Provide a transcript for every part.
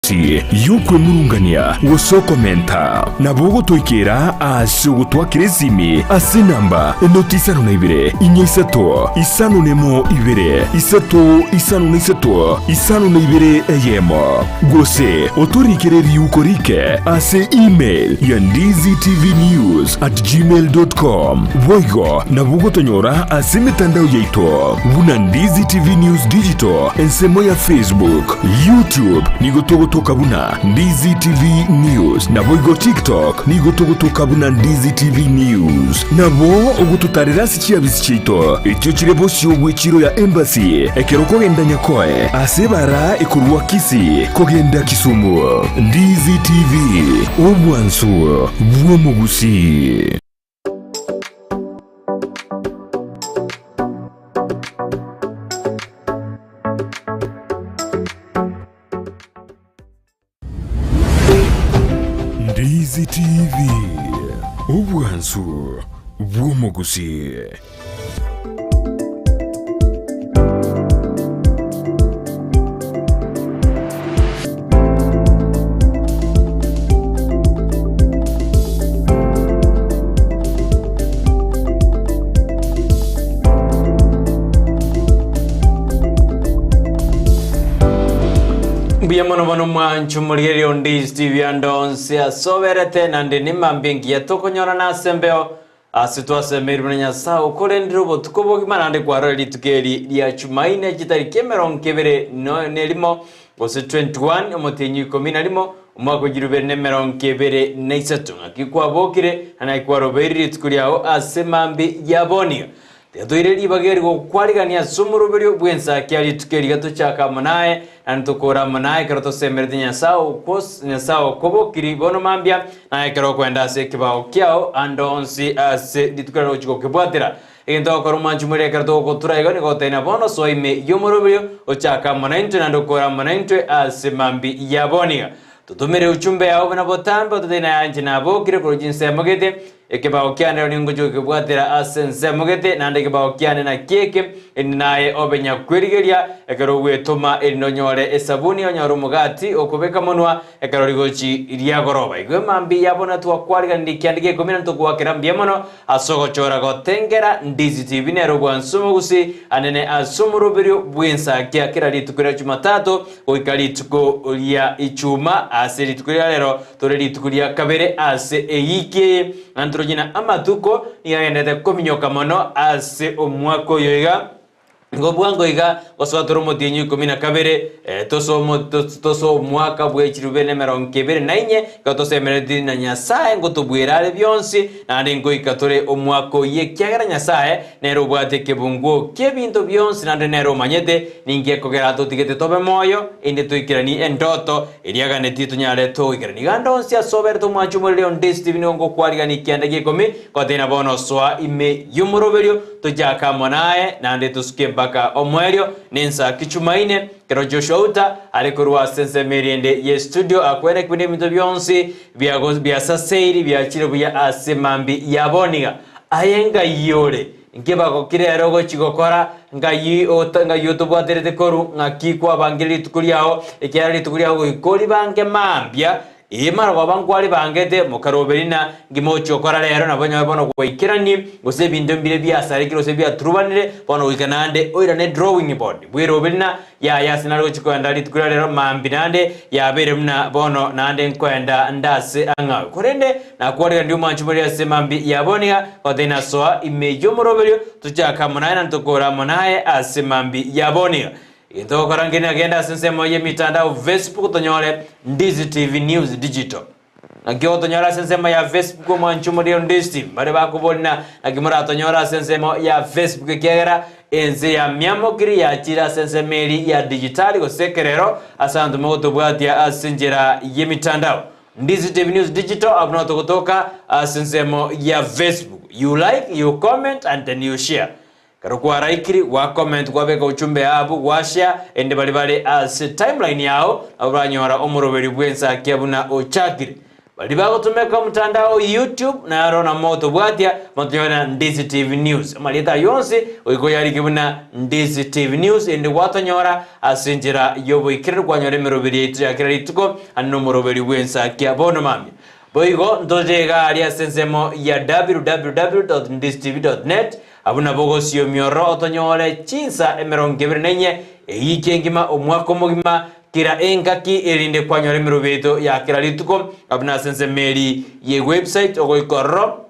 Gose y'okwemurungania gose okomenta. Nabo ogotoikera aase ogotwakera esimi ase enamba enoti isano na ibere, inya isato, isano nemo ibere, isato isano na isato, isano na ibere eyemo. Gose otorikere riuko rike ase email ya ndizitvnews at gmail dot com. Boigo nabo ogotonyora ase emetandao yaito buna Ndizi TV News Digital ensemo ya Facebook. YouTube nigo togotoka buna Ndizi TV News, naboigo TikTok nigo togotoka buna Ndizi TV News. Nabo ogototarera ase chiabisi chiaito echio chire bosio bw'echiro ya Embassy ekero okogenda Nyakoe ase ebara ekorwa Kisii kogenda Kisumu. Ndizi TV, obwansu bw'omogusii. Ndizi TV, obwansu bw'omogusii. Mbuya mono bono mwancho morigereria onde Steve ande onsi asoberete nande nimambia engiya tokonyorana ase embeo ase twasemeirwe buna Nyasae okorendire obotuko bogima naende kwarora rituko eri ria Chumaine chitariki emerongo ebere no- nerimo gose 21 omotienyi o ikomi na rimo Omwaka o chirubere na emerongo ebere na isato, ng'aki kwabokire, na naki kwarobeire rituko riao ase mambia ya bono. Tiga toire ribaga eri gokwarigania ase omoroberio bw'ensakia rituko eri gatochaka amo naye, naende tokore amo naye ekero tosemerete Nyasae okos Nyasae okobokiri bono mambia, naye ekero okoenda ase ekebao kiao ande onsi ase rituko riria ogochia gokebwatera. Egento ogokora omwanchi moria ekero togokotura igo nigo gotebia bono soa ime y'omoroberio, ochake amo naintwe naende okore amo naintwe ase mambia ya bono iga. Totomere uchumbe yao buna botambe ototebie naye inche nabokire korwa chinsemo gete, ekebao kiane rero ningochia gokebwatera ase ensemo gete, naende ekebao kiane nakio eke, erinde naye obe nyakwerigeria ekero ogwetoma, erinde onyore esabuni, onyore omogati okobeka monwa, Ekero rigochi riagoroba, igo emambia ya bono twakwariganirie kianda gia ikomi na ntogoakera mbuya mono ase ogochora gotengera Ndizi TV nere obwansu omogusii anene ase omoroberio bw'ensakia kera rituko ria Jumatatu goika rituko ria Ichuma ase rituko ria rero tore rituko ria kabere ase eyiki eye na ntoroche na amatuko nigo agenderete kominyoka mono ase omwaka oyo iga. Nigo bwango iga gosoa tore omotienyi o ikomi na kabere, tosoe omo tosoe omwaka bwe chirubere na emerongo ebere na inye, ekero tosemeretie na Nyasae ngotobuera are bionsi, naende ngoika tore omwaka oyio ekiagera Nyasae nere obwate ekebunguo ki'ebinto bionsi naende nere omanyete ninki ekogera atotigete tobe moyo, erinde toikeranie endoto eria aganetie tonyare togoikerania. Iga ande onsi ase oberete omwanchi omorere onde Stephen nigo ngokwarigania ekianda gia ikomi, gotebia bono soa ime y'omoroberio, Tochake amo naye, naende tosuke mpaka omoerio, nensa ki Chumaine, ekero Joshua Uta are korwa ase ensemo eria ende ye studio akwene buna ebinto bionsi biasaseiri biachire buya ase mambi ya boniga. Aye ngai ore, nkebago ki rero ogochi gokora? Ngai ngai otobwaterete korwa ng'aki kwabangire rituko riao, ekiagera rituko riao goika oribange mambia, Ee, marogoba nkwaribangete, mokaroberi na nkimochia gokora rero, nabo nyore bono gwaikeranie, gose ebinto mbire biasarekire gose biaturubanire, bono goika naende oirane drawing board, bweroberi na yaya ase nare gochia koenda rituko ria rero mambia naende yabeire buna bono naende nkoenda nde ase ang'ao. Korende nakwarire ndi omwanchi moria ase mambia ya bono iga, gotebia nasoa ime y'omoroberio, tochake amo naye naende tokore amo naye ase mambia ya bono iga. Egento ogokora nkeri nagende ase ensemo y'emitandao Facebook tonyore Ndizi TV News Digital. Naki ogotonyora ase ensemo ya Facebook omwanchi omoria Ndizi TV bare bakoborina naki moratonyore ase ensemo ya Facebook ekiagera ense ya miamokiri yachire ase ensemo eri ya digitali gose ekerero ase abanto mogotobwatia ase enchera y'emitandao. Ndizi TV News Digital abwo nabo togotoka ase ensemo ya Facebook. You like, you comment and then you share. Ekero kwaraikiri, gwa comment, gwabeka uchumbe abwo, gwa share, erinde baria bare ase timeline yao nabo baranyora omoroberio bw'ensakia buna ochakire. Baria bagotumeka omotandao o YouTube naro namo otobwatia motonyore na Ndizi TV News. Amarieta ayio onsi goika oyarike buna Ndizi TV News erinde gwatonyora ase enchera y'oboikeranu kwanyora emeroberi yaito ya kera rituko ande nomoroberi bw'ensakia bono mambia. Boigo ntoche iga aria ase ensemo ya www.ndizitv.net abwo nabo ogosiomi ororo otonyore chinsa emerongo ebere na inye eyiki engima omwaka omogima Kera engaki erinde kwanyora emerobo yaito ya kera rituko, abwo nase ensemo eri ye website ogoika ororo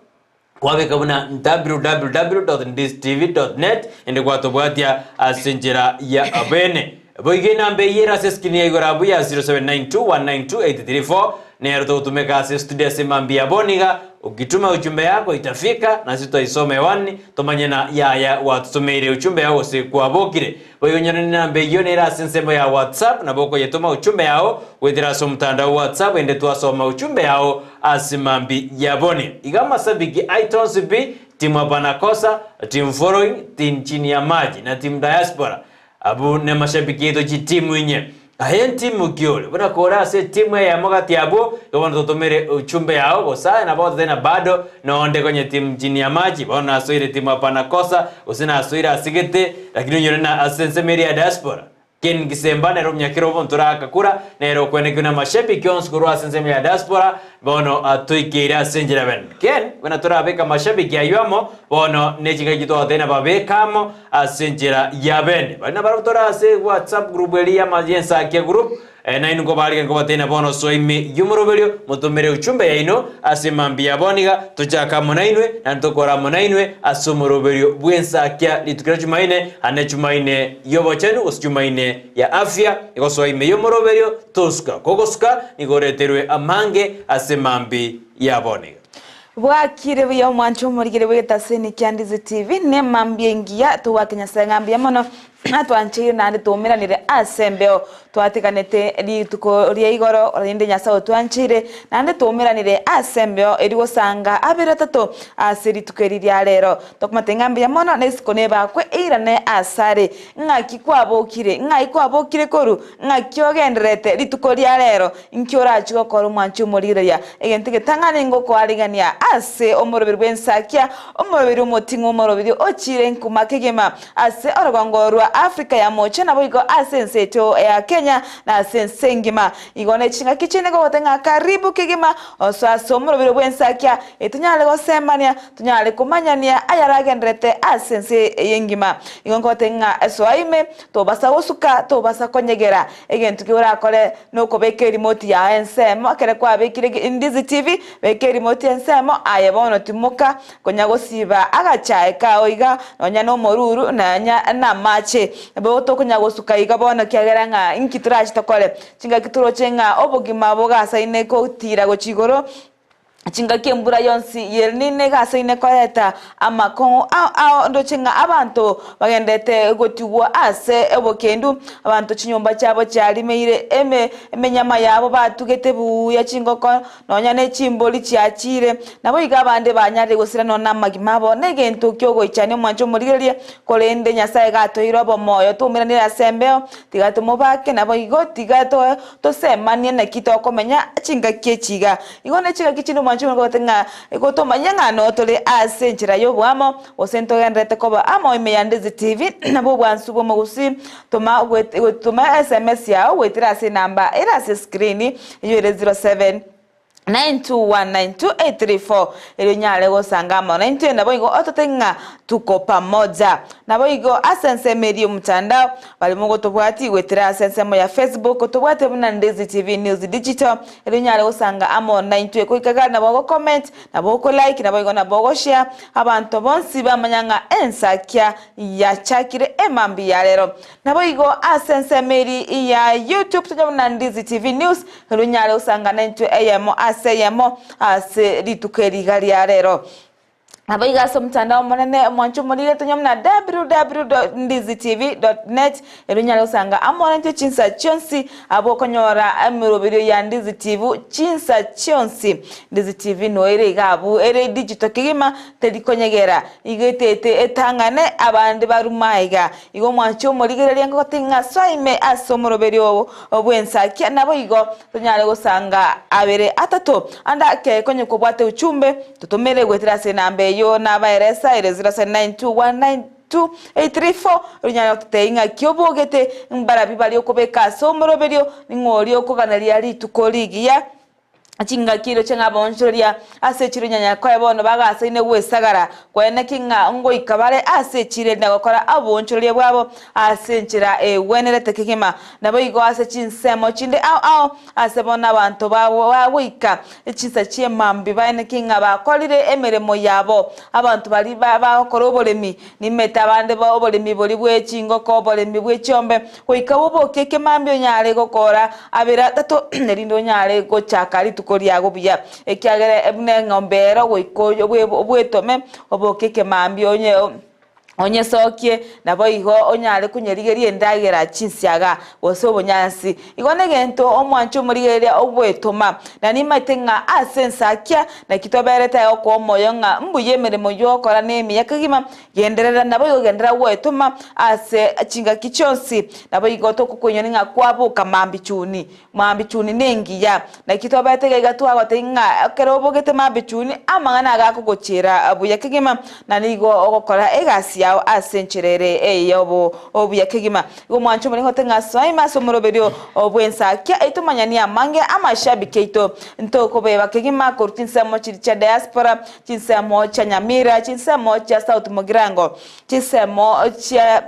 kwabeka buna www.ndistv.net ende gwatobwatia ase enchera ya abene. Boigo enamba eyio ere ase eskrini ya igoro abwo ya 0792192834 nero togotumeka ase estudio ase mambia ya bono iga ukituma ujumbe yako itafika nasi tutaisoma hewani tomanye na yaya gwatutomeire ujumbe yao gose kwabokire. Boigo nyora nenamba eyio nere ase ensemo ya WhatsApp, nabo okoyetoma uchumbe yao goetera ase omotandao o WhatsApp ende twasoma uchumbe yao ase mambi ya boni. Iga amasabiki aito onsi pi, team hapana kosa, team following, team chini ya maji na team diaspora. Abwo namashabiki aito chitimu inye. Aye ntimu ki ore? Buna kore ase etimu eyemo gati abwo, igo bono totomere uchumbe yao, gose aye nabo ototebie ng'a bado nonde konye timu chini ya maji, bono nasoire timu hapana kosa, gose nasoire ase gete, lakini onyore na ase ensemo eria ya diaspora. Ken Gisemba nere omonyakera obo ntoraka kura, nere okwenekiwa na amashabiki onsi korwa ase ensemo ya diaspora, bono atoikeire ase enchera bene. Ken, buna torabeke amashabiki ayio amo, bono ne chingaki twagotebia ng'a babeke amo, Ase enchera y'abene baria nabarabwo tore ase WhatsApp group eria y'ama y'Ensakia group, eh, nainwe nkobaarigania nkobatebia bono soa ime y'omoroberio, motomere uchumbe yaino ase mambia ya bono iga, tochake amo nainwe, naende tokore amo nainwe ase omoroberio bw'Ensakia rituko ria Jumaine, ande Jumaine y'obochenu gose Jumaine ya afya, igo soa ime y'omoroberio tosuka. Kogosuka nigo oreterwe amange ase mambi ya bono iga. Bwakire buya omwancho omorigere bw'egetaseni kia Ndizi TV, nemambia engiya togwake Nyasae ng'a mbuya mono atwancheire naende twaumeranire ase embeo twatiganete rituko ria igoro rende Nyasae otwancheire naende twaumeranire ase embeo eri gosanga abere atato ase rituko eri ria rero. Tokomate ng'a mbuya mono na isiko nebakwe eirane asare. Ng'aki kwabokire? Ng'ai kwabokire korwa? Ng'aki ogendererete rituko ria rero? Inki orachie gokora omwanchi omorigereria? Egento egetang'ani ngokoarigania ase omoroberi bw'ensakia, omoroberi omoting'u, omoroberi ochiire nkuma kegima ase orogongo rwa Africa ya Mocha naboigo ase ense yaito ya Kenya na ase ense engima. Igo ne chingaki chinde ngogote ng'a karibu kegima osoe ase omoroberi bw'ensakia etonyare gosemania, tonyare komanyania ayaragendererete ase ense eye engima. Igo ngogote ng'a soa ime, tobasa gosuka, tobasa konyegera. Egento ki orakore nokobeka erimoti yao ensemo, ekero kwabekire Ndizi TV, beka erimoti ensemo, aye bono timoka konya gosiba agachae kao iga, nonya nomoruru, nonya namache. Nabo tokonya gosuka iga bono ekiagera ng'a inki torache tokore. Chingaki toroche ng'a obogima bogasaine gotira gochia igoro, Chingaki embura yonsi y'Elnino egasaine koreta amakong'u ao ao, ndoche ng'a abanto bagenderete gotigwa ase obokendu, abanto chinyomba chiabo chiarimeire eme emenyama yabo batugete buya chingoko nonya ne chimbori chiachire. Naboigo abande banyarire gosira nonya namagima abo negento ki'ogoichania omwancho omorigereria, korende Nyasae gatoire obomoyo twaumeranire ase embeo, tiga tomobake, naboigo tiga to Tosemanie naki tokomenya chingaki echi iga. Igo ne chingaki chinde omwancho oyo nigo ng'a igo tomanye ng'a noo tore ase enchera y'oboamo, gose ntogendererete koba amo ime ya Ndizi TV, nabwo obwansu bw'omogusii. Toma toma sms yao goetera ase enamba ere ase escreen, eyio ere 07. 9219234 erio onyare gosanga amo naintwe naboigo otote ng'a tuko pamoja. Naboigo ase ensemo eria y'omotandao baria mogotobwati goetera ase ensemo ya Facebook tobwate buna Ndizi TV News Digital erio onyare gosanga amo naintwe goika iga nabo ogo comment nabo oko like naboigo nabo ogo share abanto bonsi bamanya ng'a ensakia yachakire emambia ya rero. Naboigo ase ensemo eria ya YouTube tonya buna Ndizi TV News Erio onyare gosangana intwe eyemo ase eyemo ase rituko eri iga ria rero. Nabo iga ase omotandao omonene omwanche omorire tonya buna www.ndizitv.net erio onyare gosanga amo naintwe chinsa chionsi abwo okonyora emeroberio ya Ndizi TV chinsa chionsi. Ndizi TV noyo ere iga abwo ere digital kegima teri konyegera igo etete etang'ane abande baruma aiga. Igo omwanche omorigereria ngogotebi ng'a soa ime ase omoroberio oo bw'ensakia naboigo tonyare gosanga abere atato ande ake konye kobwate uchumbe Totomere goetera ase enamba eyio nabaeresa ere 0792192834 orinyare gototebia ng'aki obogete mbarabwo baria okobeka ase omoroberio ning'o oria okoganeria rituko rigiya chingaki erio chia ng'abaonchoreria ase echiro nyanyakoe bono bagasaine gwesagara kweneki ng'a ngoika bare ase echiro eri na gokora oboonchoreria bwabo ase enchera egwenerete kegima. Naboigo ase chinsemo chinde ao ao ase bono abanto bagoika Chinsa chi'emambia baeneke ng'a bakorire emeremo yabo. Abanto baria bagokora oboremi, nimete abande oboremi boria bwe chingoko, oboremi bwe chiombe, goika boboke ekemambia onyare gokora abere atato, erinde onyare gochaka rituko riago buya. Ekiagera buna eng'ombe ero goika obwetome, oboke ekemambia onye. Onyesokie, naboigo onyare konyerigeria endagera chinsiaga, gose obonyansi. Igo negento omwanche omorigereria ogwetoma. Na nimaete ng'a ase ensakia, naki toberete aye okoa omoyo ng'a mbuya emeremo y'ogokora nemiya kegima, genderera naboigo genderera gwetoma ase chingaki chionsi. Naboigo tokokoinyora ng'a kwaboka mambia chuni. Mambia chuni nengiya. Naki tobete iga iga twagotebia ng'a ekero obogete mambia chuni, amang'ana aga akogochiera buya kegima, na nigo ogokora egasi yao ase enchera ere eyobo obuya kegima. Igo omwancho omonene goteba ng'a soa ime ase omoroberio bw'ensakia eye tomanyanie amange amashabiki aito. Ntokobeba kegima korwa chinsemo chiria chia diaspora, chinsemo chia Nyamira, chinsemo chia South Mugirango, chinsemo chia.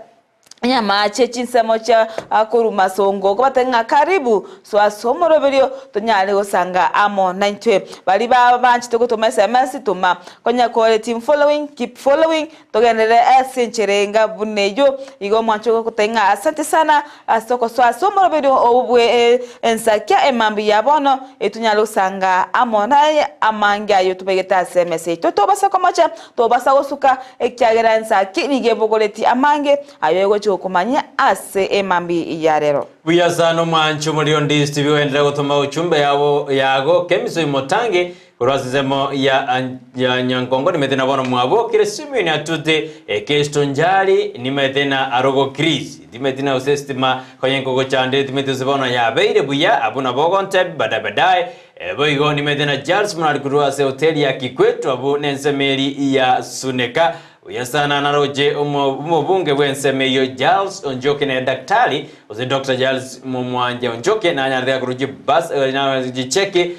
Nyamache chinsemo chia korwa masongo, okobatebia ng'a karibu, soa ase omoroberio, tonyare gosanga amo naintwe. Baria ba banchete gotoma sms, toma. Konya kore team following, keep following, togenderere ase enchera enga buna eyio. Igo omwancho ogotebia ng'a asante sana ase ogosoa ase omoroberio obo bwe ensakia emambia ya bono, etonyare gosanga amo naye amange ayio tobegete ase emesa yaito. Tobasa komocha. Tobasa gosuka, ekiagera ensaki nigo ebogoretie amange ayo egochia gokomanyia ase emambia ya rero. Buya sana omwancho omoriri onde East TV oenderere gotoma uchumbe yabo yago Kemiso Imotangi korwa ase ensemo ya ya Nyankongo nimete na bono mwabokire Simeon Atute Ekesto Njari nimete na Arogo Chris timeti na gose estima konye nkogochandire timeti gose bono yabeire buya abwo nabo ogontebi badae badae Boigo nimete na Charles Murari korwa ase hoteli ya Kikwetwa abwo nensemo eri ya Suneka. Buya sana naroche omobunge bw'ensemo eyio Charles Onjoke nere daktari gose Doctor Charles Momwanja Onjoke nanyarete gakorwa chibas chicheki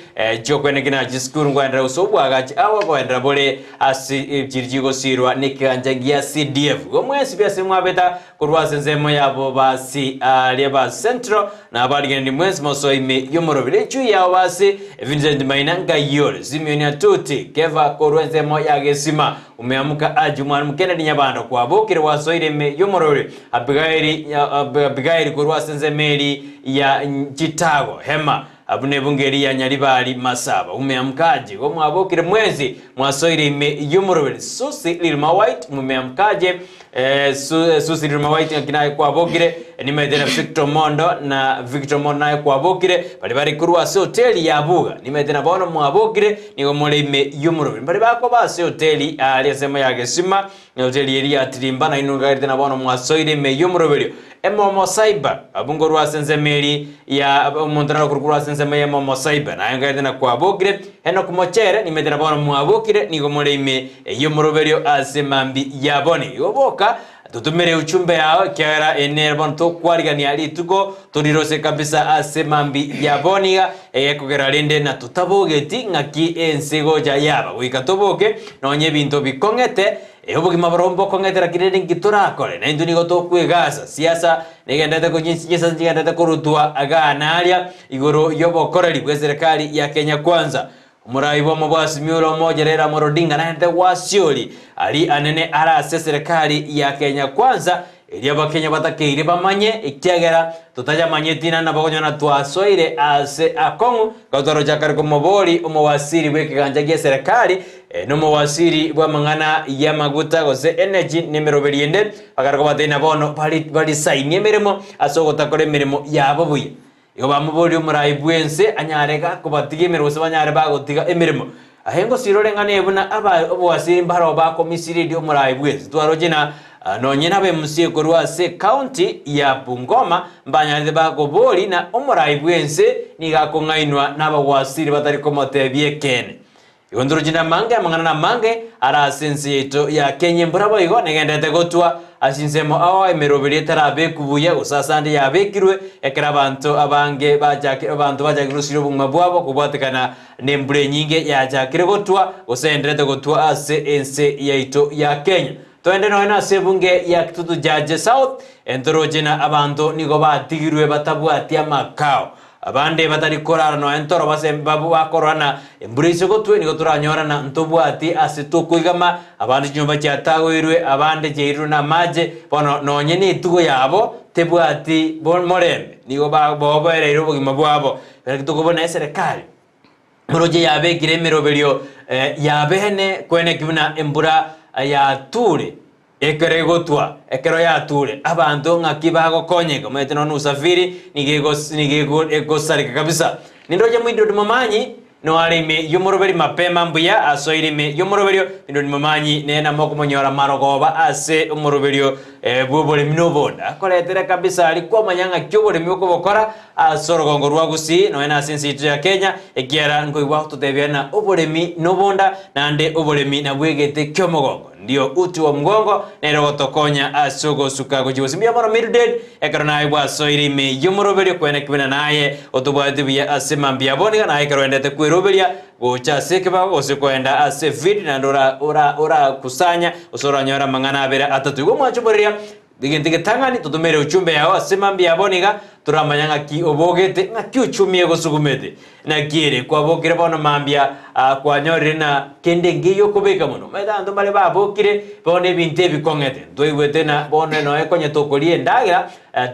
chiokweneki na chisukuru nkoenderera gose obwagachi abo koenderera bore ase chiri chigosirwa nekegancha gia CDF. Igo mwensi pi ase mwabeta Korwa ase ensemo yabo basi aria ba Central na abarigereria mwensi mosoe ime y'omoroberi echui yao basi Vincent Maina Nkayore, Simeon Atuti, Kefa korwa ensemo ya Gesima, Umeamuka Aji Mwalimu Kennedy Nyabando kwabokire gwasoire ime y'omoroberi Abigaili Abigaili korwa ase ensemo eri ya Chitago Hema Abwo nebunga eria ya Nyaribari Masaba Umeamuka Aji igo mwabokire mwensi mwasoire ime y'omoroberi Susi Lilma White Mumeamuka Aje Susi Lilma White ng'aki naye kwabokire nimaete na Victor Mondo na Victor Mondo naye kwabokire baria bare korwa ase hoteli ya Buga nimaete na bono mwabokire nigo more ime y'omoroberi mbare bakoba ase hoteli aaria ensemo ya Gesima hoteli eria ya Tirimba nainwe nkagerete na bono mwasoire ime y'omoroberio Emomo Cyber abwo nkorwa ase ensemo eria ya omonto naro korwa ase ensemo ya Emomo Cyber naye nkagerete na kwabokire Enock Mochere nimete na bono mwabokire nigo more ime y'omoroberio ase mambi ya boni. Igo boka totomere uchumbe yao ekiagera eye nere bono tokwarigania rituko torirose kabisa ase mambi ya boni iga egekogera rende na totabogeti ng'aki ense gocha yaba goika toboke nonye ebinto bikong'ete obogima borobwo mbokong'ete lakini rende nki torakore naintwe nigo tokwegasa siasa negenderete chinsa nchigenderete korutwa igaa naria Igoro y'obokoreri bw'eserekari ya Kenya Kwanza, omorai bw'omobwasimi ore omoja Raila Amolo Odinga naendete gwasiori aria anene are ase eserekari ya Kenya Kwanza. Erio Abakenya batakeire bamanye, ekiagera totayamanyeti naende nabo okonyora twasoire aase akong'u, ekero twaroche akare komobori omowasiri bw'ekegancha gi'eserekari, na omowasiri bw'amang'ana y'amaguta gose energy na emeroberi ende, bakare kobatebia na bono bari barisainie emeremo ase ogotakora emeremo yabo buya. Igo bamoborie omorai bw'ense anyare gakobatiga emeremo gose banyare bagotiga emeremo. Aye ngosira oreng'ane buna aba obowasiri mbaroo bakomisiretie omorai bw'ense. Twaroche na nonye n'abemusie korwa ase ecounty ya Bungoma mbanyarete bakobori na omorai bw'ense nigo akong'ainwa n'abawasiri batari komotebia ekeene. Igo ntoroche namange amang'ana namange are ase ense yaito ya Kenya embura boigo negenderete gotwa ase chinsemo ao emeroberi etarabekwa buya gose ase ande yabekirwe ekero abanto abange bachaki abanto bachakire gosiria obogima bwabo kobwatekana nembura enyinge yachakire gotwa gose enderete gotwa ase ense yaito ya Kenya. Toende nonya nase ebunge ya Kitutu Jaje South entoroche na abanto nigo batigirwe batabwati amakao Abande batari korara nonya ntoro base bakorora na embura ise gotwe nigo toranyora na ntobwati ase tokoigama, abande chinyomba chiatagoirwe, abande chiairirwe namache, bono nonye netugo yabo tebwati morembe, nigo bobereire obogima bwabo. Naki tokobona eserekari moroche yabekire emeroberio yabene kweneki buna embura yature. Ekero egotwa, ekero yature, abanto ng'aki bagokonyeka? Omanyete nonya usafiri nigo egos nigo ego egosareka kabisa. Nindoche Mwidodi Momanyi noare ime y'omoroberi mapema mbuya asoire ime y'omoroberio. Mwidodi Momanyi nere namo okomonyora marogoba ase omoroberio bw'oboremi na obonda. Akoretere kabisa aria kwamanya ng'aki oboremi okobokora ase orogongo rwa Gusii nonya na ase ense yaito ya Kenya, ekiagera nkoigwa agototebia ng'a oboremi na obonda naende oboremi nabwo egete ki'omogongo. Ndio uti wa mgongo nere ogotokonya ase ogosuka gochia gose. Mbuya mono Mildred, ekero naye gwasoire ime y'omoroberio kwene kibina naye otobwate buya ase mambia abwo niga naye ekero oendete kweroberia gocha ase ekebago gose koenda ase efeed naende ora ora orakusanya gose oranyore amang'ana abere atato. Igo omwanche omoreria Egento egetang'ani, totomere uchumbe yao ase mambia abo niga toramanya ng'aki obogete, ng'aki uchumi egosugumete. Naki ere kwabokire bono mambia aa kwanyorire na kende nkeiyo okobeka mono. Omanyete abanto mbare babokire bono ebinto ebikong'ete. Ntwaigwete na bono noe konya tokoria endagera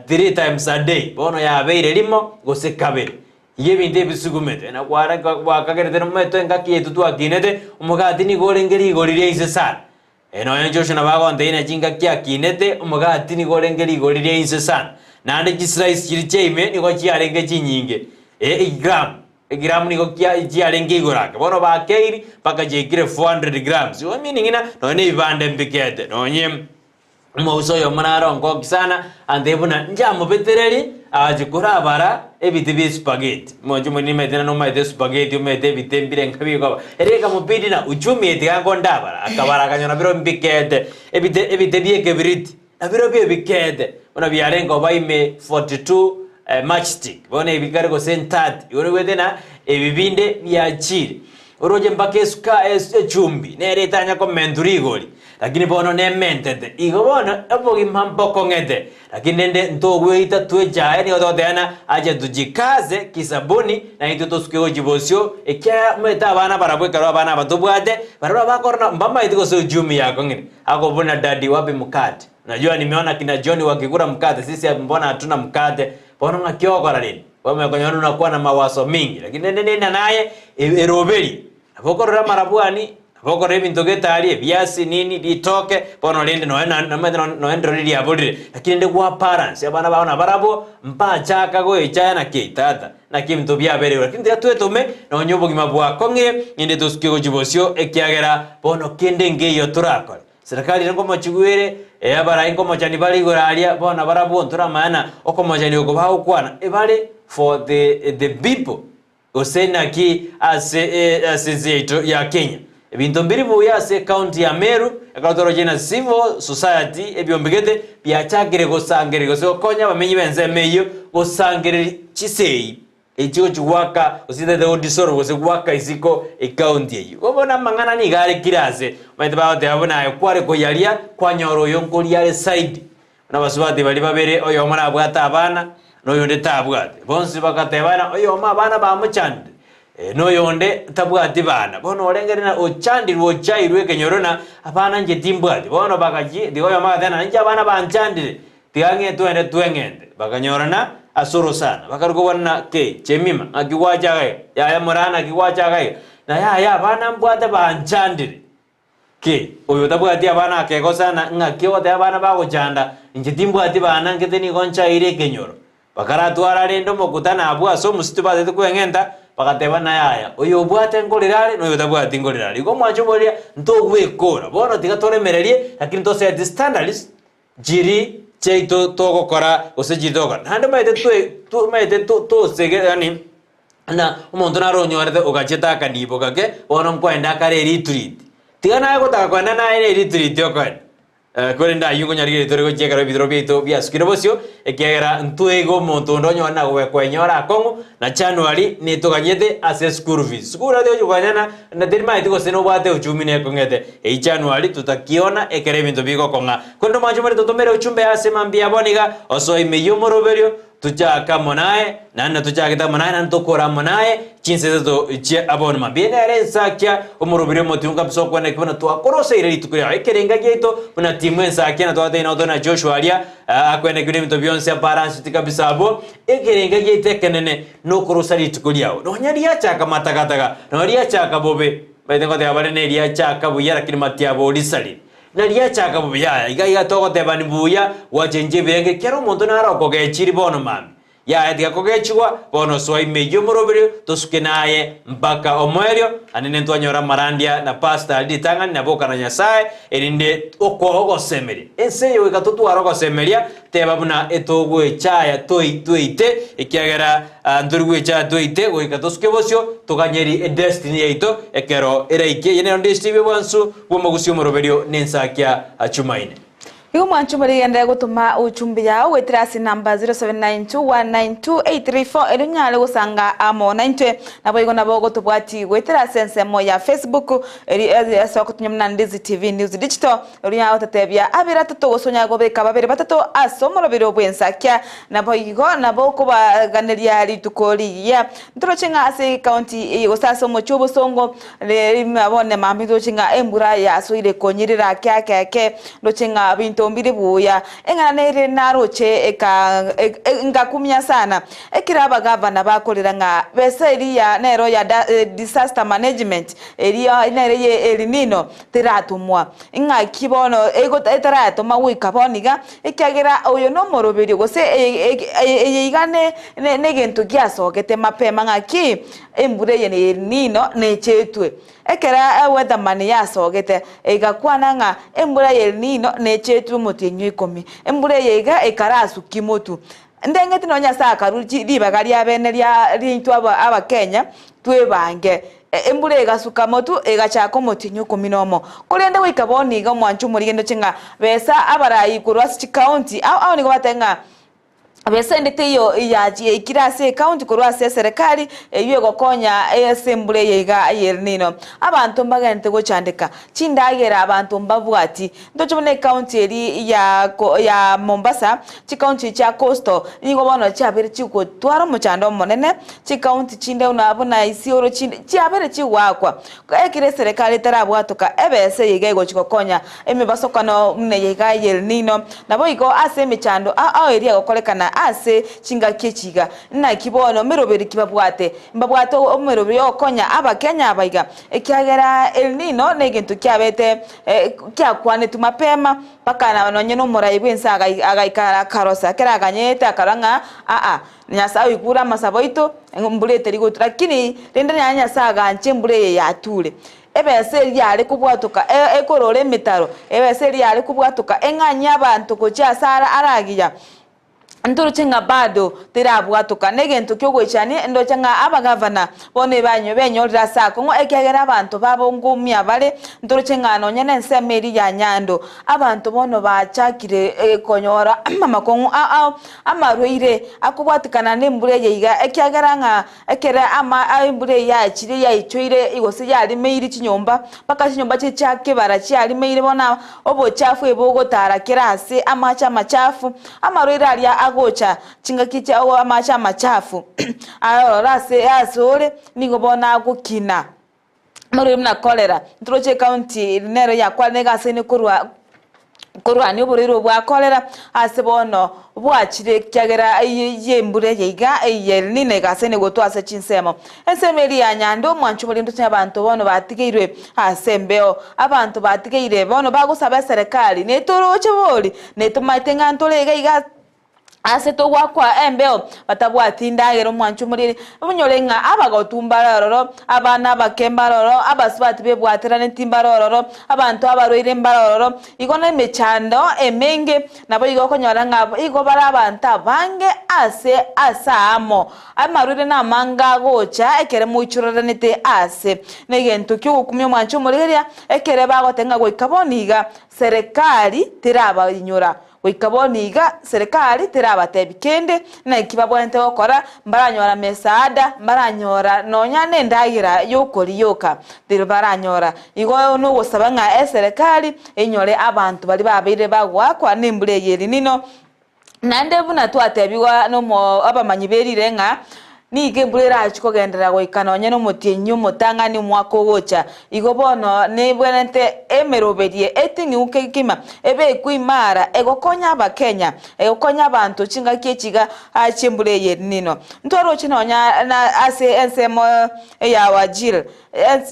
three times a day, bono yabeire rimo gose kabere. Igo ebinto ebisugumete, na kware gwakagerete nomanyete engaki yaito twakinete, omogati nigo orenge rigori ria inse sana. Nonya Joshua nabo agontebia ng'a chingaki akinete, omogati nigo orenge rigori ria inse sana, naende chislice chiria chia ime nigo chiarenge chinyinge, ee, egramu, egramu nigo kia chiarenge igoro ake. Bono bakeiri mpaka chiaikire 400 grams. Igo meaning ng'a nonya na ebibande mbikete, nonye omouso oyomo nare onkoki sana, antebie buna nchamobetererie agachi korabara ebite bia espageti. Omonche omonene nimaete naende omaete espageti omaete ebite mbire nka bikoba. Ere ekamobidi na uchumi tiga nkondabara, akabara akanyora biro mbikete, ebite ebite bia ekebiriti, nabirobio ebikete, buna biarenge oba ime 42 matchstick, bono ebi kare gose ntati, igo noigwete na ebi binde biachire. Oroche mpaka esuka echumbi nere etanya komentwa rigori, lakini bono nementete. Igo bono obogima mbokong'ete, lakini rende ntogweita twechaye nigo togoteba ng'a acha tujikaze kisabuni naintwe tosuke gochia bosio, ekiagera omanyete abana barabwo ekero abana aba tobwate, barabwo abakorora mbamaeti gose uchumi yakong'ire. Akobuna daddy wapi mkate? Unajua nimeona kina John wakikula mkate sisi mbona hatuna mkate? Bono ng'aki ogokora rende? Kwamanya konyora onakwana mawaso mingi, lakini rende nenda naye eroberi, nabo okorora amarabwani, nabo okorora ebinto gete aria, ebiasi nini, ritoke, bono rende nonya na nomanyete nonya ndiro riaborire, lakini rende gwa balance abana bao nabarabwo, mbachaka goechaya naki tata, naki ebinto biabeire igoro, lakini tiga twetome nonya obogima bwakong'ire, rende tosuke gochia bosio ekiagera bono kende nkeiyo torakore. Serikali ere nkomochigwa ere, ee, abarai nkomochani bare igoro aria, bono barabwo ntoramanya na okomochani oko bagokwana, ebare for the the people, gose naki ase ase ense yaito ya Kenya. Ebinto mbiri buya ase ecounty ya Meru, ekero toroche na civil society ebiombegete biachakire gosangereria gose gokonya abamenyi b'ensemo eyio gosangereria chisegi. Echi gochia goaka gose etete godissolve gose goaka isiko ecounty eyio. Igo bono amang'ana nigo are kera ase, omanyete bagoteba buna aye kware koyaria, kwanyora oyo nkoria are side. Buna abasubati baria babere, oyomo nabwate abana, na oyonde tabwate. Bonsi bagatebana, oyomo abana bamochandire. Na oyonde tabwati bana. Bono orengere na ochandirwe ochairwe ekenyoro na abana inche timbwati. Bono bagachia, tiga oyomo agateba na inche abana banchandire, tiga ng'e twende tweng'ente. Bakanyorana ase orosana, bakaruka kobwana na kei, Jemima, ng'aki gwacha iga iga? Yaya moraa naki gwacha iga iga? Na yaya abana mbwate banchandire. Ki? Oyo otabwati abana akegosana, ng'aki ogoteba abana bagochanda, inche timbwati bana nkete nigo nchaire ekenyoro. Bakaratwara rende omokutano abwo ase omosito batete kweng'enta, bagateba na yaya, oyo obwate nkorere are, na oyo otabwati nkorere are. Igo omwancho oboria, ntogwekora. Bono tiga toremererie, lakini toseti standards chiri chiaito togokora gose chiri togokora. Naende omanyete twe omanyete to tosege yaani buna omonto naro onyorete ogachete akanibo gake, bono nkoenda akare eretreat. Tiga naye gotaka koenda naye na eretreat okoenda. Korende ayio nkonyarigereria tore gochia ekero ebitoro biaito biasukire bosio, ekiagera ntwege omonto onde onyore na kwenyora akong'u, na January netoganyete ase eschool fees. Sukuru ase ogochia koganyana na terimaeti gose nobwate uchumi nekong'ete. Eyio January totakiona ekero ebinto bigokong'a. Korende omwancho more totomere uchumbe ase mambia bono iga, osoe ime y'omoroberio, Tochake amo naye, naende tochagete amo naye, naende tokore amo naye chinsa isato chia abono mambia. Nere ensakia omoroberi omotiungu kabisa okwana eki buna twakoroseire rituko riao. Ekerenga giaito buna timu ensakia na twatebia nabo na Joshua aria akwene ki nebinto bionsi abalanced kabisa abwo. Ekerenga giaito ekenene nokorosa rituko riao. Nonya riachaka matagataga, nonya riachaka bobe, omanyete ngoteba bare neriachaka buya lakini matiabo orisarire. Na riachaka bobe, yaya, iga iga togotebani buya, gwachenchia ebirenge, kera omonto nare okogechiri bono mambia. Yaya, tiga kogechigwa, bono soa ime eyio omoroberio, tosuke naye mpaka omoerio, naende nintwanyora amarandia na pastor aria ritang'ani na boka na Nyasae, erinde okoa ogosemeria. Ense eye goika totware ogosemeria, teba buna etogwechaya toi tweite, ekiagera ntori gwechaya tweite, goika tosuke bosio, toganyeri edestiny yaito ekero eraike. Eye nero ndestiny bwansu. Bw'omogusi omoroberio nensakia Chumaine. Igo mwanche omorigenderere gotoma uchumbe yao goetera ase enamba 0792192834 erio onyare gosanga amo naintwe. Naboigo nabo ogotobwati goetera ase ensemo ya Facebook eri ase ogotunya buna Ndizi TV News Digital erio onyare gototebia abere atato gose onyare kobeka babere batato ase omoroberio bw'ensakia. Naboigo nabo okobaganeria rituko rigiya. Ntoroche ng'a ase ecounty eye gose ase omochie obosongo Riria bono mambia ndoche ng'a embura yasoire konyirera ake ake ake, ndoche ng'a binto mbire buya. Eng'ana nere naroche eka ngakumia sana, ekero abagavana bakorera ng'a besa eria nero ya disaster management eria nere ye El Nino teratomwa. Ng'aki bono etaratoma goika bono iga, ekiagera oyo nomoroberio gose eye iga negento giasogete mapema ng'aki Embura eye ne El Nino nechetwe. Ekero eweatherman yasogete, egakwana ng'a embura ya El Nino nechetwe omotienyi o ikomi. Embura eye iga ekarasukia motu. Ndeng'eti nonya Nyasae akarua ribaga ria bene ria riaito abakenya twebange. Embura egasuka motu egachaka omotienyi o ikomi na omo. Korende goika bono iga omwancho omorige ndoche ng'a besa abarai korwa ase chikaunti ao ao nigo bateba ng'a Besa ende teiyo yaikire ase ekaunti korwa ase eserekari eyio egokonya ase embura eye iga ya El Nino. Abanto mbagenderete gochandeka, chindagera abanto mbabwati. Ntoche buna ekaunti eri ya ya Mombasa, chikaunti chia Coastal nigo bono chiabeire chigotwara omochando omonene, chikaunti chinde buna buna Isiolo chinde chiabeire chigoakwa. Ekero eserekari etarabwatoka ebesa eye iga egochi gokonya emebasokano buna eye iga y'El Nino, naboigo ase emechando ao eria egokorekana ase chingaki echi iga. Naki bono meroberi ki babwate? Mbabwate omeroberi ogokonya Abakenya aba iga, ekiagera El Nino negento kiabete kiakwanetwe mapema mpaka nonye nomorai bwense agaikara akarosa ekero aganyete akarora ng'a aa. Nyasae oigure amasabo aito, embura etari gotura. Lakini rende nyaye Nyasae agancha embura eye yature. Ebesa eria yare kobwatoka ekorora emetaro, ebesa eria yare kobwatoka eng'anyie abanto gochia ase ara aragiya, ntoroche ng'a bado terabwatoka. Negento kiogoichania ndoche ng'a abagavana bono ebanywe benyorire ase akong'u ekiagera abanto babo ngumia bare, ntoroche ng'a nonya nensemo eria ya Nyando, abanto bono bachakire konyora amakong'u ao ao. Amarwaire akobwatikana nembura eye iga, ekiagera ng'a ekero ama embura eye yachire yaichoire gose yarimeiri chinyomba, mpaka chinyomba chiria chia kebara chiarimeire bono obochafu ebogotara kera ase amache amachafu, amarwaire aria ago. agocha chingaki chia amache amachafu aroro ase ase ore nigo bono agokina. Amarwaire buna cholera, ntoroche ecounty nero yakwanire iga ase korwa korwania oborwaire obo bwa cholera ase bono bwachire ekiagera ye embura eye iga eye El Nino egasene gotwa ase chinsemo. Ensemo eria ya Nyando omwancho omorembe tochia abanto bono batigeirwe ase embeo, abanto batigeire bono bagosaba eserekari netoroche bori netomanyete ng'a ntore iga iga. Ase togwakwa embeo, batabwati ndagera omwancho omoriri, onyore ng'a abagotu mbare ororo, abana abake mbare ororo, abasubati bebwateraneti mbare ororo, abanto abarwaire mbare ororo, igo nemechando emenge. Naboigo okonyora ng'a igo bare abanto abange ase ase aamo. Amarwaire namange agocha ekere moichoreranete ase. Negento ki'ogokumia omwancho omorigereria, ekere bagoteba ng'a goika bono iga, serekari terabainyora. Goika bono iga serikali terabatebi kende, naki babwenerete gokora, mbaranyora mesaada, mbaranyora nonya nendagera y'okoria yoka, tibaranyora. Igo nogosaba ng'a eserekari enyore abanto baria babeire bagoakwa nembura eye El Nino, naende buna twatebigwa nomo abamanyi berire ng'a Nigo embura erache kogenderera goika nonya nomotienyi omotang'ani omwaka ogocha. Igo bono nebwenerete emeroberie eting'igwe kegima ebekwe imara egokonya abakenya, egokonya abanto chingaki echi iga chi'embura eye El Nino. Ntwaroche nonya na ase ensemo ya Wajir.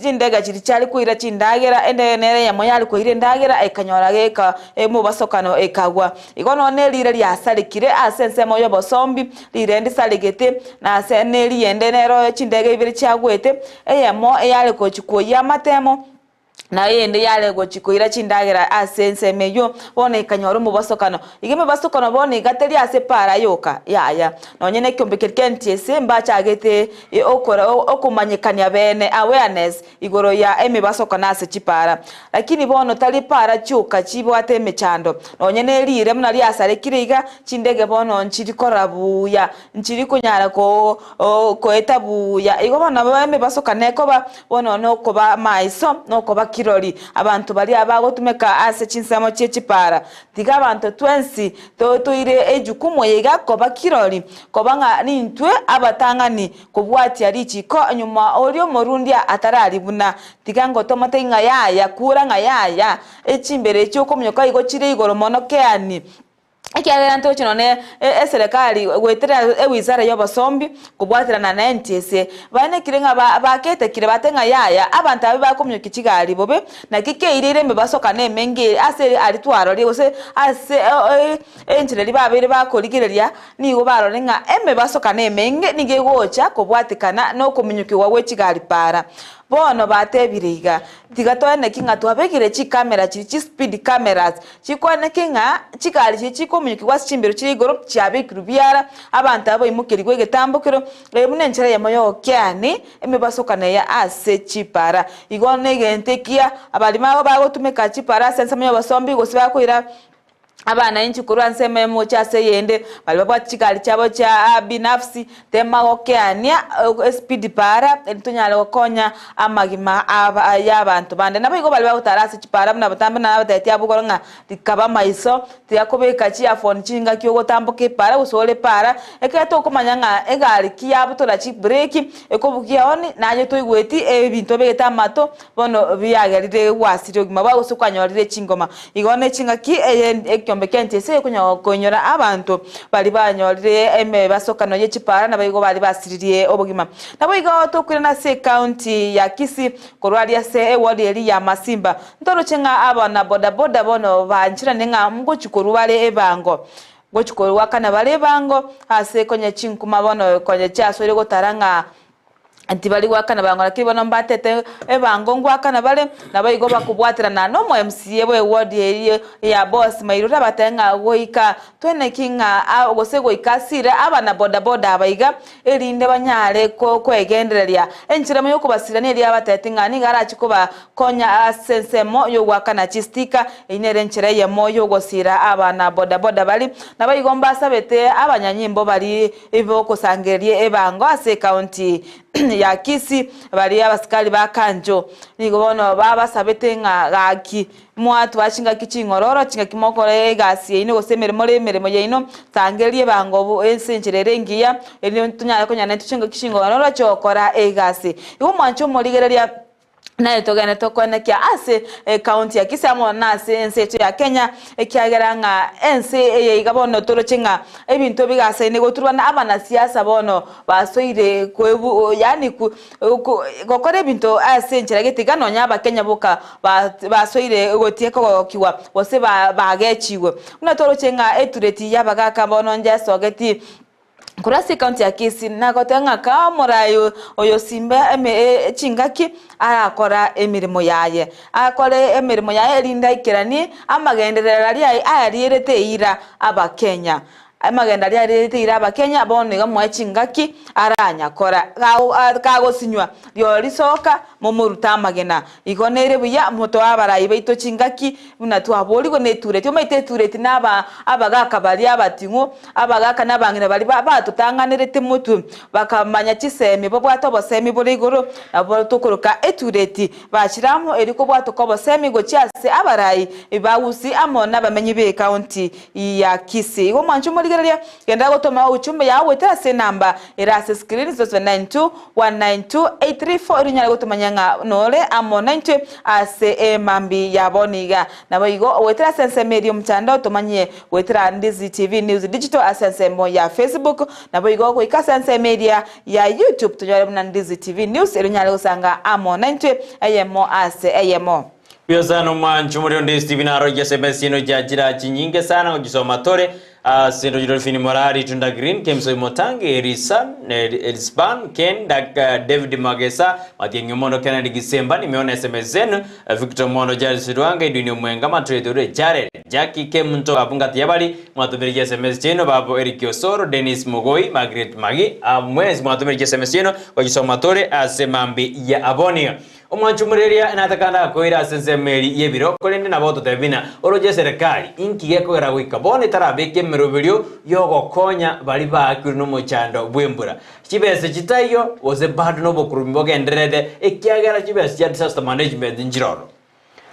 Chindege chiria chiare koira chindagera, endege nere eyemo yare koira endagera ekanyora geka emobasokano ekagwa. Igo nonya ne riire riasarekire ase ensemo y'obosombi, riire ndisaregete, na ase ne riende nero chindege ibere chiagwete, eyemo eyare gochia koyia amatemo, na eyende yare gochia koira chindagera ase ensemo eyio, bono ekanyora omobasokano. Igo emebasokano bono iga teri ase epaara yoka, yaya. Nonye nekeombe keria kia NTSA mbachagete okora okomanyekania bene, awareness, igoro ya emebasokano ase chipaara. Lakini bono tari paara chioka chibwate emechando, nonye ne riire buna riasarekire iga, chindege bono nchiri korora buya, nchiri konyara ko koeta buya. Igo bono nabo emebasokano ekoba, bono nokoba maiso, nokoba kirori, abanto baria bagotumeka ase chinsemo chie chipaara. Tiga abanto twensi toire ejukumu eye iga koba kirori, koba ng'a nintwe abatang'ani kobwatia richiko nyuma oria omorundia atararibuna. Tiga ngotomote ng'a yaya, kura ng'a yaya, echimbero echi okominyoka igo chire igoro mono keani. Ekiagera ntoche nonye eserekari goetera ewizara y'obosombi kobwaterana na NTSA, baenekire ng'a baketekire bate ng'a yaya, abanto abe bakominyokia chigari bobe, Naki keireire emebasokano emenge ase aria twarorie, gose ase enchera eria babeire bakorigereria, nigo barore ng'a emebasokano emenge nigo egocha kobwatekana nokominyokigwa gwe chigari para. Bono batebire iga, Tiga toeneki ng'a twabekire chikamera chiria chi speed cameras, chikoeneki ng'a chigari chiria chikominyokigwa ase chimbero chire igoro chiabekirwe biara, abanto aba baimokerigwe egetambokero, Eye buna enchera eyemo y'ogokeani emebasokano eye ase chipara. Igo negento ekiya abarimo aba bagotumeka chipara ase ensemo y'obosombi gose bakoira abanainchi korwa ensemo eyemo gochia ase eyende, baria babwate chigari chiabo chia binafsi, tema gokeania espeed para erio tonyare gokonya amagima aba y'abanto bande. Naboigo baria bagotara ase chipara buna botambe nabatetie abwo igoro ng'a rikaba amaiso, Tiyakobeka chiafoni chingaki ogotamboka epaara gose ore epaara, ekero tokomanya ng'a egari ki yabutora chibreki, ekobugia honi, naye toigweti ebinto obegete amato, bono biagerire gwasiria obogima bwao gose kwanyorire chingoma. Igo ne chingaki eye ekiombe kia NTSA ekonyo koinyora abanto baria banyorire emebasokano ye chipaara naboigo baria basiririe obogima. Naboigo tokoirana ase ecounty ya Kisii korwa aria ase eward eria ya Masimba, Ntoroche ng'a abana bodaboda bono bancherane ng'a ngochia korwa bare ebango. Ngochia korwakana bare ebango ase konya chinkuma bono konya chiasoire gotara ng'a tibari goakana bango lakini bono mbatete ebango ngoakana bare naboigo bakobwaterana na omo MCA bwe ward eyio ya Boss Mairura batebe ng'a goika Toeneki ng'a gose goika asire abana bodaboda aba iga, erinde banyare kwegendereria. Enchera emo y'okobasira neria abatebeti ng'a nigo arache kobakonya ase ensemo y'ogoakana chistika, eyio nere enchera eyemo y'ogosira abana bodaboda baria. Naboigo mbasabete abanyanyimbo baria bokosangereria ebango ase ecounty. ya Kisii baria abasikari ba Kanjo nigo bono babasabete ng'a gaki mwatwaa chingaki ching'ororo chingaki mokora egasi yaino gose emeremo ore emeremo yaino tangeria ebango bo ase enchera ere engiya erio tonyare konyora naintwe chingaki ching'ororo chiogokora egasi. Igo omwancho omorigereria Naye togende tokoenekia ase ecounty ya Kisii amo nase ense yaito ya Kenya, ekiagera ng'a ense eye iga bono toroche ng'a ebinto bigasaine goturwa na abanasiasa bono basoire koebu yaani ku ku gokora ebinto ase enchera gete iga nonya abakenya boka ba basoire gotiga kogokigwa gose ba bagechigwe. Buna toroche ng'a etureti y'abagaka bono njesogeti. Korwa ase ekaunti ya Kisii nagoteba ng'a kaa omorai oyo Simba eme chingaki arakora emeremo yaye. Akore emeremo yaye erinde aikeranie amagenderero aria ayarierete eira Abakenya. Amagendo aria ayarierete eira Abakenya bono iga moe chingaki aranyakora. Kagosinywa rioro risoka momorute amagena. Igo nere buya motoe abarai baito chingaki buna twaborigwe netureti. Omanyete etureti na aba abagaka baria abating'u, abagaka na abang'ina baria ba batotang'anerete motwe, bakamanya chisemi, babwate obosemi bore igoro, nabo tokoroka etureti. Bachire amo erio kobwatoka obosemi gochia ase abarai ba Gusii amo nabamenyi b'ecounty ya Kisii. Igo mwanche omorigereria, genda gotoma ujumbe yao goetera ase enamba ere ase screen 0792 192 834 erio onyare gotomanya ng'a nore amo naintwe ase emambi ya bono iga. Naboigo goetera ase ensemo eria omotandao tomanyie goetera Ndizi TV News Digital ase ensemo ya Facebook naboigo goika ase ensemo eria ya YouTube tonyore buna Ndizi TV News erio onyare gosanga amo naintwe eyemo ase eyemo. Mbuya sana omwancho omorero onde Stephen aroche SMS eno chiachira chinyinge sana gochisoma tore ase ndoche Dolphine Morari Tunda Green Kemsoi Motangi Erisan Elisban Ken Dak David Magesa Matiang'i Omondo Kennedy Gisemba nimeona SMS zenu Victor Omondo Charles Rwanga Edwin Omwenga Matwethure Jared Jackie Kemunto Abungati Yabari mwatomeretie SMS chiaino babo Eric Osoro Dennis Mogoi Margaret Magi mwensi mwatomeretie SMS chiaino gochisoma tore ase mambi ya abonia Omwancho omoreria natakana akoire ase ensemo eria y'ebiro, korende nabo ototebie buna oroche eserekari, inki gekogera goika bono etarabeke emeroberio y'ogokonya baria baakirwe nomochando bw'embura? Chibesa chitaiyo, gose bado nobokurubi bogendererete, ekiagera chibesa chia disaster management nchiroro.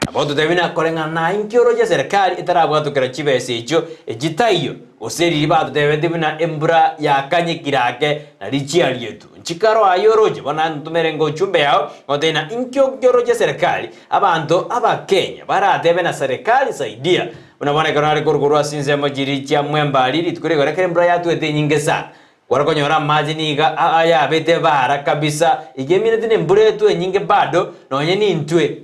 Nabo ototebie buna koreng'ana naye inki oroche eserekari etarabwatokera chibesa echio echitaiyo, gose riria batotebetie buna embura yakanyekire ake nari chiarietu. Nchikaro aye oroche, bono naye ntomere ngochumbe yao, ngotebie ng'a inki oroche serikali, abanto Abakenya baratebe na serikali saidia. Buna bono ekero nare korwa korwa ase ensemo chiria chia Mwemba aria rituko rigoro ekero embura yatwete enyinge sana, kware konyora amache nigo ayabete bara kabisa, iga emineti na embura etwe enyinge bado, nonye nintwe.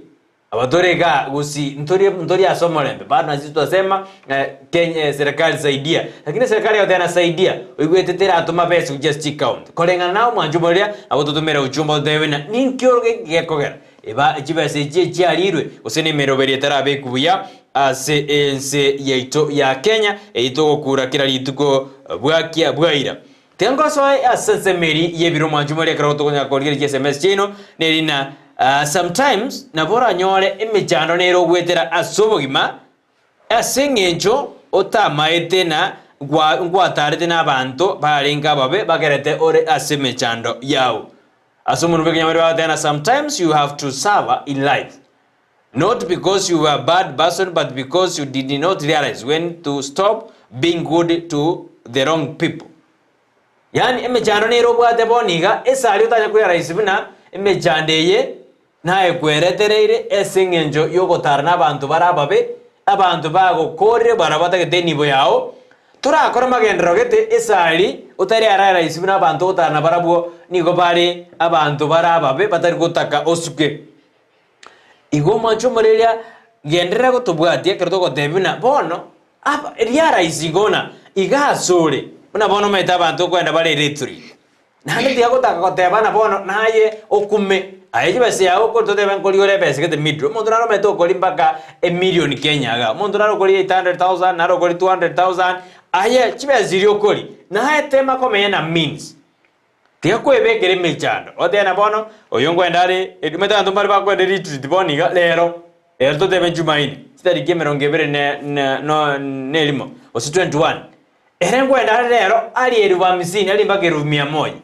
Abatore igaa gusii ntori ntori ase omorembe bado na sisi twasema eh, Kenya eh, serikali saidia lakini serikali egoteba saidia oigwete teratoma besa gochia ase chicounty koreng'ana naye omwancho boria nabo totomere uchumbe ototebe buna ninki oroge gekogera eba chibesa echi echiarirwe gose na emeroberi etarabekwa buya ase ense yaito ya Kenya eyio togokura kera rituko bwakia bwaira. Tiga ngosoe ase ensemo eria y'ebiro omwancho moria ekero tokonyara korigereria chiSMS chiaino neri na sometimes nabo oranyore emechando nere ogoetera ase obogima ase eng'encho otamaete na gwa ngwatarete na abanto barenge ababe bagerete ore ase emechando yao. Ase omonwa bw'ekenyamorero bagoteba na sometimes you have to suffer in life not because you were a bad person but because you did not realize when to stop being good to the wrong people. Yaani emechando nere obwate bono iga esari otanya koyaraisi buna emechando eye nayekweretereire ase eng'encho yogotara na abanto bare ababe, abanto bagokorire barabwo batagete enibo yao, torakore magenderero gete esari otari araraisi buna abanto ogotara nabarabwo nigo bare abanto bare ababe batari gotaka osuke. Igo omwanche omoreria, genderera gotobwatia ekero togotebia buna bono aba riaraisi igo buna iga asore, buna bono omanyete abanto okoenda bare retreat. Naende tiga gotaka goteba ng'a bono naye okume, aye chibesa yago okori totebe nkori ore ebesa gete middle, omonto nare omanyete okori mpaka emillion Kenya igaa, omonto nare okori 800,000, nare okori 200,000, aye chibesa chiria okori, naye tema komenya na means. Tiga kwebekera emechando, otebe na bono, oyo nkwenda are, omanyete abanto mbare bakwenda retreat bono iga, rero, rero totebe jumaine, chitariki emerongo ebere ne ne no na erimo, gose 21, ere nkwenda are rero arie elifu hamsini, arie mpaka elifu mia moja.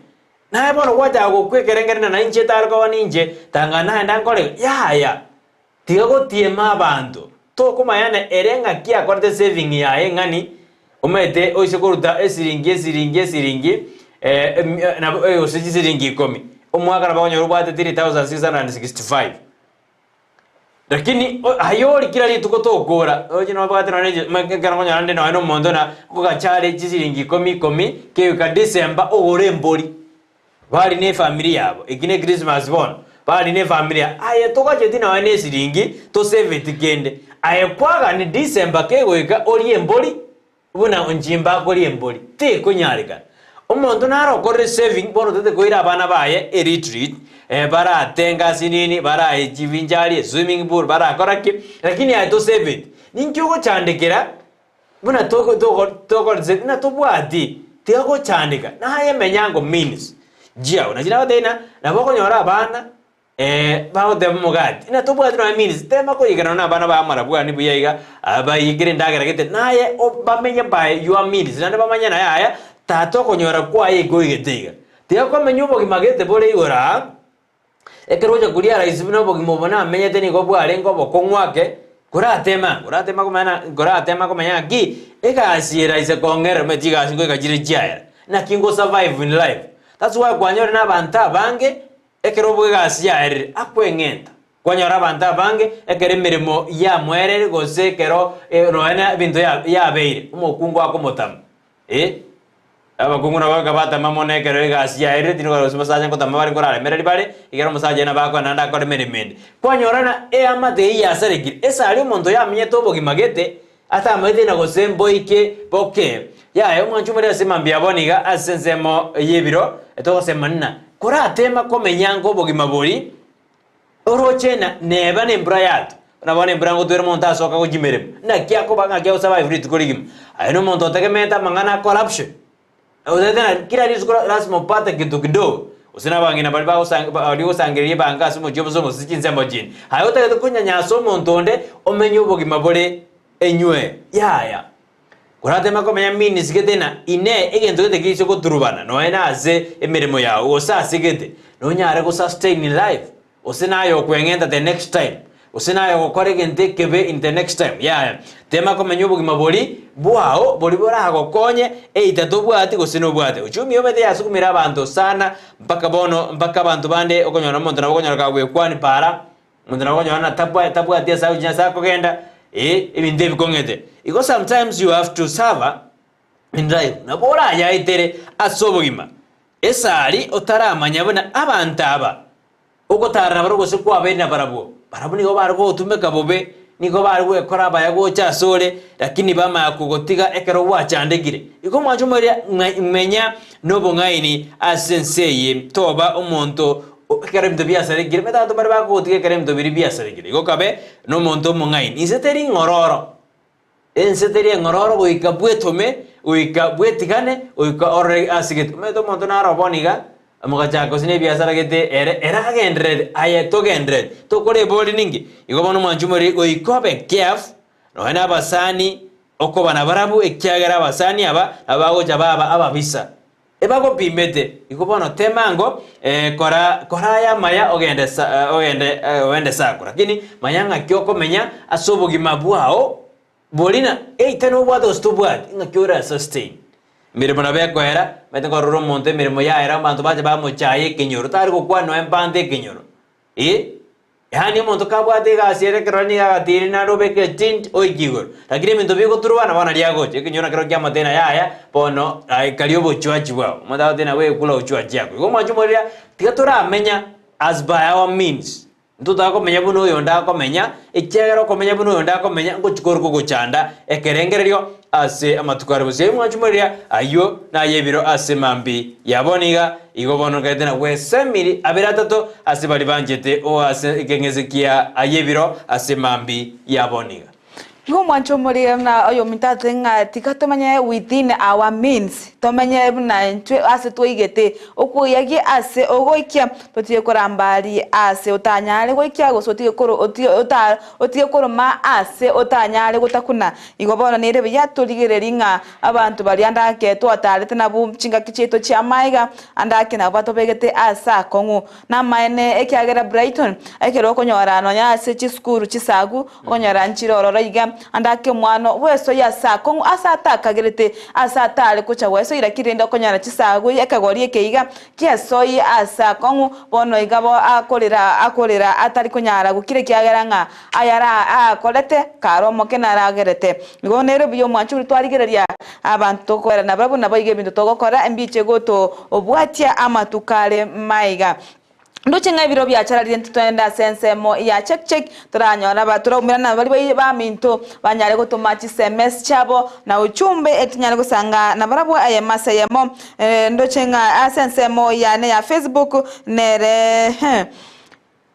Naye bono gwachaka gokwa ekerengereri na nainche tari koba ninche, tanga naende nkore iga, yaya! Tiga gotiema abanto. Tokomanya na ere ng'aki akorete saving yaye ng'ani, omanyete oise koruta esiringi esiringi esiringi nabo gose chisiringi ikomi, omwaka nabo okonyora obwate 3665. Lakini aye ori kera rituko tokora, roche nobwate nonye ekero okonyora rende nonye na omonto na okogacha are chisiringi ikomi ikomi, kegoika December ogore embori. Bari ne efamiri yabo, eki ne Christmas bono, bari ne efamiri yabo, aye togacheti nonya ne esiringi toseveti kende, aye kwagani December kegoika orie embori buna onchimba akoria embori, tekonyarekana. Omonto nare okorire saving bono otagete koira abana baye eretreat, baratenge ase nini, barae chivinchari, eswimming pool, barakora ki, lakini aye toseveti. Ninki ogochandekera Buna toko toko tokorete buna tobwati, tiga gochandeka, naye menya ango means jiao. Nachi nagotebia ng'a nabo okonyora abana bagoteba omogati, ng'a tobwati nonya means, tema koigana na abana ba amarabwani buya iga, abaiyekere endagera gete, naye bamenye by your means, naende bamanye naye yaya, tata okonyora kwaye ikoigete iga. Tiga komenya obogima gete bore igoro aa. Ekero ocha koria rahisi buna obogima obo namenyete nigo bwarenge obokong'u ake, koratema koratema komenya koratema komenya ng'aki, egasi ere aise kong'erera omanyete chigasi ngoika chire chiaera, naki ngo survive in life. That's why kwanyorire na abanto abange, ekero obo egasi yaerire, akweng'enta. Kwanyora abanto abange, ekero emeremo yamoereire gose ekero nonya na ebinto ya yabeire, omokungu akomotama, eh. Abakungu nabo bakabatama mono ekero egasi yaerire, tindi korora gose omosacha ngotama bare nkoraremereri bare, ekero omosacha oye nabo akore naende akore emeremo ende. Kwanyora ng'a eamate eyio yasarekire, ase aria omonto oyamenyete obogima gete, atamaete na gose mboike boke. Yaya, omwancho omorero ase mambia bono iga ase ensemo y'ebiro, etogosemania ng'a koratema komenya nk'obogima boria, Oroche na neba nembura yatwa, buna bono embura ngotwera omonto asoka gochia emeremo, naki akoba ng'aki agosurvive rituko rigima? Aye nomonto otegemeete amang'ana a corruption, otagete ng'a kera rituko lazima upate kitu kidogo, gose na abang'ina baria bagosang baria ogosangereria ebango ase omochie obosongo gose chinsemo chinde. Aye otagete konyanyasa omonto onde omenye obogima bore enywe, yaya. Korateme komenya means gete na inee egento gete geiche goturubana nonya na ase emeremo yao gose ase gete nonyare go sustain in life gose naye okweng'enta the next time gose naye ogokora egento ekebe in the next time yaya tema komenya obogima bori bwao bori boragokonye either tobwati gose nobwate. Uchumi omanyete yasukumire abanto sana mpaka bono mpaka abanto bande okonyora omonto nabo okonyora kagwekwani para. Omonto nabo okonyora ng'a tabwa tabwati ase agochia ase akogenda, eh, ebinto ebikong'ete. Igo sometimes you have to suffer in life. Nabo orayaetere ase obogima, esari otaramanya buna abanto aba ogotarera nabarabwo gose kwabeire nabarabwo, barabwo nigo bare gogotumeka bobe, nigo bare gwekora abaya gocha asore, lakini bamanya kogotiga ekero gwachandekire. Igo mwanche omoerio ng'a menya nobong'aini ase ense eye, toba omonto Ekero ebinto biasarekire, omanyete abanto mbare bakogotiga ekero ebinto biria biasarekire. Igo kabe nomonto omong'aini. Inse teri ng'ororo, ense teri eng'ororo goika bwetome, goika bwetigane, goika orore ase gete. Omanyete omonto naro bono iga, mogachaka gose na ebiasara gete ere ere agenderere, aye togendereri, tokore ebori ninki? Igo bono omwanchi omoriri goika obe careful, nonya na abasani, okoba nabarabwo ekiagera abasani aba, nabo bagocha baba ababisa. Ebagopimete, igo bono tema ango kora kora aya amaya ogende sa ogende ogende sako. Lakini manya ng'aki okomenya ase obogima bwao bori na either nobwate gose tobwati, ng'aki ora sustain. Emeremo nabo ekoera, omanyete nkorora omonto emeremo yaera abanto bacha bamochaya ekenyoro, tari gokwana nonya mpanto ekenyoro, eh. Yaani omonto kabwate egasi ere ekero nigo agatiiri naende obeke etint oike igoro. Lakini ebinto bigoturubana bono nario agocha. Ekenyoro nakero kiamotebia ng'a yaya bono karia obochwachi bwao. Omonto agotebia ng'a bwekure obochwachi ako. Igo omwancha omoriri tiga toramenya as by our means. Ntotaka komenya buna oyonde akomenya, ekiagera okomenya buna oyonde akomenya ngochia kore kogochanda ekerengererio ase amatuko are bosio. Omwancha omoriri ayio naye ebiro ase mambia ya bono iga. Igo bono nkaete na gwesemiri abere atato ase baria banchete o ase ekeng'ese kia ay'ebiro ase mambi ya bono iga. Igo omwancho omorire buna oyominto ase ng'a tiga tomanye within our means, tomenye buna intwe ase twaigete okoyagia ase ogoikia, totige koramba aria ase otanyare goikia gose otige koro otige ota otige koroma ase otanyare gotakuna. Igo bono nere buya torigererie ng'a abanto baria ande ake twatarete nabwo chingaki chiaito chi'amaiga, ande ake nabo batobegete ase akong'u. Namaene, ekiagera Brighton, ekero okonyora nonya ase chisukuru chisagu, okonyora nchire ororo iga, ande ake omwana bw'esoi ase akong'u ase atakagerete, ase atare gocha gwesoi, lakini rende okonyora chisagu ekegori eke iga ki'esoi ase akong'u, bono iga bo akorera akorera atari konyara gokira ekiagera ng'a ayare aakorete kare omoke naragerete. Igo nere buya omwancho oria twarigereria abanto tokoera nabarabwo naboigo ebinto togokora mbiche gotobwatia amatuko are maiga. Ndoche ng'a ebiro biachararire ntitogende ase ensemo ya check check toranyore aba toraumerane na baria baminto banyare gotoma chisms chiabo na ujumbe etinyare gosanga nabarabwo eyemo ase eyemo. Ndoche ng'a ase ensemo yane ya Facebook nere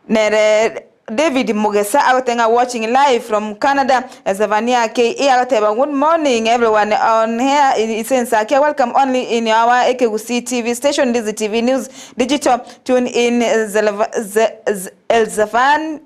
Nere David Mugesa agotenga watching live from Canada, Zephania KE agoteba good morning everyone on here ise Nsakia welcome only in our Ekegusii TV station Ndizi TV news digital tune in Elzaphan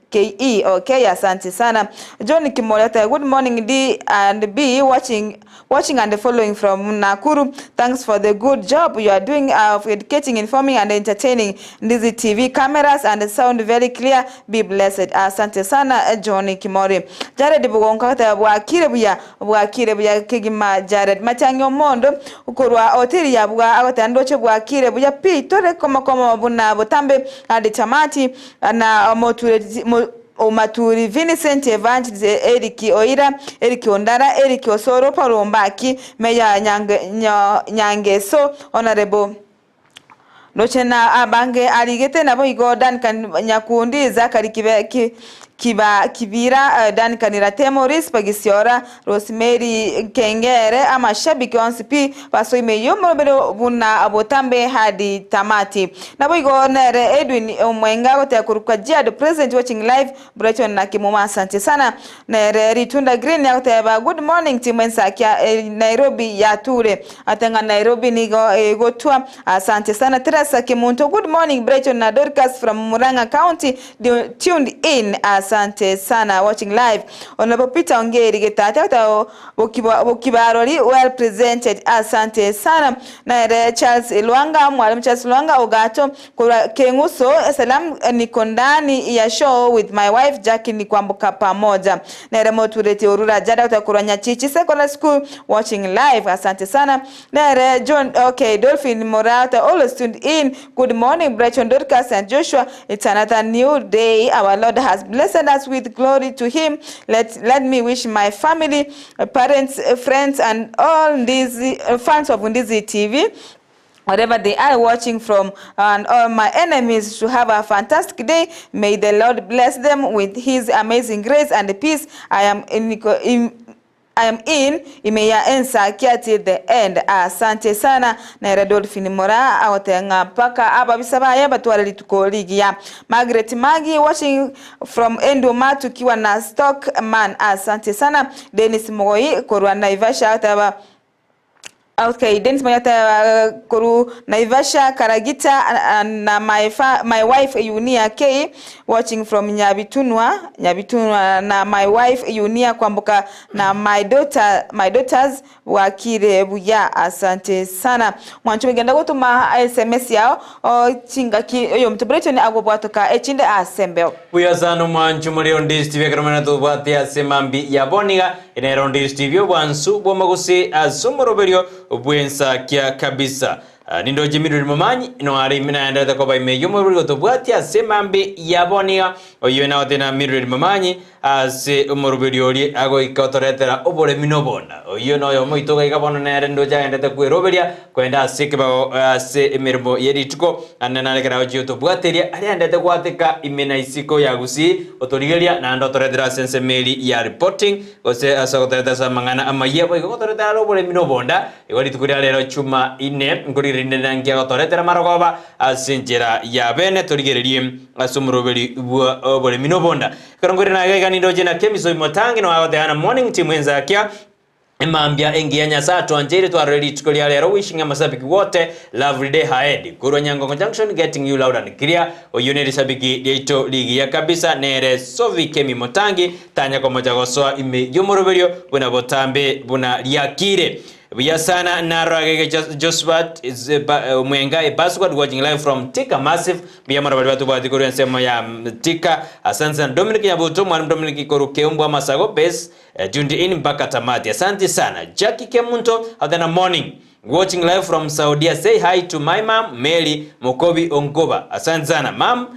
KE okay asante sana John Kimori agoteba good morning D and B watching Watching and following from Nakuru thanks for the good job you are doing of educating, informing and entertaining Ndizi TV cameras and sound very clear be blessed asante sana John Kimori Jared Bogonko agateba bwakire buya bwakire buya kegima Jared Matiang'i Omondo korwa hoteli ya Bwa agoteba ndoche bwakire buya pi tore komokomo buna botambe ande tamati na omotureti Omaturi, Vincent Evangelist, Eric Oira, Eric Ondara, Eric Osoro, Paul Ombaki, Mayor Nyangeso, Honourable Roche na abange arigete naboigo Duncan Nyakundi, Zachary Kibira, Duncan Ratemo, Risper Gisiora, Rosemary Kengere, amashabiki onsi pi basoime y'omorobero buna botambe hadi tamati. Naboigo nere Edwin Omwenga agoteba korwa Kajiado present watching live Brighton na Kimuma asante sana. Nere Ritunda Green agoteba good morning team Ensakia Nairobi yature ate ng'a Nairobi nigo egotwa asante sana. Teresa Kemunto good morning Brighton na Dorcas from Murang'a County Tuned in asante sana watching live Honourable Peter Ongeri Getate agoteba Bokibarori well presented asante sana Nere Charles Lwanga Mwalimu Charles Lwanga Ogato korwa Keng'uso Salam niko ndani ya show with my wife Jackie Nikwamboka pamoja Nere Motureti Orura Jada agoteba korwa Nyachichi Secondary School watching live asante sana Nere John okay Dolphin Morata always tuned in good morning Brighton Dorcas and Joshua it's another new day our Lord has blessed us with glory to him let let me wish my family parents friends and all Ndizi fans of Ndizi TV wherever they are watching from and all my enemies to have a fantastic day may the Lord bless them with his amazing grace and peace I am in, in I am in ime ya ensakia till the end asante sana nere Dolphin Moraa agoteba ng'a mpaka ababisa baye batware rituko rigiya Margaret Magi watching from Enduma tukiwa na stock man asante sana Dennis Mogoi korwa Naivasha agoteba Okay, Dennis Moyo ateba korwa Naivasha Karagita na my fa my wife Yunia K watching from Nyabitunwa Nyabitunwa na my wife Yunia Kwamboka na my daughter my daughters bwakire buya asante sana mwancho genda gotoma sms yao o chingaki oyomonto Brighton agobwatoka echinde ase embeo. Buya sana omwancho more onde Steve ekero omanyete tobwate ase mambi ya boniga Nere onde Steve obwansu bw'omogusii ase omoroberio bw'ensakia kabisa. Nindoche emirori momanyi noare ime naenderete koba ime y'omoroberio gotobwatia ase emambi ya boniga oyio nagotenena mirori momanyi ase omoroberio oria agoika otoretera oboremi nobonda. Oyio noyomo oito gaiga bono nere ndoche agendete kweroberia Korende ase ekebago ase emeremo ye rituko, naende nare ekero agochia gotobwateria, aria aendete gwateka ime na isiko ya gusii, otorigeria, naende otoretere ase ensemo eria ya reporting, gose ase ogotoretera ase amang'ana amayia, boigo gotoretera are oboremi na obonda. Igo rituko ria rero chuma ine, nkorigereria. Torigererie rinde na nki agotoretera marogoba ase enchera ya bene, torigererie ase omoroberi bwa oboremi na obonda. Ekero nkoirana aiga iga nindoche na Kemi Soi Motangi noe agoteana morning team ensakia Emambia engiya Nyasae atwancheire twarore rituko ria rero wishing amasabiki wote lovely day ahead korwa Nyangongo Junction getting you loud and clear oyio nerisabiki riaito rigiya kabisa nere Sophie Kemi Motangi tanya komocha gosoa ime yomoroberio buna botambe buna riakire Buya sana narora gege Josphat Omwenga Epasword watching live from Thika Massive Mbuya mono baria batobwati korwa ensemo ya Thika asante sana Dominic Nyabuto Mwalimu Dominic korwa Keumbu Amasago Base Tuned in mpaka tamati. Asante sana. Jackie Kemunto, Athena morning. Watching live from Saudia. Say hi to my mom, Mary Mokobi Onkoba. Asante sana mam.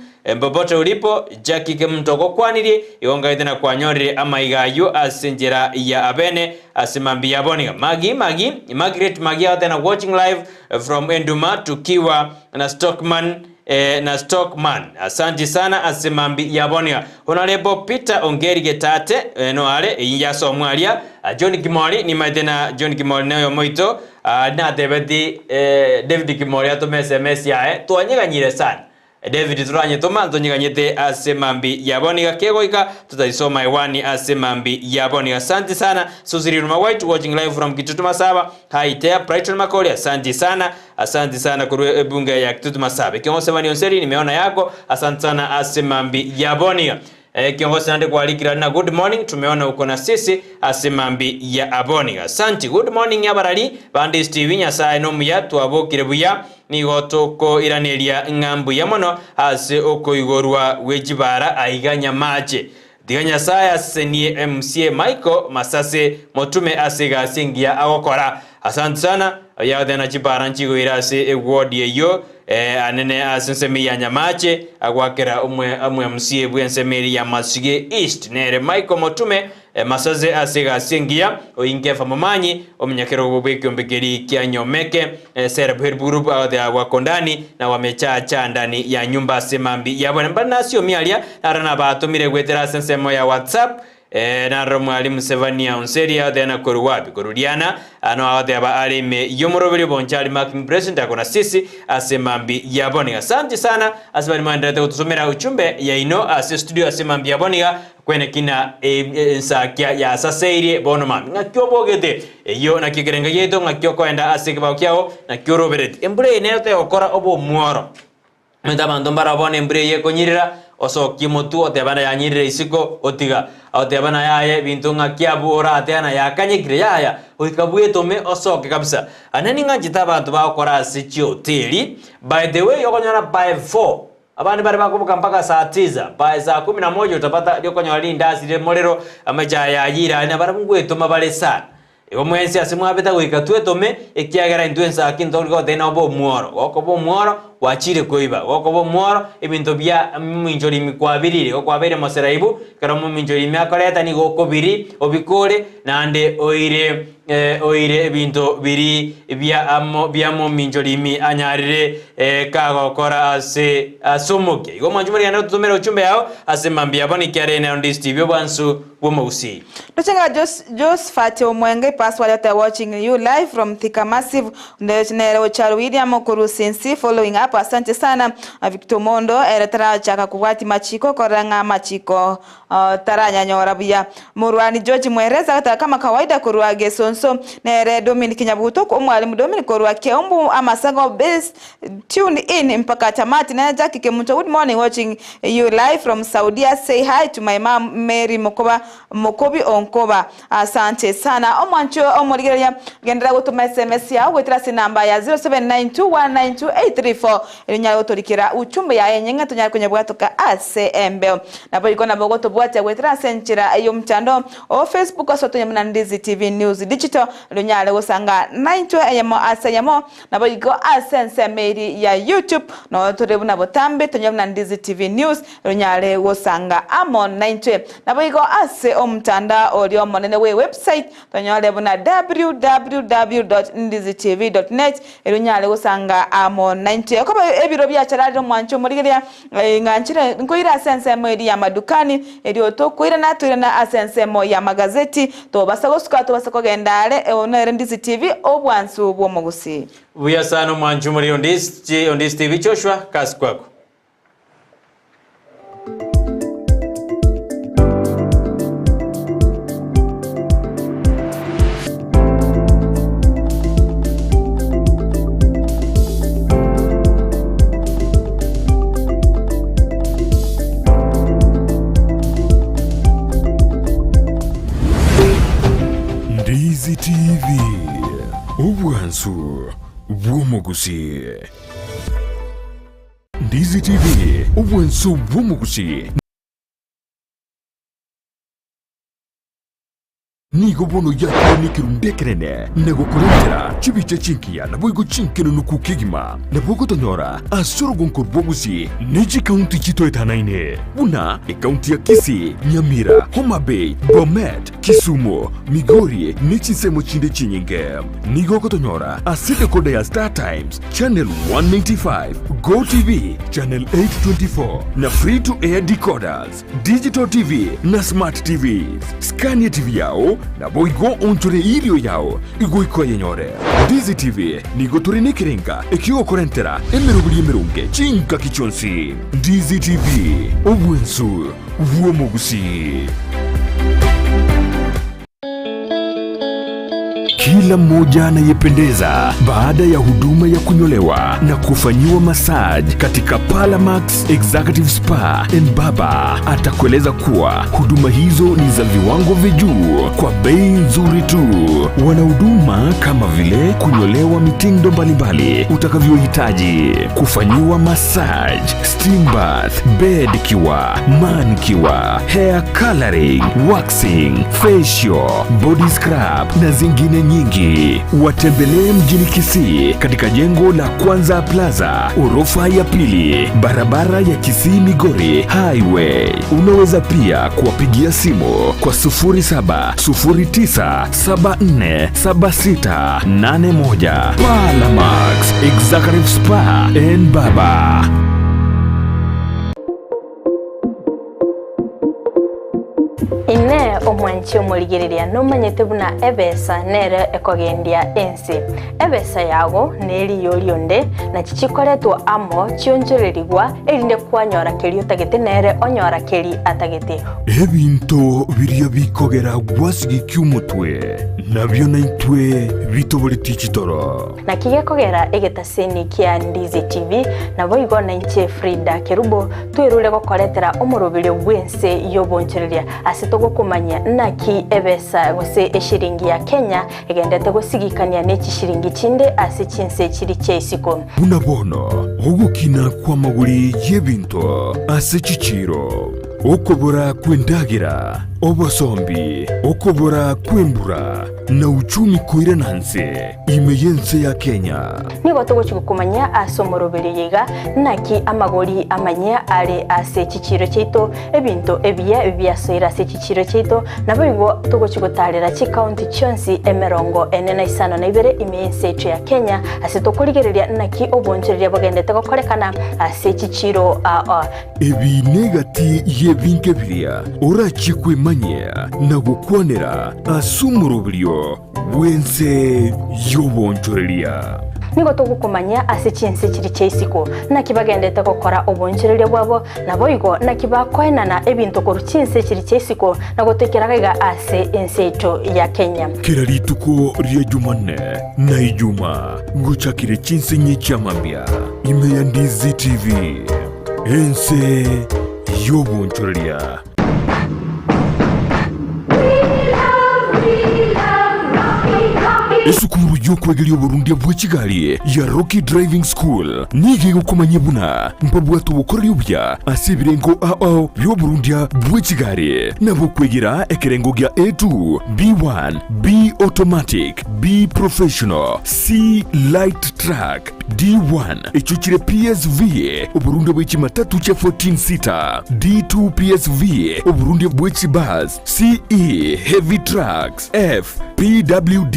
Popote ulipo, Jackie Kemunto ogokwanirie, igo ngaete na kwanyorire amaiga ayio ase enchera ya abene ase mambia yabo niga. Magi Magi, Margaret Magi Athena watching live from Enduma tukiwa na Stockman Eh, na Stockman. Asanti sana ase mambi yabonia. Honorable Peter Ongeri Getate eh, no are eyasomwa aria. Ah, John Kimori nimaete na John Kimori nayo moito ah, natebeti eh, David Kimori atome SMS yaye twanyeganyire sana. David turanyetoma ntonyeganyete ase mambi yaboniga kegoika tutaisoma hewani ase mambi yaboniga. Asante sana Suzy Riruma White watching live from Kitutu Masaba. Hi there Brighton Makori asante sana. Asante sana korwa ebunge ya Kitutu Masabe. Kiongozi Bani Onseri nimeona yako. Asante sana ase mambi ya Bonia. Kiongozi nande kualikira na good morning tumeona uko na sisi ase mambi ya Abonia. Asante good morning yabarali bandi Steve Nyasaye no muya twabokire buya nigo toko iraneria ng'ambu ya mono ase okoigorwa wejibara aiga nyamache. Tiga Nyasaye asenie MCA Michael Masase motume ase gasi engiya agokora. Asante sana yathena chibara nchigoira ase eward eyo anene ase ensemo ya Nyamache agwakera omwe omwe MCA bwe ensemo ya Masige East nere Michael Motume Masase ase gasi engiya oingefa momanyi omunyakero bwekiombekeri kia Nyomeke Sereb Help Group agotea wako ndani na wamechacha ndani ya nyumba ase mambi yabone mbari nasio miaria nara nabatumire gwetera ase ensemo ya WhatsApp naro mwalimu Sevania Onseri agotea koru wapi korudiana ano agotea ba arime yomoroberi bonchari marking president akona sisi ase mambi yaboniga. Asante sana ase bari mwenderete gutusomera uchumbe yaino ase studio ase mambi yaboniga kwene kina ensakia ya saseirie bono mami ng'akio bogete eyo nakio kerenga gieto ng'akio koenda ase kebao kiao nakio robereti embura eye nero tegokora obomworo Menta abanto mbarabona embura eye ekonyirera osokie motu otebana yanyirire isiko otiga otebana yaye binto ng'aki abwo orateana yakanyekire yaya goika bwetome osoke kabisa anene ng'anchete abanto bagokora ase chihoteli by the way okonyora by 4 abande bare bakoboka mpaka saa tisa by saa kumi na moja utapata riokonyora rindasi rire morero amacha yayire aria barabwo ngwetoma bare sana igo mwensi ase mwabeta goika twetome ekiagera intwe ensaki ntori goteba nobe omworo gokoba omworo gwachire koiba gokoba omworo ebinto bia mominchori kwabirire gokwabeire moseraibu ekero mominchori akoreta nigo okobiri obikore naende oire oire ebinto biri bia amo bia mominchori anyarire kagokora ase ase omokia igo mwanchi morigende gototomera ochumbe yao ase mambi yabo nikiare nero ndi Steve obwansu bw'omogusii. Ndochenga Josephat Omwenge password yote watching you live from Thika Massive Nere Ocharo William Kurusinsi following up asante sana Victor Mondo ere tarachaka kubwati machiko koranga machiko taranyanyora buya Murwani George Mwereza ata kama kawaida kurwa Gesonso nere Dominic Nyabuto kwa mwalimu Dominic kurwa Keumbu Amasago base tune in mpaka tamati na Jackie Kemunto good morning watching you live from Saudia say hi to my mom Mary Mokoba Mokobi Onkoba asante sana omwancho omorigereria gendera gutuma SMS yao gwetera si namba ya 0792192834 erinya gotorikira uchumbe ya enyenga tunyara kunyabwatoka ase embeo nabo iko nabo gotobwatia gwetera ase enchera eyo mchando o Facebook ase otonya Ndizi TV News Digital runyare gosanga 92 eyemo ase eyemo nabo iko ase ensemeri ya YouTube no tore buna botambe tonya Ndizi TV News runyare gosanga amo 92 nabo iko ase omutanda ori omonene we website tonyore buna www.ndizitv.net erunyare gosanga amo 92 koba ebiro byachararire omwancho omorigeria ng'anchire nkoira ase ensemo eri ya madukani eri otokoirana toirana ase ensemo ya magazeti tobasa gosuka tobasa kogenda. are eo nere Ndizi TV obwansu bw'omogusii. Buya sana omwanchi omoriri Ondisi TV Joshua kasi kwako. Ndizi TV, obwansu bw'omogusii. Ndizi TV, obwansu bw'omogusii. Nigo bono yakire nekerundu ekenene, na gokorentera chibicha chingiya naboigo chinkenenuku kegima. Nabo ogotonyora ase orogonko rw'obosio ne chikaunti chitoetanaine, buna ekaunti ya Kisii, Nyamira, Homa Bay, Bomet, Kisumu, Migori ne chinsemo chinde chinyinge. Nigo ogotonyora ase decoder ya Star Times, Channel 195, GoTv, Channel 824 na Free to Air decoders. Digital TV na Smart TVs. Skania TV yao naboigo onchore irio yao igoika oyenyore. Ndizi TV nigo tore nekerenga ekiogokorentera emeroberi emeronge chingaki chionsi. Ndizi TV, obwensu bw'omogusii. Kila mmoja anayependeza baada ya huduma ya kunyolewa na kufanyiwa massage katika Palamax Executive Spa and Baba atakueleza kuwa huduma hizo ni za viwango vya juu kwa bei nzuri tu. Wana huduma kama vile kunyolewa mitindo mbalimbali utakavyohitaji, kufanyiwa massage, steam bath, bed cure, manicure, hair coloring, waxing, facial, body scrub na zingine nyingi. Watembelee mjini Kisii katika jengo la Kwanza Plaza, orofa ya pili, barabara ya Kisii Migori Highway. Unaweza pia kuwapigia simu kwa 0709747681. Palamax Executive Spa and Baba. Inee, omwanchi omorigereria, nomanyete buna ebesa nere ekogendia ense? Ebesa yago neriyo rionde, nachi chikoretwa amo chionchorerigwa, erinde kwanyora keria otagete nere onyora keria atagete. Ebinto biria bikogera gwasigikia omotwe, nabio naintwe bitoboretie chitoro. Naki gekogera egetaseni kia Ndizi TV, naboigo nainche Frida Kerubo, Twerure gokoretera omoroberio bw'ense y'obonchoreria, ase togokomanyia naki ebesa gose eshiringi ya Kenya egendete gosigikania ne chishiringi chinde ase chinse chiri chia isiko. Buna bono ogokina kw'amagori y'ebinto ase chichiiro, okobora kw'endagera, obosombi, okobora kw'embura, na uchumi koirana nse ime y'ense ya Kenya. Nigo togochia gokomanyia ase omoroberio oyo iga, naki amagori amanyia are ase chichiiro chiaito, ebinto ebiya biasoire ase chichiiro chiaito, naboigo togochia gotaarera chikaunti chionsi emerongo ene na isano na ibere ime y'ense yaito ya Kenya, ase tokorigereria naki obonchoreria bogendete gokorekana ase chichiiro aa. Ebi negati y'ebinto ebiria orachie kwemanyia na gokwanera ase omoroberio bw'ense y'obonchoreria. Nigo togokomanyia ase chinse chiria chia isiko, naki bagendete gokora obonchoreria bwabo, naboigo naki bakoenana ebinto korwa chinse chiria chia isiko na gotoikera gaiga ase ense yaito ya Kenya. Kera rituko ria Jumanne na Ijuma ngochakire chinsinyi chia mambia ime ya Ndizi TV, ense y'obonchoreria. Esukuru y'okwegeria oborundia bwe chigari ya Rocky Driving School nigo egokomanyia buna mbabwate obokoreri obuya ase ebirengo ao bi'oborundia bwe chigari, nabo okwegera ekerengo gia A2, B1, B Automatic, B Professional, C Light Truck, D1 echio chire PSV, oborundia bwe chimatatu chia 14 seater, D2 PSV, oborundia bwe chibus, CE Heavy Trucks, F PWD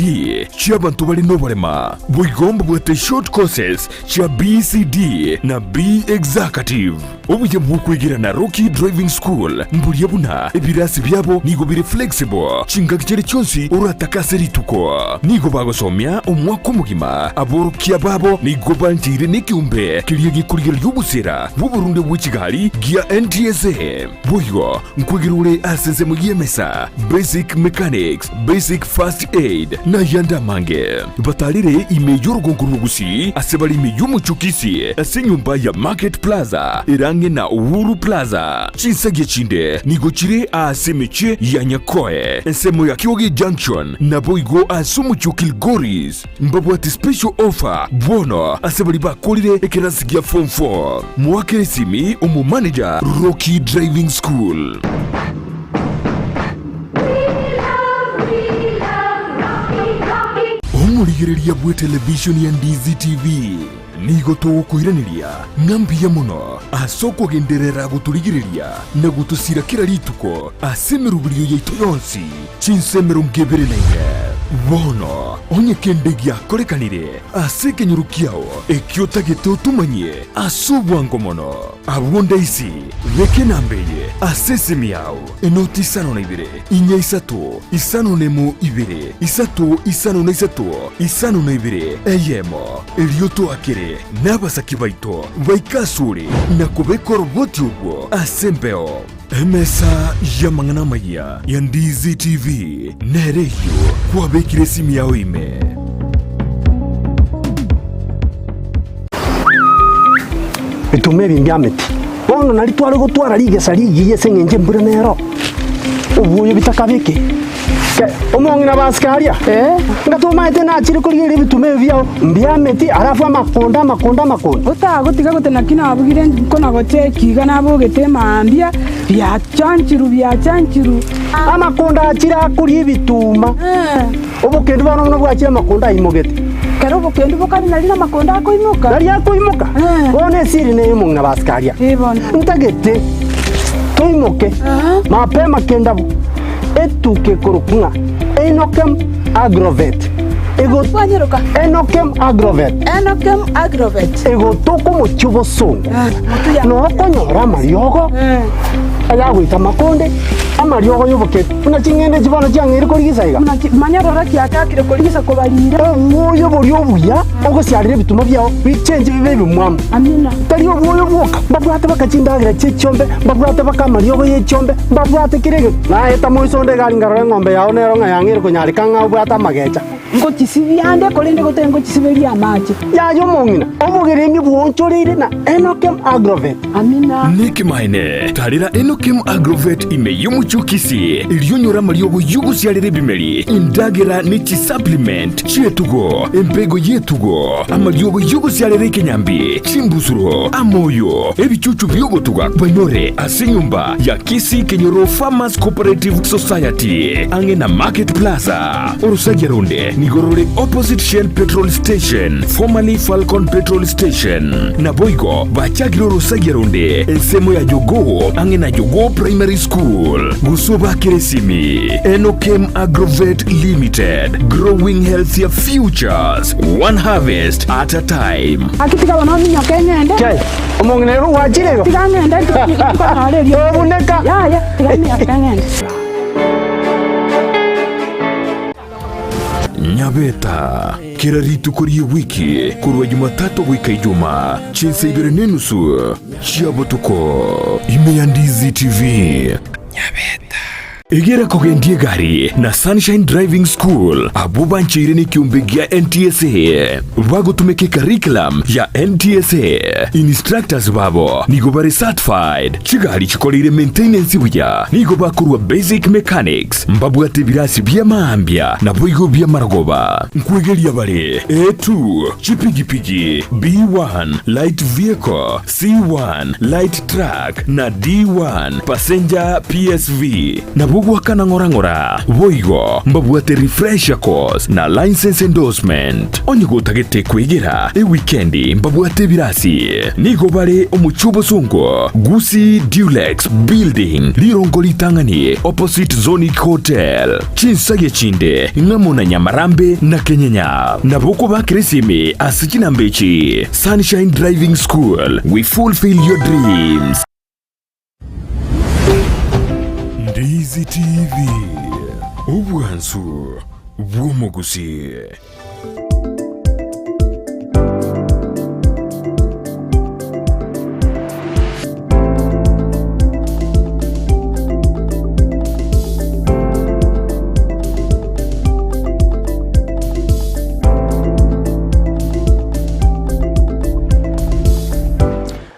chi'abanto bare noborema. Boigo mbabwate short courses chia BCD na B Executive. Obuya bw'okwegera Rocky Driving School mboria buna ebirasi biabo nigo bire flexible chingaki chiria chionsi oratake ase rituko. Nigo bagosomia omwaka omogima. Aborokia babo nigo bancheire nekeombe keria gekorigereria obosera bw'oborunde bwe chigari gia NTSA. Boigo nkwegera ore ase ensemo y'emesa, basic mechanics, basic first aid, na ayande amange. Batarire ime y'orogongo rwa Gusii ase bare ime y'omochie o Kisii ase enyomba ya Market Plaza ere ang'e na Uhuru Plaza. Chinsagia chinde nigo chire aase emechie ya Nyakoe, ensemo ya Kioge Junction, naboigo ase omochie o Kilgoris. Mbabwate special offer bono ase baria bakorire ekerasi gia form 4. Moakere esimi omomanager Rocky Driving School. Omorigereria bw'etelevishoni ya Ndizi TV nigo togokoiraneria ng'a mbuya mono ase okogenderera gotorigereria na gotosira kera rituko ase emeroberio yaito yonsi chinsa 24. Bono onye kende giakorekanire ase ekenyoro kiao ekio otagete otomanyie ase obwango mono, abwo ndaisi beka enamba eye ase esimi yao. Enoti isano na ibere, inya isato, isano nemo ibere, isato isano na isato, isano na ibere, eyemo. Erio toakere nabasaki baito baike asore na kobeka oroboti orwo ase embeo. Emesa y'amang'ana amayia ya Ndizi TV nere eyio kwabekire esimi yao ime. Bituma ebi mbiameti. Bono nario tware gotwara rigesa rigiya ase engencho embura nero, obwoyo bitakabeke. Ke, omong'ina basike aria, nga tomaete nachire korigereria ebituma ebi biao mbiameti, alafu amakonda amakonda amakonda. Otagotiga gote naki nabugire nkona gocheki iga nabogete mambia, biachanchiru biachanchiru. Amakonda achire akoria ebituma, obokendu bono buna bwachire amakonda aimogete. Kera obokendu bokare nari namakonda akoimoka. Nari akoimoka. Bono esiri neye omong'ina basike aria. Ntagete toimoke mapema kendabu etuka ekorokwa ng'a Enokem Agrovet. Ego Kwanyeroka. Enokem Agrovet. Enokem Agrovet. Egotoka omochie obosongo. Nokonyora amariogo ayagoita amakonde, amariogo y'oboketi, buna ching'ende echi bono chiang'eire korigisa iga. Buna chi, manya rora chiachakire korigisa kobarira. Obwoyo boria obuya ogosiarera ebituma biao bichenche bibe ebimwamu. Amina. Tari obwoyo bwoka, mbabwate baka chindagera chi'echiombe, mbabwate baka amariogo y'echiombe, mbabwate kera egento. Naeta moiso onde egari nkarora eng'ombe yao nero ng'a yang'eire konyareka ng'a obwate amagecha. Ngochisibia ande, korende gotari ngochisiberia amache. Yaya omong'ina, obogeremi bwoonchoreire na Enokem Agrovet. Amina. Nekemanene, tarera Enokem Agrovet ime y'omochie o Kisii, erio onyore amariogo y'ogosiarera ebimeri, endagera ne chisupplement chi'etugo, embego y'etugo, amariogo y'ogosiarera ekenyambi, chimbusuro, amoyo, ebichuchu bi'ogotuga banyore ase enyomba ya Kisii Kenyoro Farmers Cooperative Society, ang'e na Market Plaza. Orosagia ronde nigo rore opposite Shell Petrol Station, formerly Falcon Petrol Station. Naboigo bachakire orosagia ronde ensemo ya Jogoo ang'e na Jogoo Primary School. Gose obakere esimi Enokem Agrovet Limited, growing healthier futures, one harvest at a time. Gaki tiga bono ominyoke ng'ende. Kai, omong'ina ere ogwachire igo? Tiga ng'ende nkonyora erio. Tobuneka. Yaya, tiga minyoke ng'ende. Nyabeta, kera rituko ri'ewiki korwa Jumatatu goika Ijumaa, chinsa ibere nenusu chia botuko, ime ya Ndizi TV. Nyabeta. Egera kogendia egari na Sunshine Driving School abwo bancheire nekiombe gia NTSA bagotumeka ecurriculum ya NTSA. Instructors babo nigo bare certified Chigari chikoreire maintenance buya nigo bakorua basic mechanics, mbabwate ebirasi bi'amaambia naboigo bi'amarogoba. Nkwegeria bare A2, chipigipigi, B1, light vehicle, C1, light truck, na D1, passenger PSV. Nabo. Nabo ogwakana ng'ora ng'ora. Boigo mbabwate refresher course na license endorsement. Onye gotagete kwegera ewikendi mbabwate ebirasi. Nigo bare omochie obosongo, Gusii Dulux Building, rirongo ritang'ani opposite Zonic Hotel. Chinsagia chinde ng'amo na Nyamarambe na Kenyenya. Nabo okobakera esimi ase chinamba echi, Sunshine Driving School, we fulfill your dreams. Ndizi TV, obwansu bw'omogusii.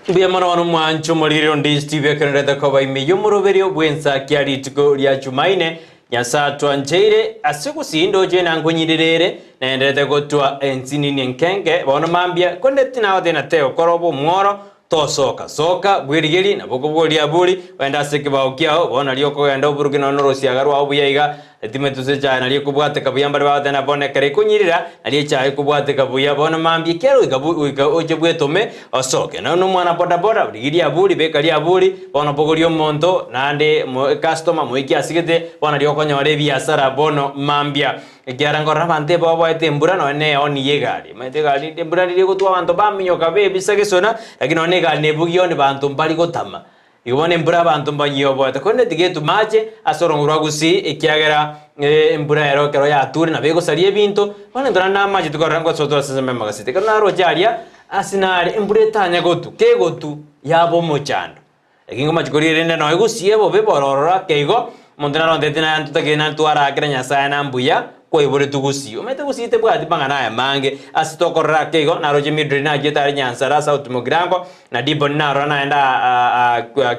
Mbuya mono bono mwanche omoriri onde Steve ekenerete koba ime y'omoroberio bw'ensakia rituko ria Jumaine. Nyasae atwancheire ase gosiinda oche nankonyirire ere, naenderete gotwa ensinini enkenge bono mambia, konde tinagoteba tegokora obe omworo, tosoka. Soka, bwerigerie, nabo okoboria aburi, ogende ase ekebao kiao, bono nario okogenda oburuke nonya norosiaga rwao buya iga, Etimetusa echaye nario ekobwateka buya mbare bagoteba bono ekero ekonyirira nario echaye ekobwateka buya bono mambia ekiagera goika bu goika oche bwetome osoke. Nonya na omwana bodaboda rigia riaburi beka riaburi bono bogoria omonto naende mo ecustomer moikie asigete bono nario okonyora ebiasara bono mambia. Ekiagera nkorora abanto ebaoboete embura nonya na eoni ya egari omanyete egari embura riria egotwa abanto baminyoka bebisa gesona lakini nonya na egari nebugia onde banto mbari gotama. Igo bono embura abanto mbanyioboete, korende tiga etume ache ase orongo rwa gusii, ekiagera embura ero ekero yature nabo egosaria ebinto. Bono intwe naende namache tikorora ngosoa tore ase ensemo y'amagaseti. Ekero naroche aria ase nare embura etanya gotu, kegotu yaba omochando. Lakini ngomache koria rende nonya gusii ebobe bororo ake igo, omonto naronteti naye ntotagete naende twarakera Nyasaye na mbuya kwaiboretwe gusii. Omanyete gusii tebwati mang'ana aya mange, ase tokorora ake igo, naroche Mildred nachiete are Nyansara South Mugirango, Na Diboni narora naende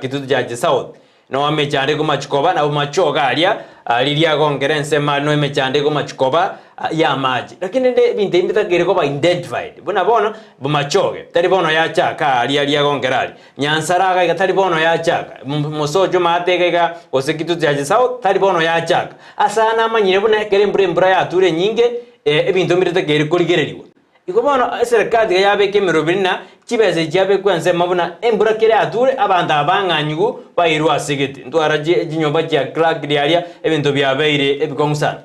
Kitutu Church South, noa emechando ekomachi koba, nabo machoge aria riria agongera ensemo aria noa emechando ekomachi koba y'amache. Lakini rende ebinto ebi mbitakeire koba identified, buna bono bomachoge, tari bono yachaka aria aria agongera aria, Nyansara iga iga tari bono yachaka, Mosocho maate iga iga gose Kitutu Church South tari bono yachaka. Ase aya namanyire buna ekero embura embura yature enyinge, ebinto mbitakeire korigereriwa. Igo bono eserekari tiga yabeka emeroberi na chibesa echi chiabekwa ensemo buna embura kera yature abanto aba bang'anyigwe bairwe ase egete. Ntwara chinyomba chia Clark riaria ebinto biabeire ebikong'u sana.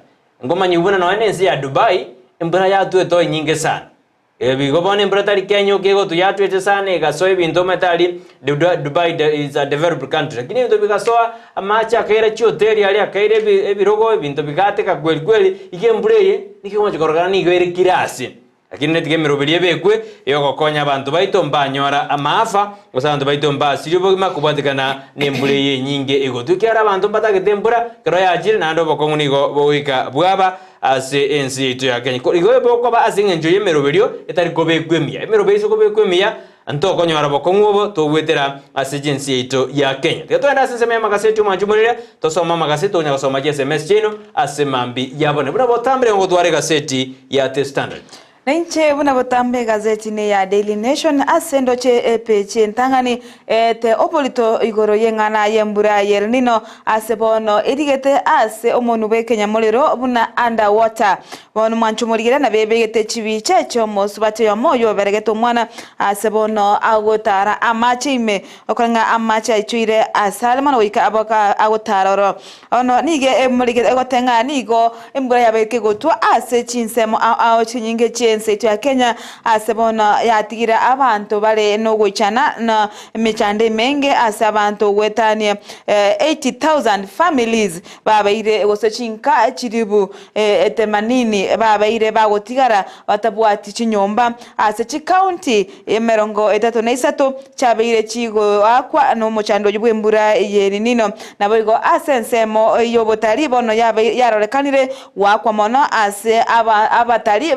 Ngomanyigwe buna nonya nense ya Dubai embura yatwete oo enyinge sana. Igo bono embura tari Kenya oka egotwa yatwete sana egasoa ebinto omanyete aria Dubai is a developed country lakini ebinto bigasoa amache akaira chihoteli aria akaira ebirogo ebinto bigateka kweri kweri igo embura eye Niki ogocha korokana nigo ere kirasi, lakini netiga emeroberi ebekwe ey'ogokonya abanto baito mbanyora amaafa, gose abanto baito mbasirie obogima kobwatekana nembura eye enyinge egotwa, ekiagera abanto mbatagete embura ekero yachire, naende obokong'u nigo bogoika bwaba ase ense yaito ya Kenya. Igo bokoba ase engencho y'emeroberio etari kobekwa emiya. Emeroberio ase kobekwa emiya Ntokonyora bokong'u obo togwetera ase chinsi yaito ya Kenya. Tiga togende ase ensemo y'amagaseti omwancho morire, tosome amagaseti tokonya gosoma chi sms chiaino ase mambi ya bone. Buna botambire ngotwara egaseti ya The Standard. Nainche buna botambe egazeti ne ya Daily Nation ase ndoche epeji entang'ani eete oborito igoro y'eng'ana y'embura y'El Nino ase bono erigete ase omonwa bw'ekenyamorero buna underwater. Bono mwanche omorigere na bebegete chibicha chi'omosubati oyomo oyio oberegete omwana aase bono agotara amache ime, okore ng'a amache aichoire asare mono goika aboka agotara oro. Bono nigo emorigere egote ng'a nigo embura yabeire kegotwa ase chinsemo ao ao chinyinge chi'ense yaito ya Kenya, ase bono yatigire abanto bare nogoichana na emechando emenge ase abanto goetania 80,000 families babeire gose chinka chilifu etemanini babeire bagotigara batabwati chinyomba ase chikaunti 33 chiabeire chigoakwa nomochando oyio bw'embura y'El Nino. Naboigo ase ensemo y'obotari bono yarorekanire goakwa mono ase abatari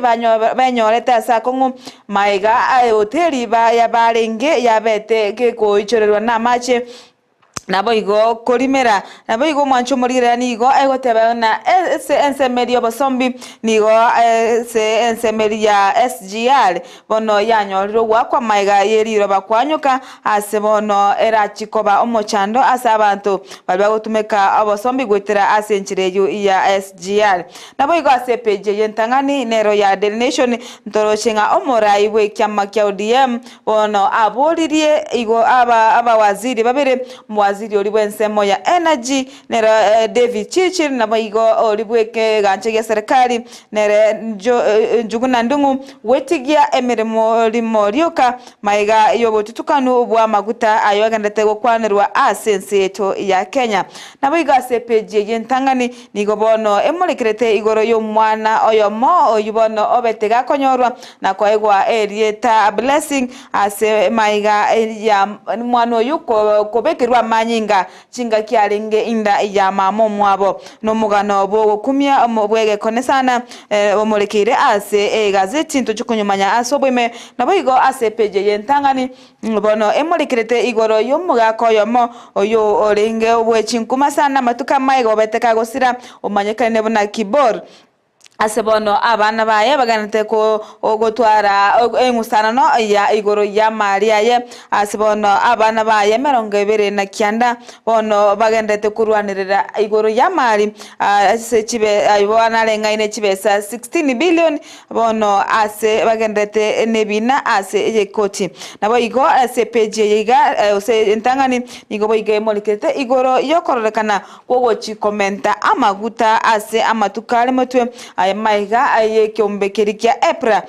benyorete ase akong'u magega ehoteli barenge yabete gekoichorerwa namache. Naboigo korimera, naboigo omwancho omorigereria nigo egoteba ng'a ase ensemo eria y'obosombi nigo ase ensemo eria ya SGR bono yanyorire ogoakwa magega ye riroba kwanyoka ase bono erachi koba omochando ase abanto baria bagotumeka obosombi goetera ase enchera eyio ya SGR. Naboigo ase epeji eye entang'ani nero ya Daily Nation ntoroche ng'a omorai bw'ekiama kia ODM Bono aboririe igo aba abawaziri babere, omowaziri oria bw'ensemo ya Energy, nere David Chirchir, naboigo oria bw'ekegancha gia serikali, nere Njuguna Ndung'u, gwetigia emeremo rimo rioka magega y'obotutukanu bw'amaguta ayo agenderete gokwanerwa ase ense yaito ya Kenya. Naboigo ase epeji eye entang'ani nigo bono emorekerete igoro y'omwana oyomo oyio bono obete gakonyorwa na koegwa erieta Blessing ase maiga ya mwana oyio kobekerwa amanyinga chingaki arenge inda ya mama omwabo. Nomogano bw'ogokumia bw'egekone sana omorekeire ase egazeti ntoche konyomanya ase oboime naboigo ase epeji eye entang'ani bono emorekerete igoro y'omogaka oyomo oyio orenge bwe chinkuma sana amatuko amaiga obete kagosira omanyekanire buna Kibor. Ase bono abana baye bagenderete gotwara eng'usanano ya igoro y'amari aye. Ase bono abana baye emerongo ebere na kianda bono bagenderete korwanerera igoro y'amari ase chibe ayio nareng'aine chibesa 16 billion bono ase bagenderete nebina ase eyekoti. Naboigo ase epeji eye iga gose entang'ani nigo boigo emorikerete igoro y'okororekana Kogochi komenta amaguta ase amatuko are motwe aye maiga y'ekeombe keria kia EPRA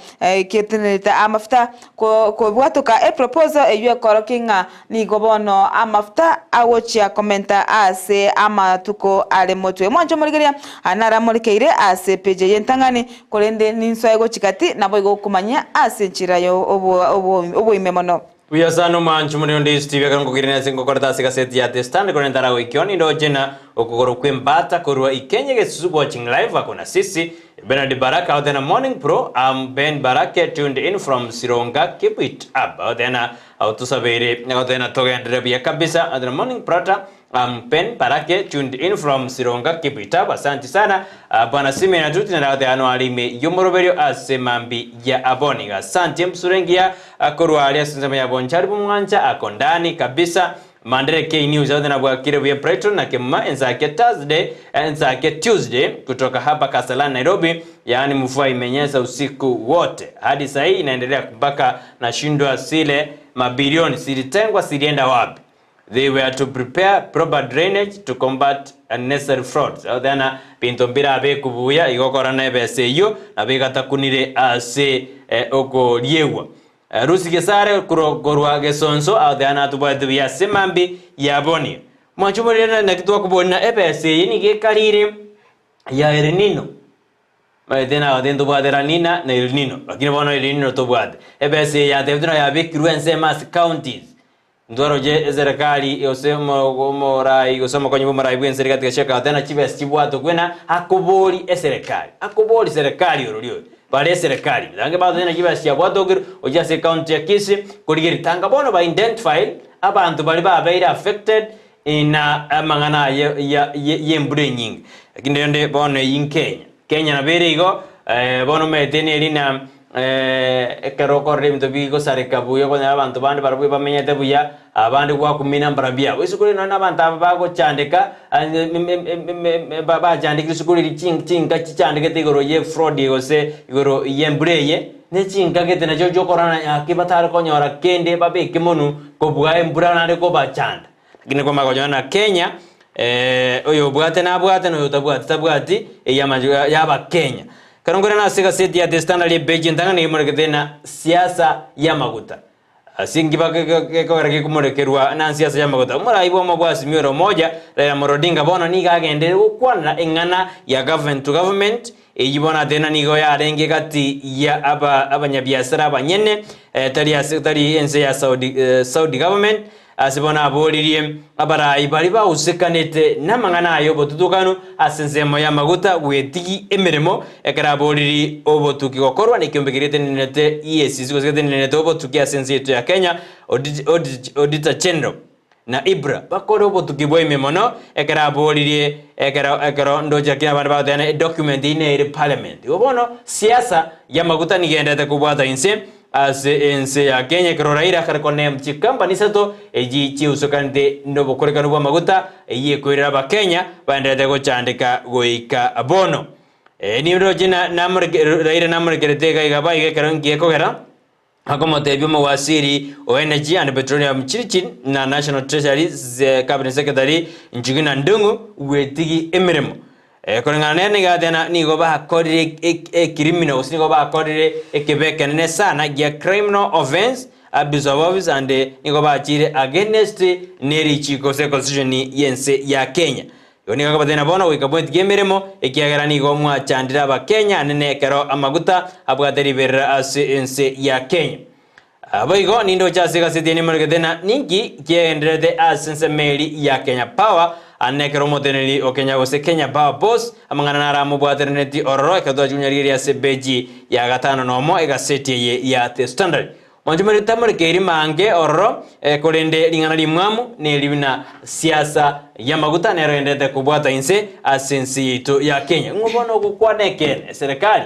getenerete amafuta kobwatoka eproposal eyio ekorokia ng'a nigo bono amafuta agochia komenta ase amatuko are motwe. Mwanche omorigereria aya naro amorekeire ase page eye entang'ani korende ninsoe gochia gati naboigo okomanyia ase enchera ya oboime mono. Buya sana omwancho more onde Yesu TV ekero nkogirana ase ngokorete ase egaseti ya The Standard korende ntaragoikio nindoche na okogoro kw'embata korwa Ikenya Gesusu watching live ako na sisi Bernard Baraka out there na morning bro I'm Ben Barake tuned in from Sironga keep it up out there na otosabeire out there na togenderere buya kabisa out there na morning brother I'm Ben Barake tuned in from Sironga keep it up asanti sana Bwana Simeon Atuti nere agoteeba ano are ime y'omoroberio ase mambi ya aboni. Iga asanti embusuro engiya korwa aria ase ensemo ya Bonchari bw'omwancha ako ndani kabisa. Mandere K News agote nabwakire buya Brighton na Kemuma ensake Thursday ensake Tuesday kutoka hapa Kasarani Nairobi yaani mvua imenyesha usiku wote hadi sahii inaendelea mpaka nashindwa sile mabilioni silitengwa silienda wapi They were to prepare proper drainage to combat unnecessary frauds. Agoteana binto mbirabekwe buya igo okora na ebesa eyio nabo egatakunire ase okoriegwa. Rusi Gesare korwa Gesonso agoteana atobwate buya ase mambi ya boni. Mwanche omorere naki twakobori na ebesa eye nigo ekarire ya El Nino. Maete nagotebia ntobwate La Nina na El Nino lakini bono El Nino tobwate. Ebesa eye yatebetwe na yabekirwe ensemo ase counties. Ntwaroche eserekari gose omorai gose omokonyi bw'omorai bw'ense rigatika chi'ekagote na chibesa chibwate okwe na akobori eserekari. Akobori serekari orori oyo. Bare eserekari. Tange bagoteba na chibesa chiabwate okero ochia ase ecounty ya Kisii korigereria tanga bono ba identified abanto baria babeire affected na amang'ana aye ya y'embura enyinge. Lakini rende bono eyio nkenya. Kenya nabo ere igo, bono omanyete neri na ekero okorora ebinto bigosareka buya okonyora abanto bande barabwo bamenyete buya, abande gwakumina mbarabwo biabo. Isiko riria nonye na abanto aba bagochandeka bachandekire isiko riria chinka chichandegete igoro ye fraud gose igoro y'embura eye, ne chinka gete nachio chiokorora ng'a batare konyora kende babeke monwe kobua embura naende kobachanda. Lakini kwamanya konyora na Kenya oyobwate nabwate na oyotabwati tabwati eyio amanche y'abakenya. Ekero nkorana ase egaseti ya The Standard epeji entang'ani emorekete na siasa y'amaguta. Ase enki gekogera gekomorekerwa na siasa y'amaguta. Omorai bw'omo bwa Azimio la Umoja Raila Amolo Odinga bono nigo agenderere gokwanera eng'ana ya government to government eyio bono ateba nigo yarenge gati ya abanyabiasara abanyene tari ase tari ense ya Saudi Saudi government Ase bono aboririe abarai baria bausekanete namang'ana aya obotutukanu ase ensemo y'amaguta gwetigi emeremo, ekero aboririe obotuki gokorwa nekiombe keria getenenerete EACC gose getenenerete obotuki ase ense yaito ya Kenya, Auditor General. na Ibra bakore obotuki bwa ime mono ekero aboririe ekero ekero ndoche lakini abande bagoteba ng'a edocument eyio nere parliament. Igo bono siasa y'amaguta nigo endete kobwata inse ase ense ya Kenya ekero Raila akare koname chikampani isato echi chiusokanete nobokorekanu bw'amaguta eyio ekoirera abakenya baenderete gochandeka goika bono. Nindoche na namoreke Raila namorekerete iga iga baiga ekero nki ekogera Akomotebia omowasiri o Energy and Petroleum Chirchir na National Treasury Cabinet Secretary Njuguna Ndung'u gwetigi emeremo. Koreng'ana nere nigo agateba nigo bakorire ecriminal gose nigo bakorire ekebe ekenene sana gia criminal offence, abuse of office and nigo bachire against ne richiko gose constitution y'ense ya Kenya. Igo nigo akobatebia, Na bono goika bwetigie emeremo, ekiagera nigo mwachandire Abakenya anene ekero amaguta abwate riberera ase ense ya Kenya. Boigo nindoche ase egaseti eye nemoregete na ninki kiagendererete ase ensemo eri ya Kenya Power anene ekero omoteneneri o Kenya gose Kenya Power Boss amang'ana naro amobwateraneti ororo ekero twachia konyarigereria ase epeji ya gatano nomo egaseti eye ya The Standard. Mwanche tamorekeiri mange ororo, korende ring'ana rimwamu neri buna siasa y'amaguta nero endete kobwata inse ase ense yaito ya Kenya. Ng'o bono ogokwana ekeene? Eserekari?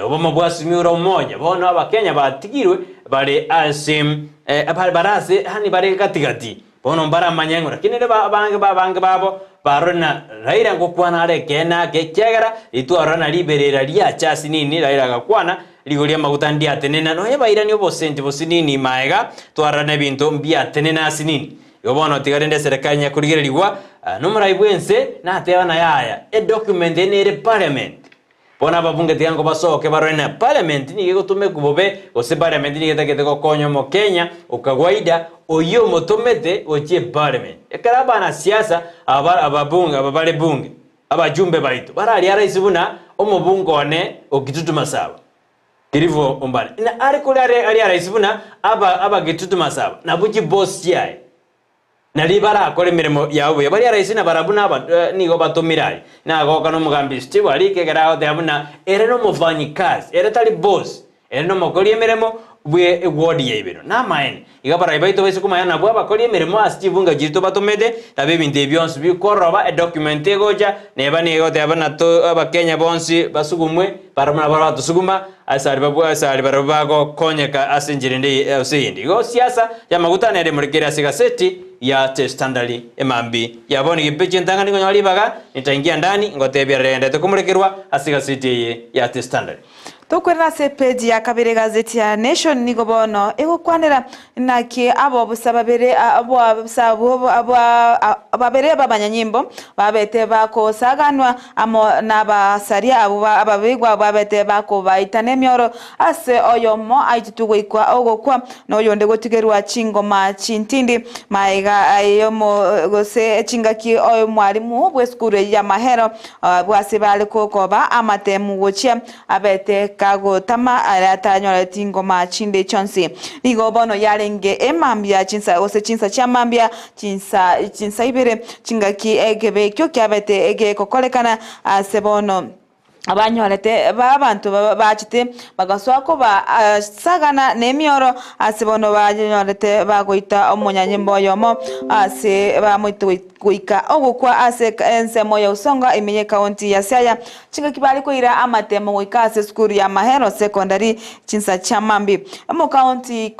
Obomo bwasumiure omonya, bono abakenya batigirwe bare ase bare ase yaani bare gatigati. Bono mbaramanye ng'o, lakini ere abange abange babo barore na Raila ngokwana are ekeene ake, ekiagera ritwarora na riberera riacha ase nini, Raila agakwana, rigori ri'amaguta ndiatenena, nonya bairanie obosenti bosinini maega, twarora na ebinto mbiatenena ase nini. Igo bono tiga rende eserekari nyakorigererigwa nomorai bw'ense nateba na yaya, edocument eye nere parliament. Bono ababunge tiga nkobasoke barore na parliament nigo egotumekwa bobe gose parliament nigo etagete gokonya omokenya o kawaida oyio omotomete gochia eparliament. Ekero abanasiasa aba ababunge aba bare bunge abajumbe baito bararia rahisi buna omobunge one o Kitutu Masaba Kirifu Ombane na are kore are aria rahisi buna aba aba Kitutu Masaba nabwo chiboss chiaye. Nario barakore emeremo yabo buya. Baria raisi na barabwo naba nigo batomire aria. Nagoka nomogambi Steve arike ekero agoteba buna ere nomofanyikazi, ere tari boss, ere nomokori emeremo bwe eward ya ibero. Namaene, iga abarai baito baise komanya nabwo abakori emeremo ase chibunga chiria tobatomete, nabo ebinto ebi bionsi bikoroba, edocument egocha, neba nigo egoteba buna to abakenya bonsi basugumwe, barabwo nabo baratosuguma, ase aria babwo ase aria barabwo bagokonyeka ase enchera ende gose eyende. Igo siasa y'amaguta nere emorekere ase egaseti ya The Standard emambia ya bono egepe chi'entang'ani nkonyora ribaga nitaingia ndani ngotebia riagenderete komorekerwa ase egaseti eye ya The Standard. Tokwerera ase epeji ya kabere egazeti ya Nation nigo bono egokwanera Naki abobusa babere abobusa abwo babere b'abanyanyimbo babete bakosaganwa amo nabasaria abwo ababigwa babete bakobaita nemioro, ase oyomo aitetwe goikwa ogokwa, na oyonde gotigerwa chingoma chintindi. Magega aye gose chingaki omwalimu bw'esukuru eyio y'amahero bw'ase bare koba amatemu gochia Abete kagotama ere atanyoreti ngoma chinde chionsi. Nigo bono yarenge emambia chinsa gose chinsa chia mambia chinsa chinsa ibere chingaki ekebe ekio kiabete gegokorekana ase bono abanyorete ba abanto bachete bagasoa koba sagana nemioro ase bono banyorete bagoita omonyanyimbo oyomo ase bamoite goika ogokwa ase ensemo ya Usonga ime y'ecounty ya Siaya Chingaki bare koira amatemo goika ase esukuru ya Mahero Secondary chinsa chia mambia. Omokaunti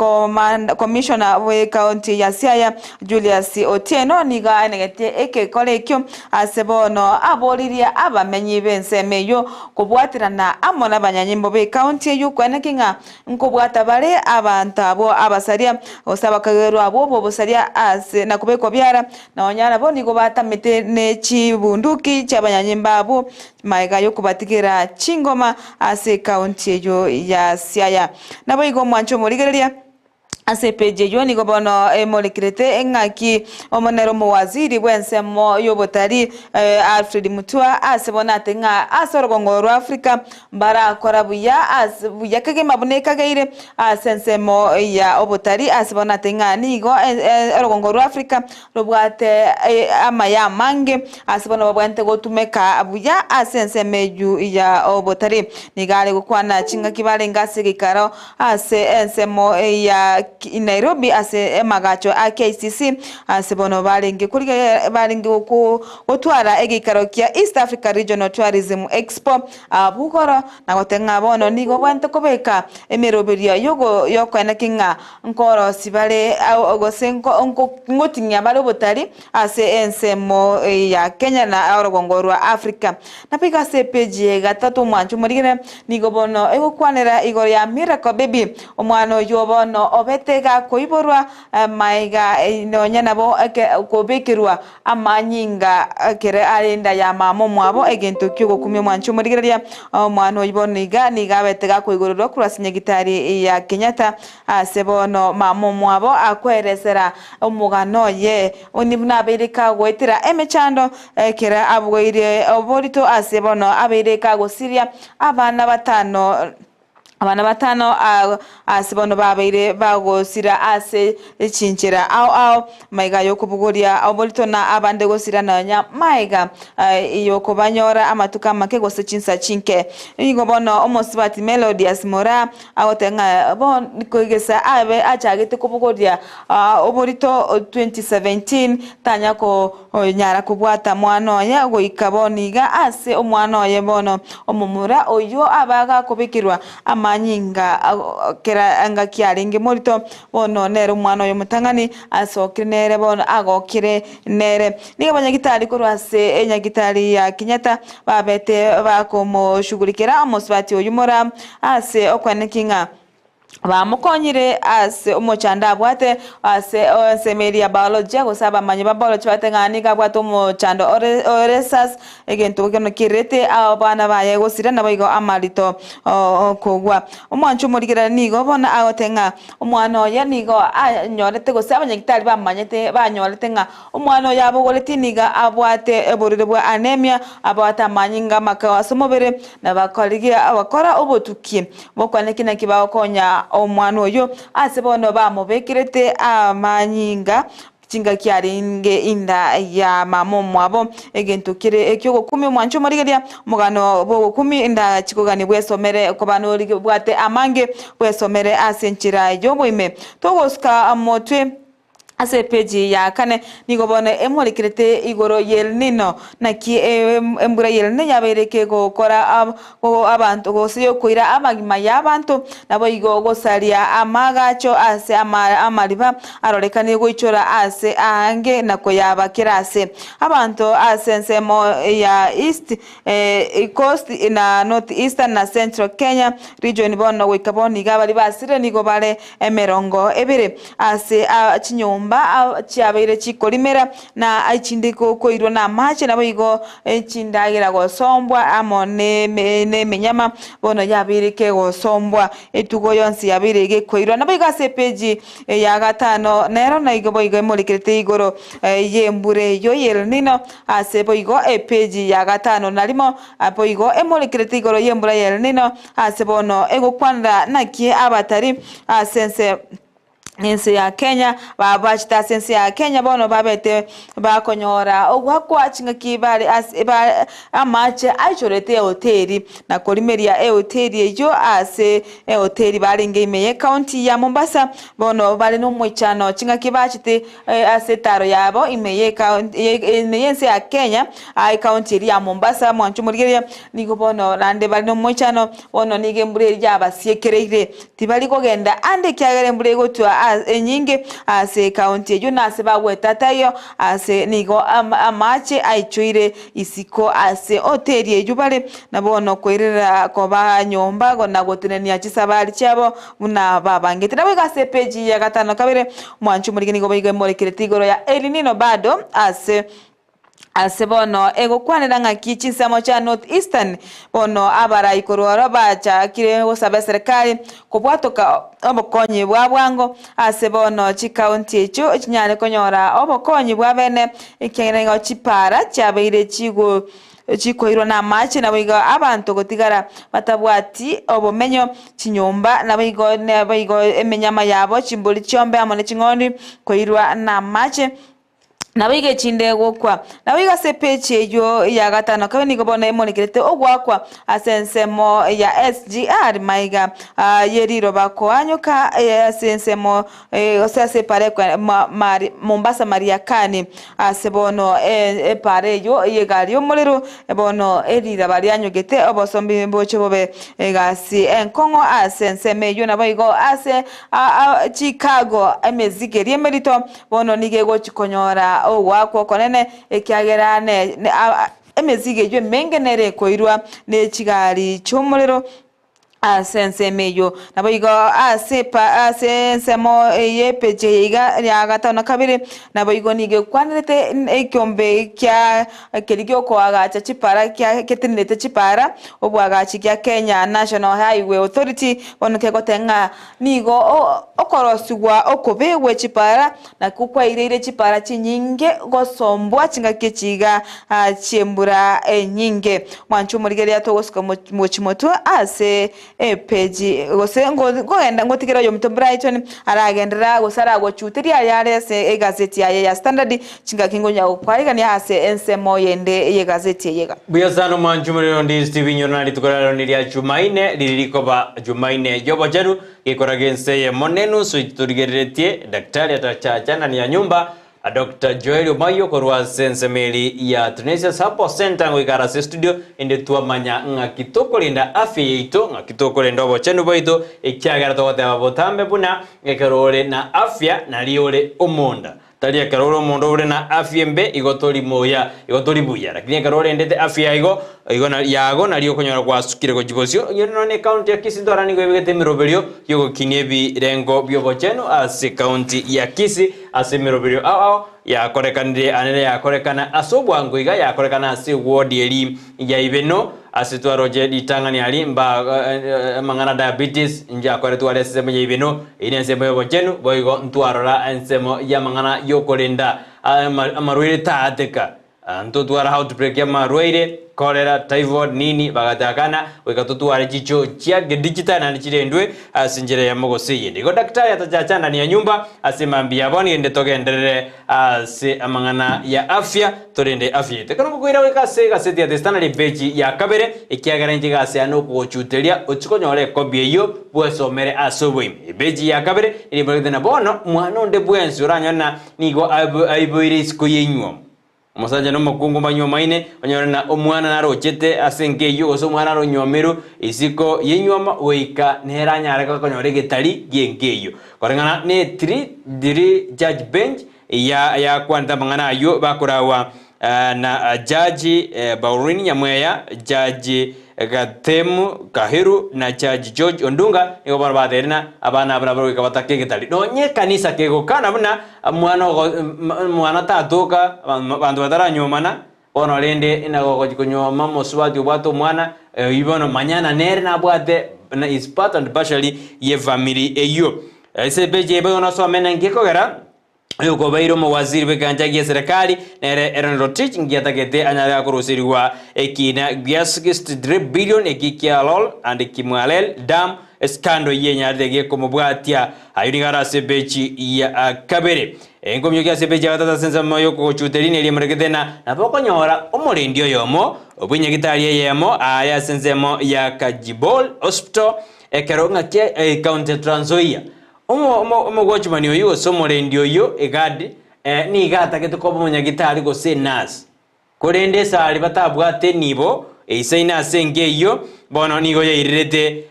Commissioner bw'ecounty ya Siaya Julius Otieno nigo aenegetie egekora ekio ase bono aboririe abamenyi b'ensemo eyio kobwaterana amo nabanyanyimbo b'ecounty eyio koeneki ng'a Nkobwata bare abanto abwo abasaria, gose abakagerwa abwo b'obosaria ase na kobekwa biara, nonya nabo nigo batamete ne chibunduki chi'abanyanyimba abwo magega y'okobatigera chingoma ase ekaunti eyio ya Siaya. Naboigo omwanche omorigereria Ase epeji eyio nigo bono emorekerete eng'aki omonere omowaziri bw'ensemo y'obotarii Alfred Mutua ase bono ate ng'a ase orogongo rwa Africa mbarakora buya ase buya kegima buna ekageire ase ensemo ya obotarii ase bono ate ng'a nigo orogongo rwa Africa robwate amaya amange ase bono babwenerete gotumeka buya ase ensemo eyio ya obotarii. Nigo are gokwana ching'aki barenge ase egeikaro ase ensemo ya. Nairobi ase emagacho a KICC ase bono barenge korigereria barenge gotwara egeikaro kia East Africa Regional Tourism Expo Bugoro na goteba ng'a bono nigo obwenerete kobeka emeroberio yokoeneki ng'a nkorosi bare gose ngoting'ia bare obotari ase ensemo ya Kenya na orogongo rwa Africa. Naboigo ase epeji ya gatato omwancho omorigere nigo bono egokwanera igoro ya Miracle Baby, omwana oyio bono obete gakoiborwa maega nonya nabo kobekerwa amanyinga ekero are enda ya mama omwabo egento kiogokumia omwancho omorigereria omwana oyio bono iga nigo abete gakoigorerwa korwa ase nyagitari ya Kenyatta Ase bono mama omwabo akoeresera omogano oye, onye buna abeire kagoetera emechando, ekero abogoirie oborito ase bono abeire kagosiria abana batano abana batano ase bono babeire bagosira ase chinchera ao ao, maiga yokobogoria oborito na abande gosira nonya maega yokobanyora amatuko amake gose chinsa chinke. Nigo bono omosubati Melodius Moraa Agoteba ng'a bono koigesa abe achagete kobogoria oborito 2017 tanya konyara kobwata mwana oye goika bono iga ase omwana oye bono omomura oyio abe agakobekerwa amanyinga kera engaki arenge morito bono nere omwana oye omotang'ani asokire nere bono agokire nere. Nigo abanyagitari korwa ase enyagitari ya Kenyatta babete bakomoshughulikera omosubati oyio mora Ase okweneki ng'a bamokonyire ase omochando abwate ase ensemo eria ya biology gose abamanyi ba biology bagoteba ng'a nigo abwate omochando ore ore rhesus egento kero kerete abana baye gosira naboigo amarito okogwa. Omwancho omorigereri nigo bono agoteba ng'a omwana oye nigo anyorete gose abanyagitari bamanyete banyorete ng'a Omwana oyo abogoretie nigo abwate oborwaire bwa anemia, abwate amanyinga amakao ase omobere, na bakorigia gokora obotuki bokwane ki naki bagokonya omwana oyio ase bono bamobekerete amanyinga chingaki arenge inda ya mama omwabo. Egento kere ekiogokumia omwancho omorigereria omogano bw'ogokumia inda chikogania bwesomere koba noribwate amange bwesomere ase enchera y'oboime. Togosuka motwe. Ase epeji ya kane nigo bono emorekerete igoro y'El Nino. Naki embura y'El Nino yabeire kegokora abanto gose yokoira amagima y'abanto, naboigo gosaria amaagacho ase amariba arorekane goichora aase aange na koyaba kera ase. Abanto ase ensemo ya East Coast na North Eastern na Central Kenya region bono goika bono iga baria basirire nigo bare emerongo ebere. Ase chinyomba chiabeire chikorimera, na echinde koirwa namache, naboigo chindagera gosombwa amo nemenyama bono yabeire kegosombwa, etugo yonsi yabeire gekoirwa. Naboigo ase epeji ya gatano nero naigo boigo emorekerete igoro y'embura eyio y'El Nino, ase boigo epeji ya gatano na rimo boigo emorekerete igoro y'embura y'El Nino, ase bono egokwanera naki abatari ase ense ense ya Kenya, babachete ase ense ya Kenya bono babete bakonyora ogoakwa chingaki bare ase ba amache aichorete ehoteri na korimeria ehoteri eyio ase ehoteri barenge ime ye county ya Mombasa, bono bare nomoichano chingaki bachete ase etaro yabo ime ye county ime ye ense ya Kenya aa ecounty eria ya Mombasa mwanche omorigereria nigo bono naende bare nomoichano bono nigo embura eria yabasiekereire Tibari kogenda ande ekiagera embura egotwa enyinge ase ekaunti eyio na ase bagwete taiyo ase nigo amache aichoire isiko ase hoteli eyio bare na bono koirera koba nyomba na gotenenia chisabari chiabo buna babangete. Naboigo ase epeji ya gatano kabere omwancho omorige nigo boigo emorekerete igoro ya El Nino bado ase Ase bono egokwanera ng'aki chinsemo chia North Eastern bono abarai korwa oro bachakire gosaba eserekari kobwatoka obokonyi bwa bwango ase bono chikaunti echio chinyare konyora obokonyi bwa bene ekiagera nigo chipara chiabeire chigo chikoirwa namache naboigo abanto gotigara batabwati obomenyo chinyomba naboigo naboigo emenyama yabo chimbori chiombe amo ne ching'ondi koirwa namache. Nabo iga echinde gokwa. Nabo iga ase epeji eyio ya gatano kabe nigo bono emonekerete ogoakwa ase ensemo ya SGR maiga ye riroba koanyoka ase ensemo gose ase epara ekwe Mombasa Mariakani ase bono epara eyio y'egari y'omorero bono eriraba rianyogete obosombi mboche bobe egasi enkong'u ase ensemo eyio naboigo ase Chicago emeziki eria emerito Bono nigo egochia konyora ogoakwa okonene, ekiagera emesigo eyio emenge nere ekoirwa ne chigari chi'omorero ase ensemo eyio. Naboigo ase ase ensemo y'epeji eye iga ya gatano na kabere, naboigo nigo ekwanerete ekiombe kia keria giokoagacha chipara kia ketenenete chipara, oboagachi gia Kenya National Highway Authority, bono kegoteba ng'a Nigo okorosigwa okobe gwe chipara nakwo kwaireire chipara chinyinge gosombwa chingaki echi iga chi'embura enyinge. Mwanche omorigereria togosuka mochie motwe ase epeji gose nkogenda ngotigere oyominto Brighton aragenderera gose aragochuteria ayare ase egazeti yaye ya Standard chingaki ngonya gokwarigania ase ensemo yende y'egazeti eye iga. Buya sana omwanchi omorero ndi Steve Nyoro na rituko ria rero niria Jumaine riri rikoba Jumaine y'obochenu gekora gense eyemo nenusu torigereretie Daktari atachacha ndani ya nyumba Doctor Joel Omayio korwa ase ensemo eri ya Tunisia Support Center ngoikara ase studio inde twamanya ng'aki tokorenda afya yaito ng'aki tokorenda obochenu bwaito ekiagera togoteba botambe buna ekero ore na afya nari ore omonda Tari ekero ore omonto ore na afya embe, igo tori muya, igo tori buya. Lakini ekero orendete afya igo, igo na yago nario okonyora gwasukire gochia bosio. Onyore nonya ecounty ya Kisii ntwara nigo ebegete emeroberio yogokinia ebirengo bi'obochenu ase ecounty ya Kisii ase emeroberio ao ao yakorekanire ande yakorekana ase obwango iga yakorekana ase eward eri ya Ibeno Ase twaroche ritang'ani aria mba amang'ana diabetes njakoretwe are ensemo ya ibeno, eyio nensemo y'obochenu, boigo ntwarora ensemo y'amang'ana y'okorenda amarwaire taateka. Ntotwara outbreak y'amarwaire, cholera, typhoid, nini, bagatakana goika totware chichoo chia gedigital naende chirendwe ase enchera eyemo gose eyende. Igo daktari atachacha ndani ya nyumba ase mambia ya bono erinde togenderere Ase amang'ana ya afya, torende afya yaito. Ekero ngokoira goika ase egaseti ya The Standard epeji ya kabere, ekiagera inche egasi yane okogochuteria ochie konyora ekobi eyio bwesomere ase oboime. Epeji ya kabere nigo na bono mwana onde bwensi oranyore na nigo aiboire isiko y'enywomo. Omosacha na omokungu mbanywomaine, onyore na omwana narochete ase enka eyio gose omwana aronywomerwe isiko y'enywomo goika nere anyare konyora egetari gi'enka eyio. Koreng'ana ne 3 Judge Bench ya yakwanete amang'ana ayio bakoragwa na Judge Baurin Nyamweya, Judge Gatemu Kahiru na Judge George Ondunga nigo bono bateire na abana abwo nabo goika batake egetari. Nonye ekanisa kegokana buna mwana ogo mwana tatoka abanto bataranyuomana bono rende nagogochi konyuoma omosubati obwate omwana oyio bono manyana nere nabwate is part and partially ye family eyio. Ase epeji eye bono osome naki ekogera Oyokobeire omowaziri bw'ekegancha gi'eserekari, nere Aaron Rotich, ngiatagete anyare akoruserigwa ekiina gia 63 billion eki kia Lol and Kimwalel Dam escandal eyio enyarete gekomobwatia. Ayio nigo are ase epeji ya kabere. Enkomioki ase epeji ya gatato ase ensemo y'okogochuta erina eria emorekete na nabo okonyora omorendi oyomo bw'enyagitari eyemo aye ase ensemo ya Kajibol Hospital ekero ng'aki ecounty ya Trans Nzoia. Omogochimani oyio gose omorendi oyio egadi nigo atagete koba omonyagitari gose enasi. Korende esari batabwate enibo eisaine ase enka eyio, bono nigo yairerete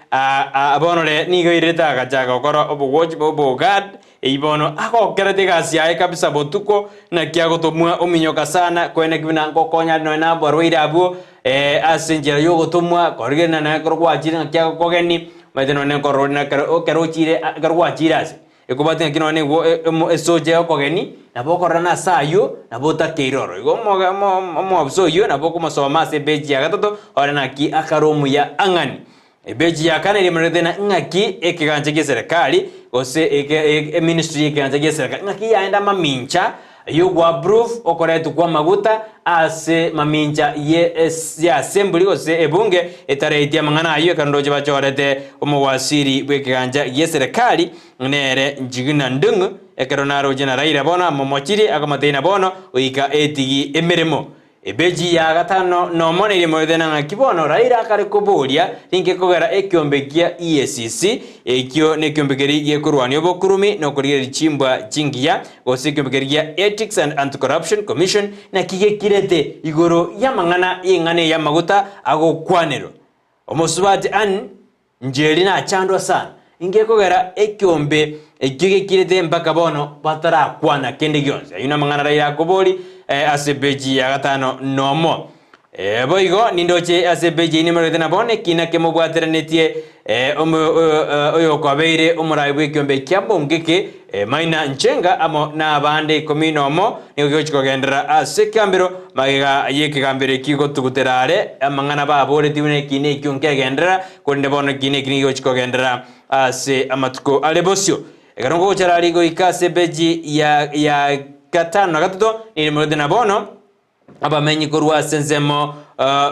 bono nigo yairerete agachaka gokora obogochi obogad eyio bono agokerete egasi yaye kabisa botuko, naki agotomwa ominyoka sana koeneki buna ngokonya are nonya nabarwaire abwo ase enchera yogotomwa korigereria nonya ekero gwachire ng'aki agokogeni. Omanyete nonya nkorora ore nekero ekero ochire ekero gwachire ase, ekobwati ng'aki nonya nigo esocha y'okogeni, nabo okorora nase aywo, nabo otakeire oro. Igo omoga omo omoofisa oyio nabo okomosoma ase epeji ya gatato, ore naki akare omuya ang'ani. Epeji ya kane rimeregete na ng'aki ekegancha gie eserekari, gose eke eministry y'ekegancha gie eserekari, ng'aki yaenda mamincha y'ogoapprove okoretwa kw'amaguta ase mamincha ye assembly gose ebunge etareiti amang'ana ayio ekero ndoche bachorete omowasiri bw'ekegancha gi'eserekari nere Njuguna Ndung'u. Ekero naroche na Raila bono amomochirie akomotebi na bono goika etigi emeremo. Ebeji ya gatano nomo neria emoete na ng'aki bono Raila akare koboria ninki kogera ekiombe kia EACC ekio nekiombe keria gekorwania obokurumi na okorigereria chimbwa chingiya gose ekiombe keria gia Ethics and Anti-Corruption Commission naki gekirete igoro y'amang'ana y'eng'ana eye y'amaguta agokwanerwa. Omosubati Ann Njeri nachandwa sana, inki gekogera ekiombe ekio gekirete mpaka bono batarakwana kende gionsi? Ayio namang'ana Raila akobori ase epeji ya gatano nomo. Boigo nindoche ase epeji eyio nimororete na bono ekina kemobwateranetie oyokobeire omorai bw'ekiombe kia Mungiki, Maina Njenga amo nabande ikomi nomo nigo gegochia kogenderera ase ekegambero magega y'ekegambero ekio gotugutera are amang'ana baboretie buna ekina ekio nkegenderera Korende bono ekina eki nigo gegochia kogenderera ase amatuko are bosio. Ekero ngogochara aria goika ase epeji ya ya gatano na gatato, nirimorete na bono abamenyi korwa ase ensemo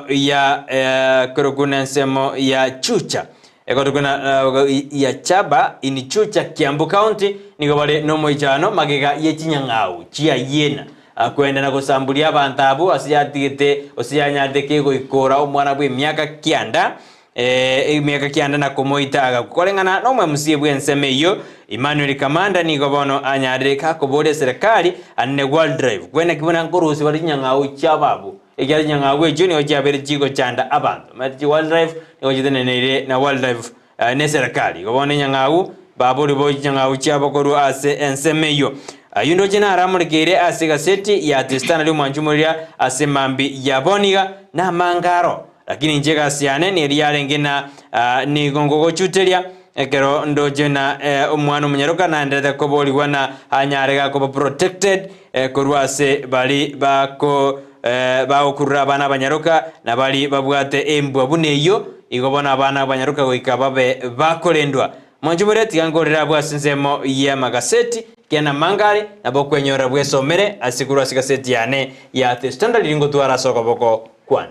ya korokwa na ensemo ya Chucha, ekorokwa na ya Chaba in Chucha Kiambu County, nigo bare nomoichano magega ye chinyang'au chia Yena kwenda na gosamburia abanto abwo ase yatigete gose yanyarete kegoikora omwana bw'emiaka kianda, emiaka kianda na komoita agakwa. Koreng'ana nomwemusie bw'ensemo eyio, Emmanuel Kamanda nigo bono anyarire gakoboria eserekari anene Wildlife kweneki buna nkorusia bare chinyang'au chiabo abwo, ekiagera chinyang'au echio nigo chiabeire chigochanda abanto. Omanyete chi Wildlife nigo chiteneneire na Wildlife neserekari. Igo bono enyang'au, baborie bo chinyang'au chiabo korwa ase ensemo eyio. Ayio ndoche naramorekeire ase egaseti ya The Standard omwanchi omoria ase mambi ya bono iga namanga aro. Lakini inche egasi yane neria yarenge na nigo ngogochuteria ekero ndoche na omwana omonyaroka naenderete koborigwa na anyare gakoba protected korwa ase bari bako bagokurura abana abanyaroka na bari babwate embwa buna eyio. Igo bono abana abanyaroka goika babe bakorendwa. Mwanche more, tiga nkorere abwo ase ensemo y'amagaseti, kena amanga are, nabo okwenyorera bwesomere ase korwa ase egaseti yane ya The Standard riria ngotwara ase okoboko kwane.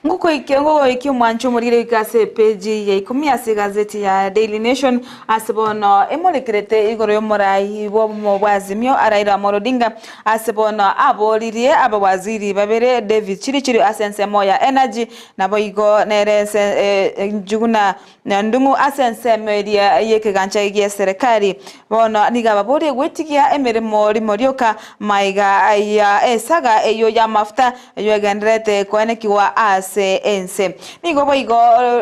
Ngokoikia ngogoikia omwancho omorire goika ase epeji ya ikomi ase egazeti ya Daily Nation ase bono emorekerete igoro y'omorai bw'obomo bwa Azimio Raila Amolo Odinga ase bono aboririe abawaziri babere Davis Chirichiri ase ensemo ya Energy Naboigo nere ense Njuguna na Ndung'u ase ensemo eria y'ekegancha gi'eserekari. Bono nigo ababorie gwetigia emeremo rimo rioka maiga ya esaga eyio y'amafuta eyio egendererete koenekigwa ase ense. Nigo boigo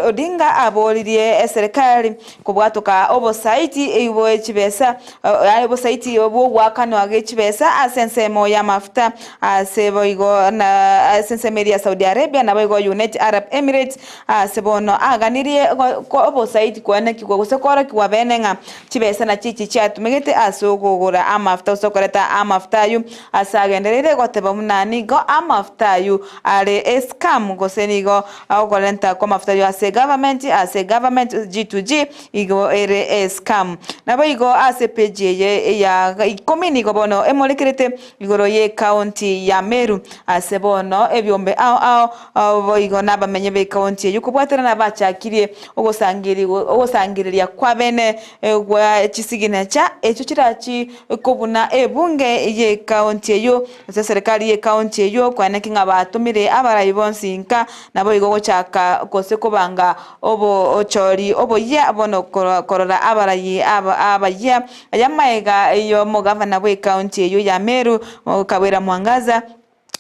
Odinga aboririe eserekari kobwatoka obosaiti bwe chibesa obosaiti bw'ogoakanwa gwe chibesa ase ensemo y'amafuta Ase boigo na ase ensemo eria ya Saudi Arabia, naboigo United Arab Emirates, ase bono aganirie obosaiti koenekigwa gose koorokigwa bene ng'a chibesa nachio echi chiatumegete ase okogora amafuta gose okoreta amafuta ayio ase agendereire goteba buna nigo amafuta ayio are escam gose nigo okorenta kw'amafuta ayio ase egovernment ase egovernment G2G Igo ere escam. Naboigo ase epeji eye ya ikomi nigo bono emorekerete igoro y'ecounty ya Meru ase bono ebiombe ao ao boigo nabamenyi b'ecounty eyio kobwaterana bachakirie ogosangereria kwabene gwa chisignature echio chirachi kobuna ebunge y'ecounty eyio Ase eserekari y'ecounty eyio kwaneki ng'a batomire abarai bonsi nka naboigo gochaka gose kobanga obochori oboyia bono korora abarai abayia ay'amaega y'omogavana bw'ecounty eyio ya Meru Kawira Mwangaza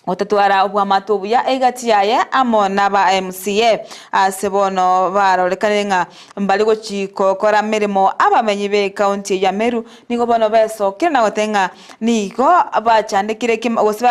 gotatwara obwamato obuya egati yaye amo naba MCA ase bono barorekanire ng'a mbare gochi gokora meremo abamenyi b'ecounty eyio ya Meru Nigo bono besokire na goteba ng'a nigo bachandekire kima gose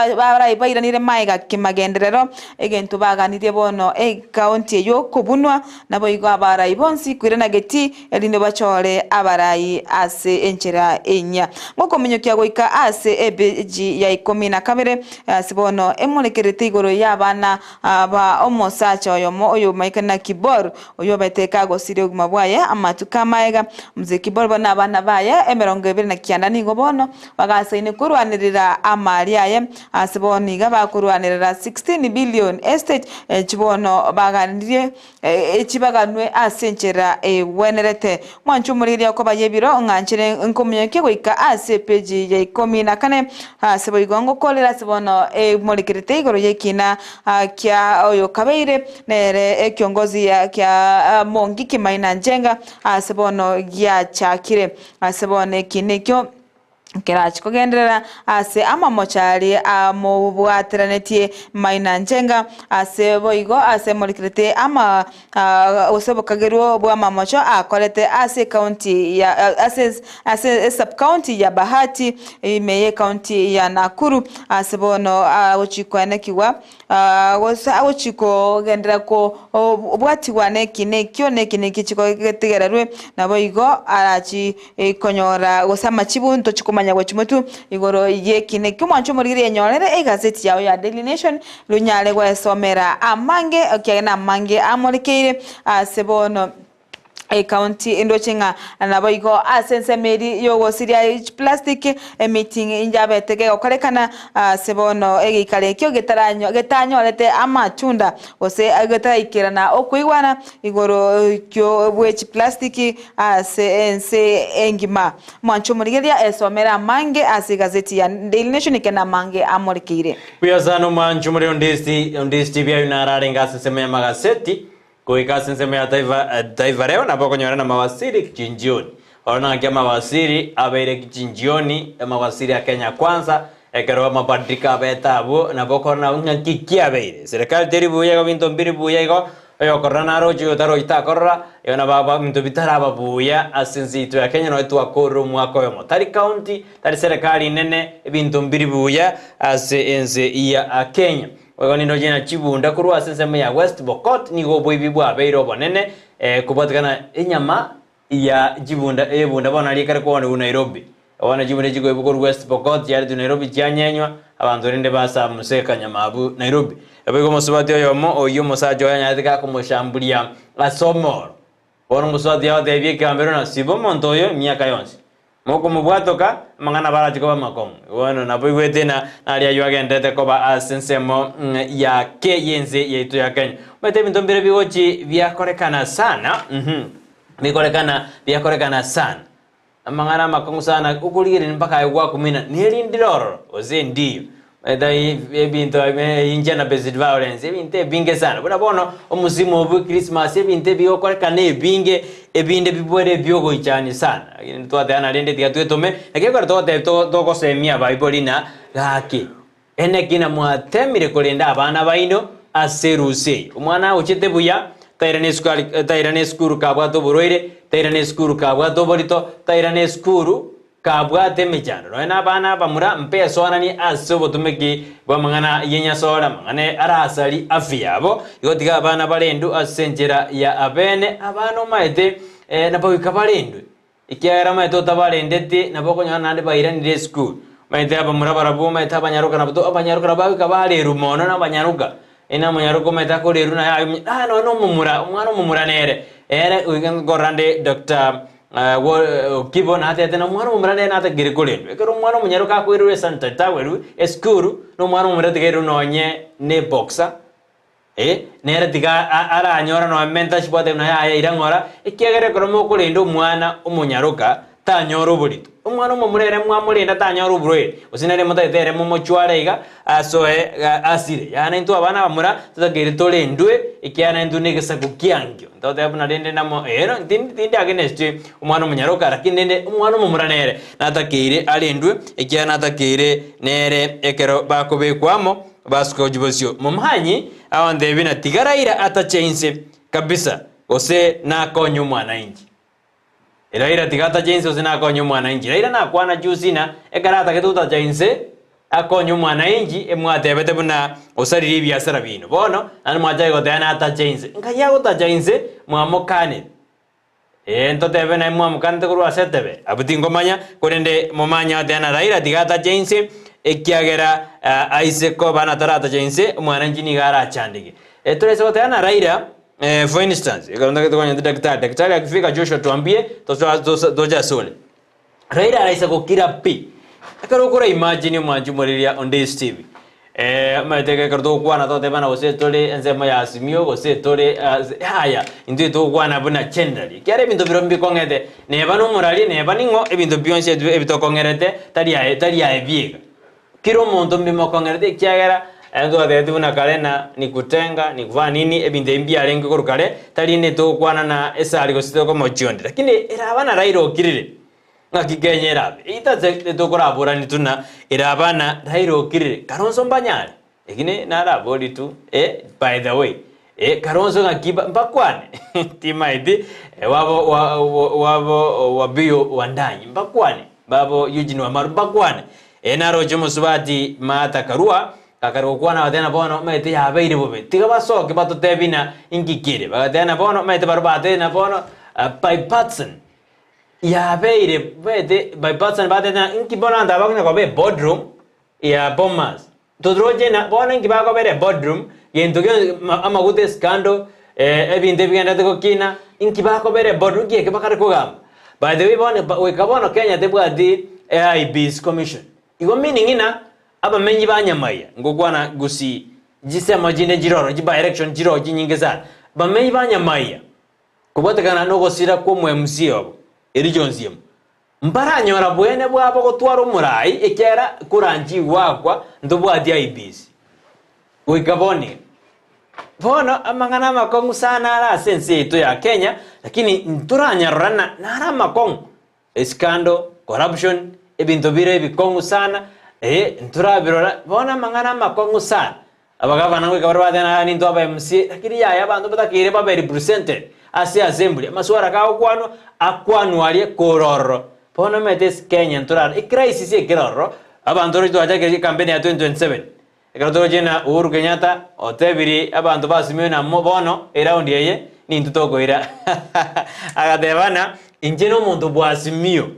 bairanire magega kimagenderero, egento baganirie bono ecounty eyio kobunwa, naboigo abarai bonsi koirana getii, erinde bachore abarai ase enchera enyia. Ngokominyokia goika ase ebeji ya ikomi na kabere, ase bono. bono emorekerete igoro y'abana ba omosacha oyomo oyomaikana na Kibor, oyio obete kagosiria obogima bwaye amatuko amaega. Mzee Kibor bono na abana baye 29 nigo bono bagasaine korwanerera amari aye ase bono iga bakorwanerera 16 billion estate echi bono baganirie echi baganwe ase enchera egwenerete. Mwanche omorigereria okoba y'ebiro ng'a nchere nkomonyokia goika ase epeji ya ikomi na kane ase boigo ngokorera ase bono emorekerete igoro y'ekina kia oyokabeire nere ekiongozi kia Mongiki Maina Njenga ase bono giachakire ase bono ekina ekio Kerache kogenderera ase amamocho aria amobwateranetie Maina Njenga, ase boigo ase emorikerete ama gose obokagerwo bw'amamocho akorete ase ecounty ya ase ase esubcounty ya Bahati ime y'ecounty ya Nakuru ase bono agochi koenekigwa Gose agochia kogenderera kobwatigwa neki nekio, neki nekio chikotegererwe, naboigo arachie konyora gose amachibu ntochie komanya gochia motwe igoro y'eki neki. Omwancho omorigereria enyorere egazeti yao ya Daily Nation ronyare gwesomera amange ekiagera namange amorekeire ase bono. Ekaunti endoche ng'a naboigo ase ensemo eria y'ogosiria chiplastic emeeting yabete gegokorekana ase bono egeikaro ekio getaranyo getanyorete amatunda gose getaraikerana okoigwana igoro kio bwe chiplastic ase ense engima. Mwanche omorigereria esomere amange ase egazeti ya Daily Nation ekero namange amorekeire. Buya sana omwancho omorero Ondisi, Ondisi TV ayio naro arenge ase ensemo y'amagaseti. Goika ase ensemo ya Taifa, Taifa Leo nabo okonyora namawasiri kichinjioni. Oro naki amawasiri abeire kichinjioni, amawasiri a Kenya Kwanza, ekero amabadiliko abete abwo, nabo okorora nabo ng'a ki kiabeire. Serikali teri buya igo binto mbiri buya igo, oyokorora naroche oyotarochi takorora, igo nabo aba binto bitaraba buya ase ense yaito ya Kenya nonye twakorire omwaka oyomo. Tari county, tari serikali nene, ebinto mbiri buya ase ense ya Kenya. Boigo nindoche ng'a chibunda korwa ase ensemo ya West Pokot nigo oboibi bwabeire obonene, kobwatekana enyama ya chibunda ebunda bono aria ekare koonigwa Nairobi. Bono chibunda chikoibwa korwa West Pokot chiaretwe Nairobi chianyenywa, abanto rende basamuse ekanyama abwo Nairobi. Naboigo omosubati oyomo oyio omosacha oye anyarete gakomoshamburia ase omoro. Bono omosubati agoteebia ekegambero na siba omonto oyo emiaka yonsi. Mokomobwatoka, amang'ana abarache koba amakong'u. Bono naboigwete na naria ayio agenderete koba ase ensemo ya ke y'ense yaito ya Kenya. Omanyete ebinto mbire bigochi biakorekana sana, uhum, bikorekana biakorekana sana. Amang'ana amakong'u sana okorigereria mpaka aye gwakumina nerindire ororo gose ndiyo. Omanyete ebinto gender based violence ebinto ebinge sana. Buna bono omosimu obo bwa Christmas ebinto ebigokorekana ebinge ebinde bibwere ebiogoichania sana. Lakini twatebana rende tiga twetome naki ekero togoteba togosemia abaibori na gaki eneki na mwatemire korenda abana baino ase erusa eye. Omwana agochete buya tairana esukari tairana esukuru kabwate oborwaire, tairana esukuru kabwate oborito, tairana esukuru Kabwate emechando nonya nabana abamura mpesoananie ase obotomeki bw'amang'ana y'enyasore, amang'ana arasari afya yabo. Igo tiga abana barendwe ase enchera ya abene, abana omaete nabo goika barendwe, ekiagera omaete otabarendeti nabo okonyora naende bairanire esukuru. Omaete abamura barabwo omaete abanyaroka nabo to abanyaroka nabo bagoika barerwa mono na abanyaroka. Ina omonyaroka omaete akorerwa naye aye ah nonya na omomura, omwana omomura nere, ere goika nkorora nde Doctor Okibo natete na omwana omomura nere natagere korendwa. Ekero omwana omonyaroka akoirerwa esanitary towel esukuru, na omwana omomura tiga nonye na eboxer, eh, nere tiga aranyora nonye mentorship atebe buna yaya ira ng'ora, ekiagera ekero mokorenda omwana omonyaroka, tanyora oborito. Omwana omomura ere mwamorenda tanyora oborwaire, gose nere motagete ere momochware iga asoe asire. Yaani intwe abana abamura totakeire torendwe ekiagera intwe negesaku kiankio. Ntotebe buna rende namo ero tindi tindi against omwana omonyaroka lakini rende omwana omomura nere natakeire arendwe ekiagera natakeire nere ekero bakobekwa amo basuka gochia bosio. Momanyi agontebia buna tiga Raila atache inse kabisa gose nakonye omwananchi. Raila tiga atache inse gose nakonye omwananchi. Raila nakwana juzi na ekero atagete gotacha inse akonye omwananchi emwatebete buna osaririe ebiasara biino. Bono naende mwachake goteba natache inse. Nkai agotacha inse mwamokanire. Ee ntotebe naye mwamokanete korwa ase etebe? Abwo tingomanya, korende momanye goteba na Raila tiga atache inse. Ekiagera aise koba nataratacha inse, omwananchi nigo arachandeke. Toraise goteba na Raila, for instance, ekero ntagete konyenta daktari, daktari akifika Joshua tuambie, toche asore. Raila araisa gokira pi. Ekero okora imagine omwanchi omoriria onde Steve. Omanyete ekero togokwana togotebana gose tore ensemo ya Azimio gose tore ase yaya, intwe togokwana buna generally. Ekiagera ebinto bire mbikong'ete, neba nomorari neba ning'o, ebinto bionsi ebi ebitokong'erete tari aye tari aye bieka. Kera omonto mbimokong'erete ekiagera ntwatebetie buna kare na nikutenga nikufanya nini, ebinto ebi mbiarenge korwa kare, tari inde togokwana na esari gose tokomochia onde. Lakini eraba na Raila okirire. Ng'aki Kenya erabe? Eitase tokoraboranie tu na eraba na Raila okirire, Kalonzo mbanyare? Lakini narabori tu eh, by the way eh, Kalonzo ng'aki mbakwane? Timaeti wabo wabo Wabiyo Wandanyi mbakwane, babo Eugene Wamalwa mbakwane. Eh, naroche omosubati Martha Karua akare gokwana agateba na bono omanyete yabeire bobe, tiga basoke batotebie na inki kere. Bagateba na bono omanyete barabwo bagatebia na bono bipartisan. Yabeire bete bipartisan batete ng'a inki bono abanto aba bakonya koba eboardroom ya Bomas. Totoroche ng'a bono inki bakobera eboardroom, gento gionsi amaguta escandal, ebinto ebigenderete gokina, inki bakobera eboardroom, inki eke bakare kogamba. By the way bono goika bono Kenya tebwati IEBC commission. Igo meaning ng'a abamenyi ba Nyamaiya, ngokwana gusii, chisemo chinde nchire ororo, chiby election nchire ororo chinyinge sana, bamenyi ba Nyamaiya, Kobwatekana nogosira kw'omoMCA obo, Elijah Onziemo, mbaranyora bwene bwabo gotwara omorai ekiagera koranche goakwa ntobwati IEBC. Goika bono iga. Bono amang'ana amakong'u sana are ase ense yaito ya Kenya, lakini ntoranyarora na nare amakong'u. Escandal, corruption, ebinto bire ebikong'u sana, eh, ntorabirora, bono amang'ana amakong'u sana. Abagavana goika bare bateba ng'a nintwe aba MCA, lakini yaya abanto batakeire babe represented ase assembly, amaswara kagokwanwa, akwanwe aria kore ororo. Bono omanyete ase Kenya ntorara, ecrisis ekere ororo, abanto roche twachakire ecampaign ya 2027, ekero toroche ng'a Uhuru Kenyatta otebirie abanto ba Azimio ng'a bono eround eye nintwe tokoira agateba ng'a inche na omonto bwa Azimio,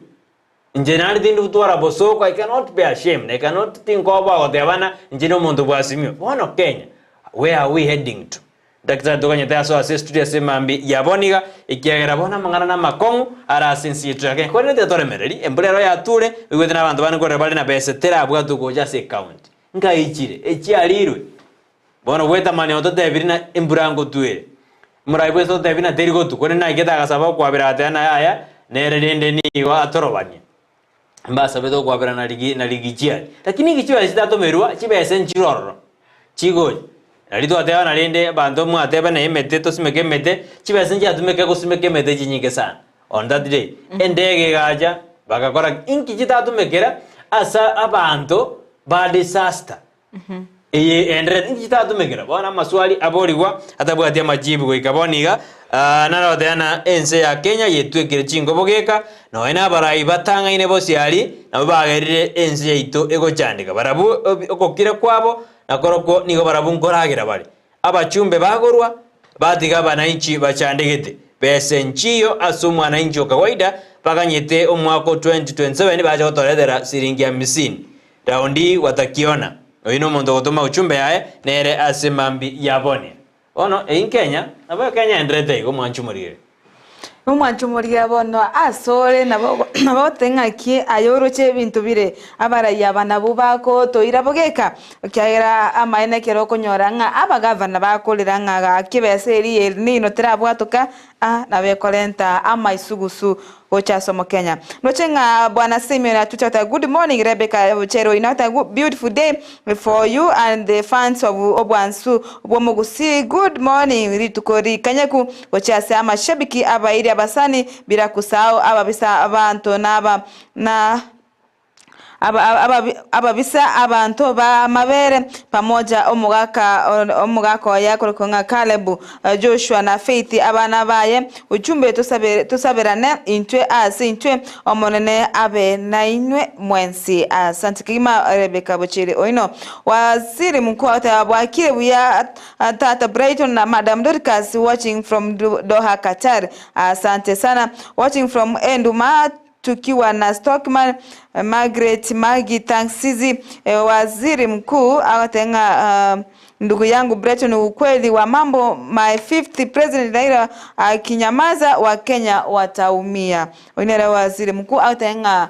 inche naende tindi gotwara bosoko, I cannot be ashamed, I cannot tinkoboa goteba ng'a inche na omonto bwa Azimio. Bono Kenya, where are we heading to? Daktari toganyete asoe ase estudio ase mambia ya bono iga, ekiagera bono amang'ana namakong'u are ase ense yaito ya Kenya. Korende tiga toremereri, embura ero yature, oigwete na abanto bande nkorera bare na besa terabwatwe gocha ase ecounty. Nkaichire, echiarirwe. Bono gwetamani ototebirie na embura ngotwere. Omorai bwense ototebirie na teri gotwa, korende naikete agasaba okwabera agateba na yaya, nere rende nigo atorobanie. Mbasabete okwabera na rigi na rigichiari. Lakini inki chibesa chitatomerwa, chibesa nchire ororo, chigocha. Nari twatebana rende abanto mwateba na emete tosimeke emete, chibesa nchiatumeka gosimeka emete chinyinge sana. On that day, endege egacha, bagakora ki? Inki chitatumekera ase abanto ba disaster eye enderete, inki chitatumekera? Bono amaswali aborigwa atabwati amajibu goika bono iga, ah, naroteba na ense ya Kenya yetwekire chingobo geka, nonya na abarai batang'aine bosiari, nabwo bagerire ense yaito egochandeka. Barabwo obi ogokira kwabo nakorokwo nigo barabwo nkoragera bare. Abachumbe bagorwa, batiga abanainchi bachandegete. Bese nchiyo ase omwanainchi o kawaida baganyete omwaka o 2027 bache gotoretera siringi hamisini. Raundi watakiona. Oyio nomonto ogotoma uchumbe yaye nere ase mambi ya bonia. Bono eyio Kenya, nabo Kenya enderete igo mwanche omorigere. Omwancho omoria bono asore nabo nabo ng'aki aye oroche ebinto bire abarai aba nabwo bagotoira bogeka, ekiagera amaene ekero okonyora ng'a abagavana bakorera ng'a gaki ebesa eria eri nino terabwatoka ah nabo ekorenta amaisugusu gocha ase omokenya. Ndoche ng'a bwana Simeon Atucha ota good morning Rebecca Ocheroino ota beautiful day for you and the fans of obwansu bw'omogusii good morning rituko rikanyeku Gochia ase amashabiki abairi abasani, bila kusahau ababisa abanto na aba na ababisa abanto b'amabere, pamoja omogaka omogaka oye akorokwa ng'a Caleb, Joshua na Faith abana baye. Ujumbe tosaberane intwe ase intwe, Omonene abe nainwe mwensi. Asante kegima Rebecca Bochiri oino. Waziri Mkuu agoteba bwakire buya Tata Brighton na Madam Dorcas watching from Doha Qatar. Asante sana. Watching from Enduma. Tukiwa na Stockman Margaret Maggie Thanksizi Waziri Mkuu agoteba ng'a Ndugu yangu Breton ukweli wa mambo my fifth president Raila akinyamaza wakenya wataumia. Oyio nere waziri mkuu agoteba ng'a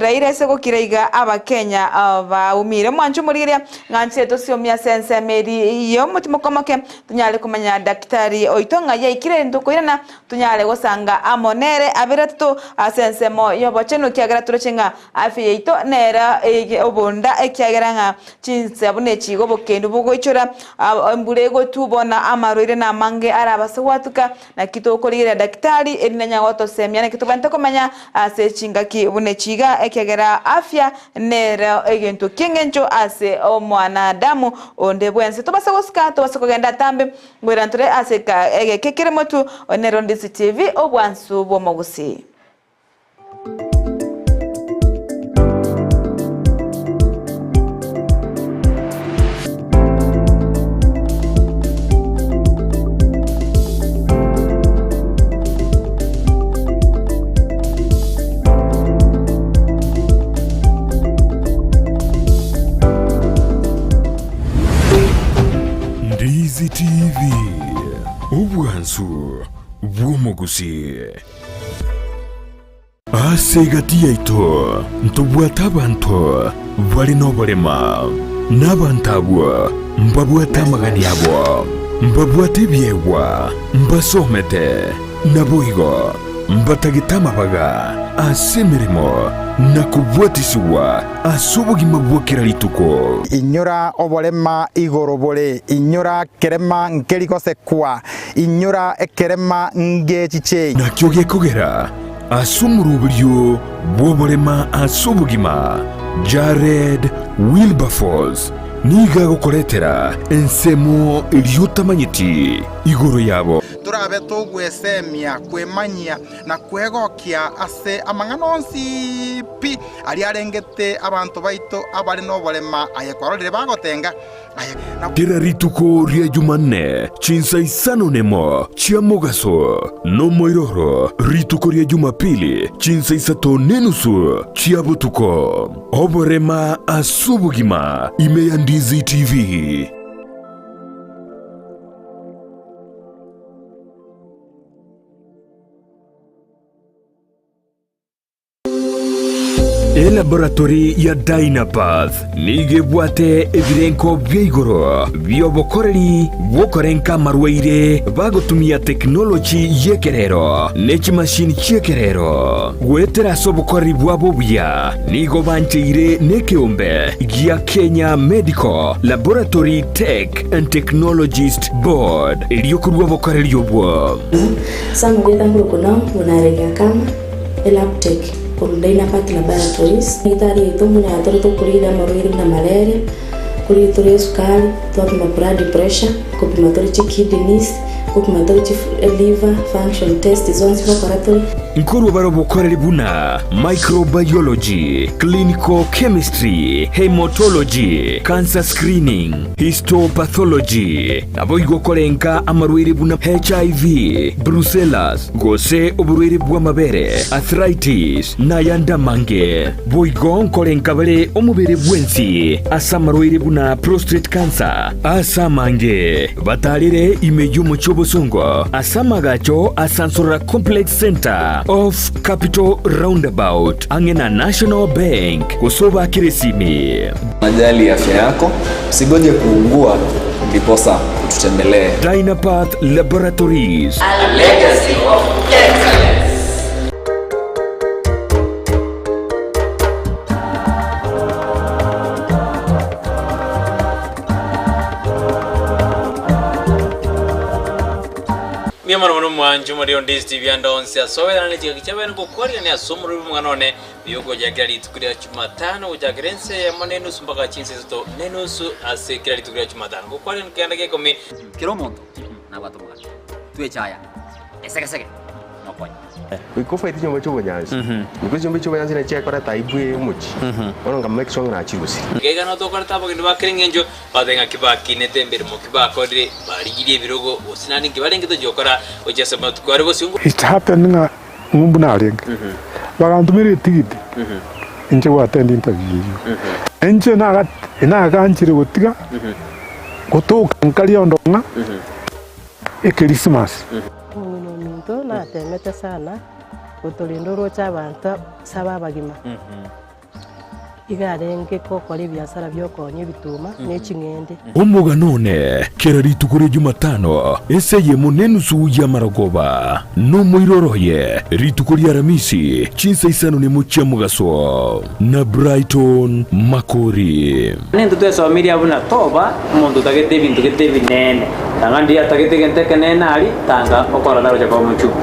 Raila ase gokira iga abakenya baumire. Mwanche omorigereria ng'a nchire tosiomie ase ensemo eri y'omotimoko omoke tonyare komanya daktari oito ng'a yaikire ntokoirana Tonyare gosanga amo nere abere atato ase ensemo y'obochenu, ekiagera toroche ng'a afya yaito nere eye obonda, ekiagera ng'a chinsa buna echi igo obokendu bogoichora, embura egotwa bono amarwaire namange arabase gwatuka. Naki tokorigereria daktari erinde anyare gotosemia naki tobwenerete komenya ase chingaki buna echi iga, ekiagera afya nere egento ki'engencho ase omwanadamu onde bwensi. Tobase gosika, tobase kogenda atambe. Ngoirana tore ase egeka ekere motwe, oyo nere Ondisi TV, obwansu bw'omogusii. Ndizi TV, obwansu bw'omogusii. Ase egati yaito ntobwate abanto bare noborema, na abanto abwo mbabwate amagani abo, mbabwate ebiegwa, mbasomete, naboigo mbatagete amabaga ase emeremo na kobwatisigwa ase obogima bwa kera rituko. Inyora oborema igoro bore, inyora kerema nkeri gosekwa, inyora ekerema ngechichei. Nakio gekogera ase omoroberio bw'oborema ase obogima, Jared Wilberforce nigo agokoretera ensemo eria otamanyeti igoro yabo. Torabe togwesemia, kwemanyia, na kwegokia ase amang'ana onsi pi aria arengete abanto baito abare noborema, aye kwarorire bagotenga, aye na. Kera rituko ria Jumanne chinsa isano nemo chia mogaso, nomoiroro rituko ria Jumapili chinsa isato nenusu chia botuko. Oborema ase obogima ime ya Ndizi TV. Elaboratory ya Dynapath nigo ebwate ebirenko bia igoro bi'obokoreri bw'okorenka amarwaire bagotumia tekinoloji y'ekerero ne chimashini chi'ekerero. Goetera ase obokoreri bwabo obuya nigo bancheire nekeombe gia Kenya Medical Laboratory Tech and Technologist Board erio korua obokoreri obwo. Sam Gwetha Mburuku Nao Munarege Akama, Elabtech, korwa Dynapath Laboratories. Daktari oito mbuna tore tokorigia amarwaire buna malaria, korigia tore esukari, twapima blood pressure, kopima tore chikidneys, kopima tore chi liver function test zonsi gokora tore. Nkorwa bare obokoreri buna microbiology, clinical chemistry, haematology, cancer screening, histopathology, naboigo korenka amarwaire buna HIV, brucellas, gose oborwaire bw'amabere, arthritis, na ayande amange. Boigo nkorenka bare omobere bwensi ase amarwaire buna prostate cancer, ase amange batarire ime y'omochie obosongo ase amagacho a Sansorora Complex Centre off Capital Roundabout ang'e na National Bank gose obakere esimi. Unajali afya yako, usigoje kuugua ndiposa ututembelee. Dynapath Laboratories. A legacy of excellence. Mbuya mono mono mwanche omorero Ndizi TV ande onsi ase oberane ne chingaki chiabene ngokwarigania ase omorero bw'omong'ana one buya ogochakera rituko ria Jumatano gochakera ense eyemo na enusu mpaka chinsa isato na enusu ase kera rituko ria Jumatano ngokwarigania keganda gia ikomi. Kera omonto nabwate omogaka, twechaya esegesege nokonya. Goika ofaete chinyomba chi'obonyansi, niko chinyomba chi'obonyansi nachi chiakoreta aibu eye omochie, bono nka make sure ng'a nachirusirie. Iga iga notokorete abageni ba kera engencho, batebe ng'a kibakinete emeremo ki bakorire, barigirie ebirogo, gose naende nki barenge tochia gokora gochia ase amatuko are bosio. It happened ng'a ng'umbu narenge. Bagantomera etigiti, inche goattend interview eyio. Inche naga naganchire gotiga gotoka nkaria onde ng'a Ekerisimasi. Omong'ina ominto natemete sana gotorenda oroche abanto saba abagima. Iga arenge gokora ebiasara bi'okoonia ebituma ne ching'ende. Omogano one kera rituko ria Jumatano ense eyemo nenusu y'amarogoba, nomoiroro oye rituko ria Aramisi chinsa isano nemo chia mogaso, na Brighton Makori. Nintwe twesomirie abwo na toba omonto otagete ebinto gete ebinene, tanga ndiria atagete egento ekenene aria, tanga okora tagocha koba omochungu.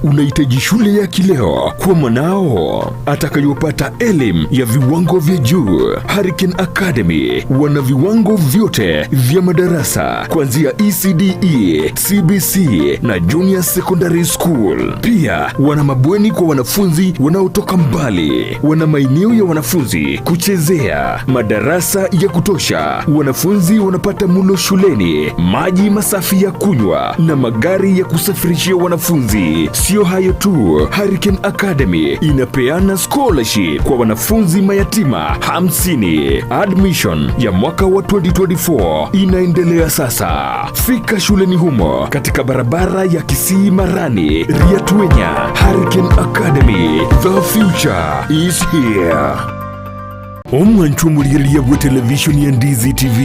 Unahitaji shule ya kileo kwa mwanao atakayopata elimu ya viwango vya juu. Hurricane Academy wana viwango vyote vya madarasa kuanzia ECDE, CBC na Junior Secondary School. Pia wana mabweni kwa wanafunzi wanaotoka mbali, wana maeneo ya wanafunzi kuchezea, madarasa ya kutosha, wanafunzi wanapata mulo shuleni, maji masafi ya kunywa na magari ya kusafirishia wanafunzi. Sio hayo tu, Hurricane Academy inapeana scholarship kwa wanafunzi mayatima 50. Admission ya mwaka wa 2024 inaendelea sasa. Fika shuleni humo katika barabara ya Kisii Marani, Riatuenya. Hurricane Academy, the future is here. Omwancho omorigereria bwe televishoni ya Ndizi TV,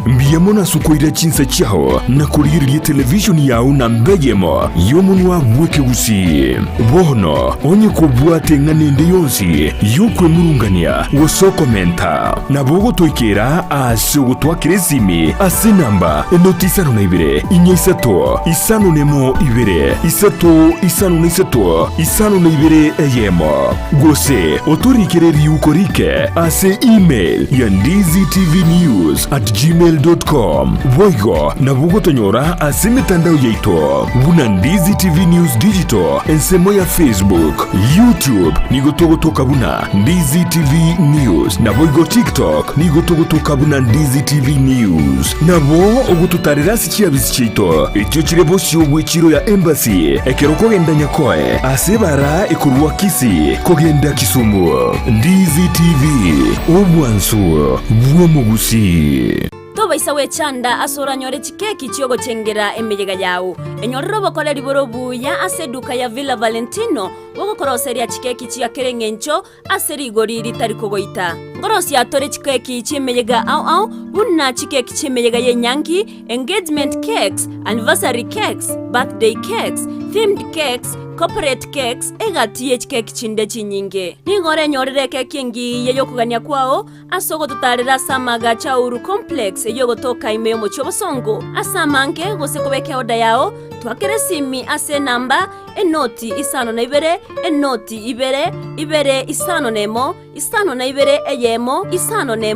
mbuya mono ase okoira chinsa chiao na korigereria televishoni yao namba eyemo y'omonwa bw'ekegusii. Bono onye kobwate eng'ana ende yonsi y'okwemurungania gose okomenta, nabo ogotoikera ase ogotwakera esimi ase enamba enoti isano na ibere, inya isato, isano nemo ibere, isato isano na isato, isano na ibere eyemo. Gose otorikere riuko rike ase email ya ndizitvnews@gmail.com. Boigo nabo ogotonyora ase emetandao yaito buna Ndizi TV News Digital ensemo ya Facebook, YouTube nigo togotoka buna Ndizi TV News naboigo TikTok nigo togotoka buna Ndizi TV News. Nabo ogototarera ase chiabisi chiaito echio chire bosio bw'echiro ya Embassy ekero okogenda Nyakoe ase ebara ekorwa Kisii kogenda Kisumu. Ndizi TV, obwansu bw'omogusii. Tobaisa gwechanda ase oranyore chikeki chi'ogochengera emeyega yao. Enyorere obokoreri bore obuya ase eduka ya Villa Valentino bogokoroseria chikeki chia kera eng'encho ase rigori ritari kogoita. Nkorosia tore chikeki chi'emeyega ao ao, buna chikeki chi'emeyega y'enyangi, engagement cakes, anniversary cakes, birthday cakes, themed cakes, corporate cakes, egati ye chikeki chinde chinyinge. Nigo orenyorere ekeki engiya y'okogania kwao ase ogototaarera ase amaagacho a Uhuru Complex eyio egotoka ime y'omochie obosongo. Ase amange gose kobeka eoda yao, twakera esimi ase enamba enoti isano na ibere, enoti ibere, ibere isano nemo, isano na ibere eyemo, isano nemo.